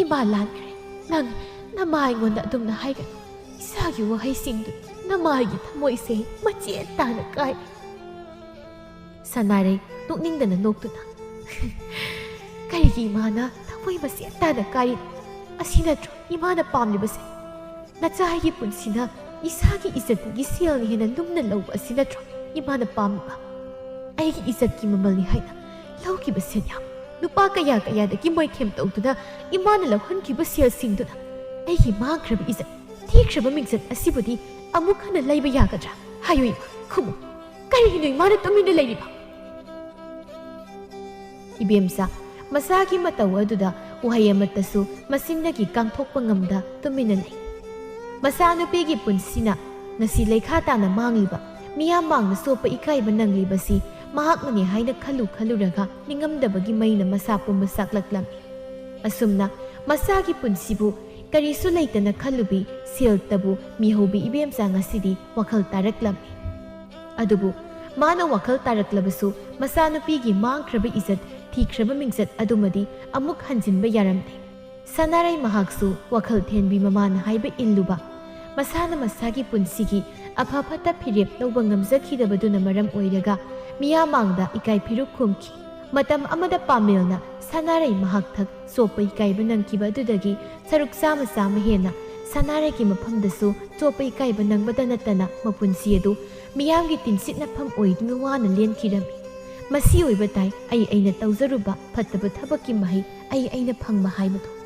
ꯏꯃꯥ ꯂꯥꯟꯈ꯭ꯔꯦ꯫ ꯅꯪ ꯅꯃꯥ ꯑꯩꯉꯣꯟꯗ ꯑꯗꯨꯝꯅ ꯍꯥꯏꯒꯅꯨ꯫ ꯏꯆꯥꯒꯤ ꯋꯥꯍꯩꯁꯤꯡꯗꯨ ꯅꯃꯥꯒꯤ ꯊꯃꯣꯏꯁꯦ ꯃꯆꯦꯠ ꯇꯥꯅ ꯀꯥꯏ"꯫ ꯁꯅꯥꯔꯩ ꯅꯣꯛꯅꯤꯡꯗꯅ ꯅꯣꯛꯇꯨꯅ, "ꯀꯔꯤꯒꯤ ꯏꯃꯥꯅ ꯊꯃꯣꯏ ꯃꯆꯦꯠ ꯇꯥꯅ ꯀꯥꯏꯔꯤꯅꯣ? ꯑꯁꯤ ꯅꯠꯇ꯭ꯔꯣ ꯏꯃꯥꯅ ꯄꯥꯝꯂꯤꯕꯁꯦ? ꯅꯆꯥꯒꯤ ꯄꯨꯟꯁꯤꯅ ꯏꯁꯥꯒꯤ ꯏꯖꯠꯇꯒꯤ ꯁꯦꯜꯅ ꯍꯦꯟꯅ ꯂꯨꯝꯅ ꯂꯧꯕ ꯑꯁꯤ ꯅꯠꯇ꯭ꯔꯣ ꯏꯃꯥꯅ ꯄꯥꯝꯂꯤꯕ? ꯑꯩꯒꯤ ꯏꯖꯠꯀꯤ ꯃꯃꯜꯅꯤ ꯍꯥꯏꯅ ꯂꯧꯈꯤꯕ ꯁꯦꯟꯌꯥꯝ, ꯅꯨꯄꯥ ꯀꯌꯥ ꯀꯌꯥꯗꯒꯤ ꯃꯣꯏꯊꯦꯝ ꯇꯧꯗꯨꯅ ꯏꯃꯥꯅ ꯂꯧꯍꯟꯈꯤꯕ ꯁꯦꯜꯁꯤꯡꯗꯨꯅ ꯑꯩꯒꯤ ꯃꯥꯡꯈ꯭ꯔꯕ ꯏꯖꯠ ꯊꯤꯈ꯭ꯔꯕ ꯃꯤꯡꯆꯠ ꯑꯁꯤꯕꯨꯗꯤ ꯑꯃꯨꯛ ꯍꯟꯅ ꯂꯩꯕ ꯌꯥꯒꯗ꯭ꯔꯥ? ꯍꯥꯏꯌꯨ ꯏꯃꯥ, ꯈꯨꯝꯃꯨ꯫ ꯀꯔꯤꯒꯤꯅꯣ ꯏꯃꯥꯅ ꯇꯨꯃꯤꯟꯅ ꯂꯩꯔꯤꯕ? ꯏꯕꯦꯝꯆꯥ ꯃꯁꯥꯒꯤ ꯃꯇꯧ ꯑꯗꯨꯗ ꯎꯍꯩ ꯑꯃꯠꯇꯁꯨ ꯃꯆꯤꯟꯗꯒꯤ ꯀꯥꯡꯊꯣꯛꯄ ꯉꯝꯗ ꯇꯨꯃꯤꯟꯅ ꯂꯩ꯫ ꯃꯆꯥꯅꯨꯄꯤꯒꯤ ꯄꯨꯟꯁꯤꯅ ꯉꯁꯤ ꯂꯩꯈꯥ ꯇꯥꯅ ꯃꯥꯡꯂꯤꯕ, ꯃꯤꯌꯥꯝ ꯃꯥꯡꯗ ꯆꯣꯞꯄ ꯏꯀꯥꯏꯕ ꯅꯪꯂꯤꯕꯁꯤ ꯃꯍꯥꯛꯅꯅꯤ ꯍꯥꯏꯅ ꯈꯜꯂꯨ ꯈꯜꯂꯨꯔꯒ ꯅꯤꯡꯉꯝꯗꯕꯒꯤ ꯃꯩꯅ ꯃꯁꯥ ꯄꯨꯝꯕ ꯆꯥꯛꯂꯛꯂꯝꯃꯤ꯫ ꯑꯁꯨꯝꯅ ꯃꯁꯥꯒꯤ ꯄꯨꯟꯁꯤꯕꯨ ꯀꯔꯤꯁꯨ ꯂꯩꯇꯅ ꯈꯜꯂꯨꯕꯤ ꯁꯦꯜꯇꯕꯨ ꯃꯤꯍꯧꯕꯤ ꯏꯕꯦꯝꯆꯥ ꯉꯁꯤꯗꯤ ꯋꯥꯈꯜ ꯇꯥꯔꯛꯂꯝꯃꯤ꯫ ꯑꯗꯨꯕꯨ ꯃꯥꯅ ꯋꯥꯈꯜ ꯇꯥꯔꯛꯂꯕꯁꯨ ꯃꯆꯥꯅꯨꯄꯤꯒꯤ ꯃꯥꯡꯈ꯭ꯔꯕ ꯏꯖꯠ, ꯊꯤꯈ꯭ꯔꯕ ꯃꯤꯡꯆꯠ ꯑꯗꯨꯃꯗꯤ ꯑꯃꯨꯛ ꯍꯟꯖꯤꯟꯕ ꯌꯥꯔꯝꯗꯦ꯫ ꯁꯅꯥꯔꯩ ꯃꯍꯥꯛꯁꯨ ꯋꯥꯈꯜ ꯊꯦꯟꯕꯤ ꯃꯃꯥꯅ ꯍꯥꯏꯕ ꯏꯜꯂꯨꯕ, ꯃꯁꯥꯅ ꯃꯁꯥꯒꯤ ꯄꯨꯟꯁꯤꯒꯤ ꯑꯐ ꯐꯠꯇ ꯐꯤꯔꯦꯞ ꯂꯧꯕ ꯉꯝꯖꯈꯤꯗꯕꯗꯨꯅ ꯃꯔꯝ ꯑꯣꯏꯔꯒ ꯃꯤꯌꯥꯝ ꯃꯥꯡꯗ ꯏꯀꯥꯏ ꯐꯤꯔꯨꯛ ꯈꯨꯝꯈꯤ꯫ ꯃꯇꯝ ꯑꯃꯗ ꯄꯥꯃꯦꯜꯅ ꯁꯅꯥꯔꯩ ꯃꯍꯥꯛ ꯊꯛ ꯆꯣꯞꯄ ꯏꯀꯥꯏꯕ ꯅꯪꯈꯤꯕ ꯑꯗꯨꯗꯒꯤ ꯁꯔꯨꯛ ꯆꯥꯝꯃ ꯆꯥꯝꯃ ꯍꯦꯟꯅ ꯁꯅꯥꯔꯩꯒꯤ ꯃꯐꯝꯗꯁꯨ ꯆꯣꯞꯄ ꯏꯀꯥꯏꯕ ꯅꯪꯕꯗ ꯅꯠꯇꯅ ꯃꯄꯨꯟꯁꯤ ꯑꯗꯨ ꯃꯤꯌꯥꯝꯒꯤ ꯇꯤꯟꯁꯤꯠꯅꯐꯝ ꯑꯣꯏꯗꯨꯅ ꯋꯥꯅ ꯂꯦꯟꯈꯤꯔꯝꯃꯤ꯫ ꯃꯁꯤ ꯑꯣꯏꯕ ꯇꯥꯏ ꯑꯩ ꯑꯩꯅ ꯇꯧꯖꯔꯨꯕ ꯐꯠꯇꯕ ꯊꯕꯛꯀꯤ ꯃꯍꯩ ꯑꯩ ꯑꯩꯅ ꯐꯪꯕ ꯍꯥꯏꯕꯗꯨ꯫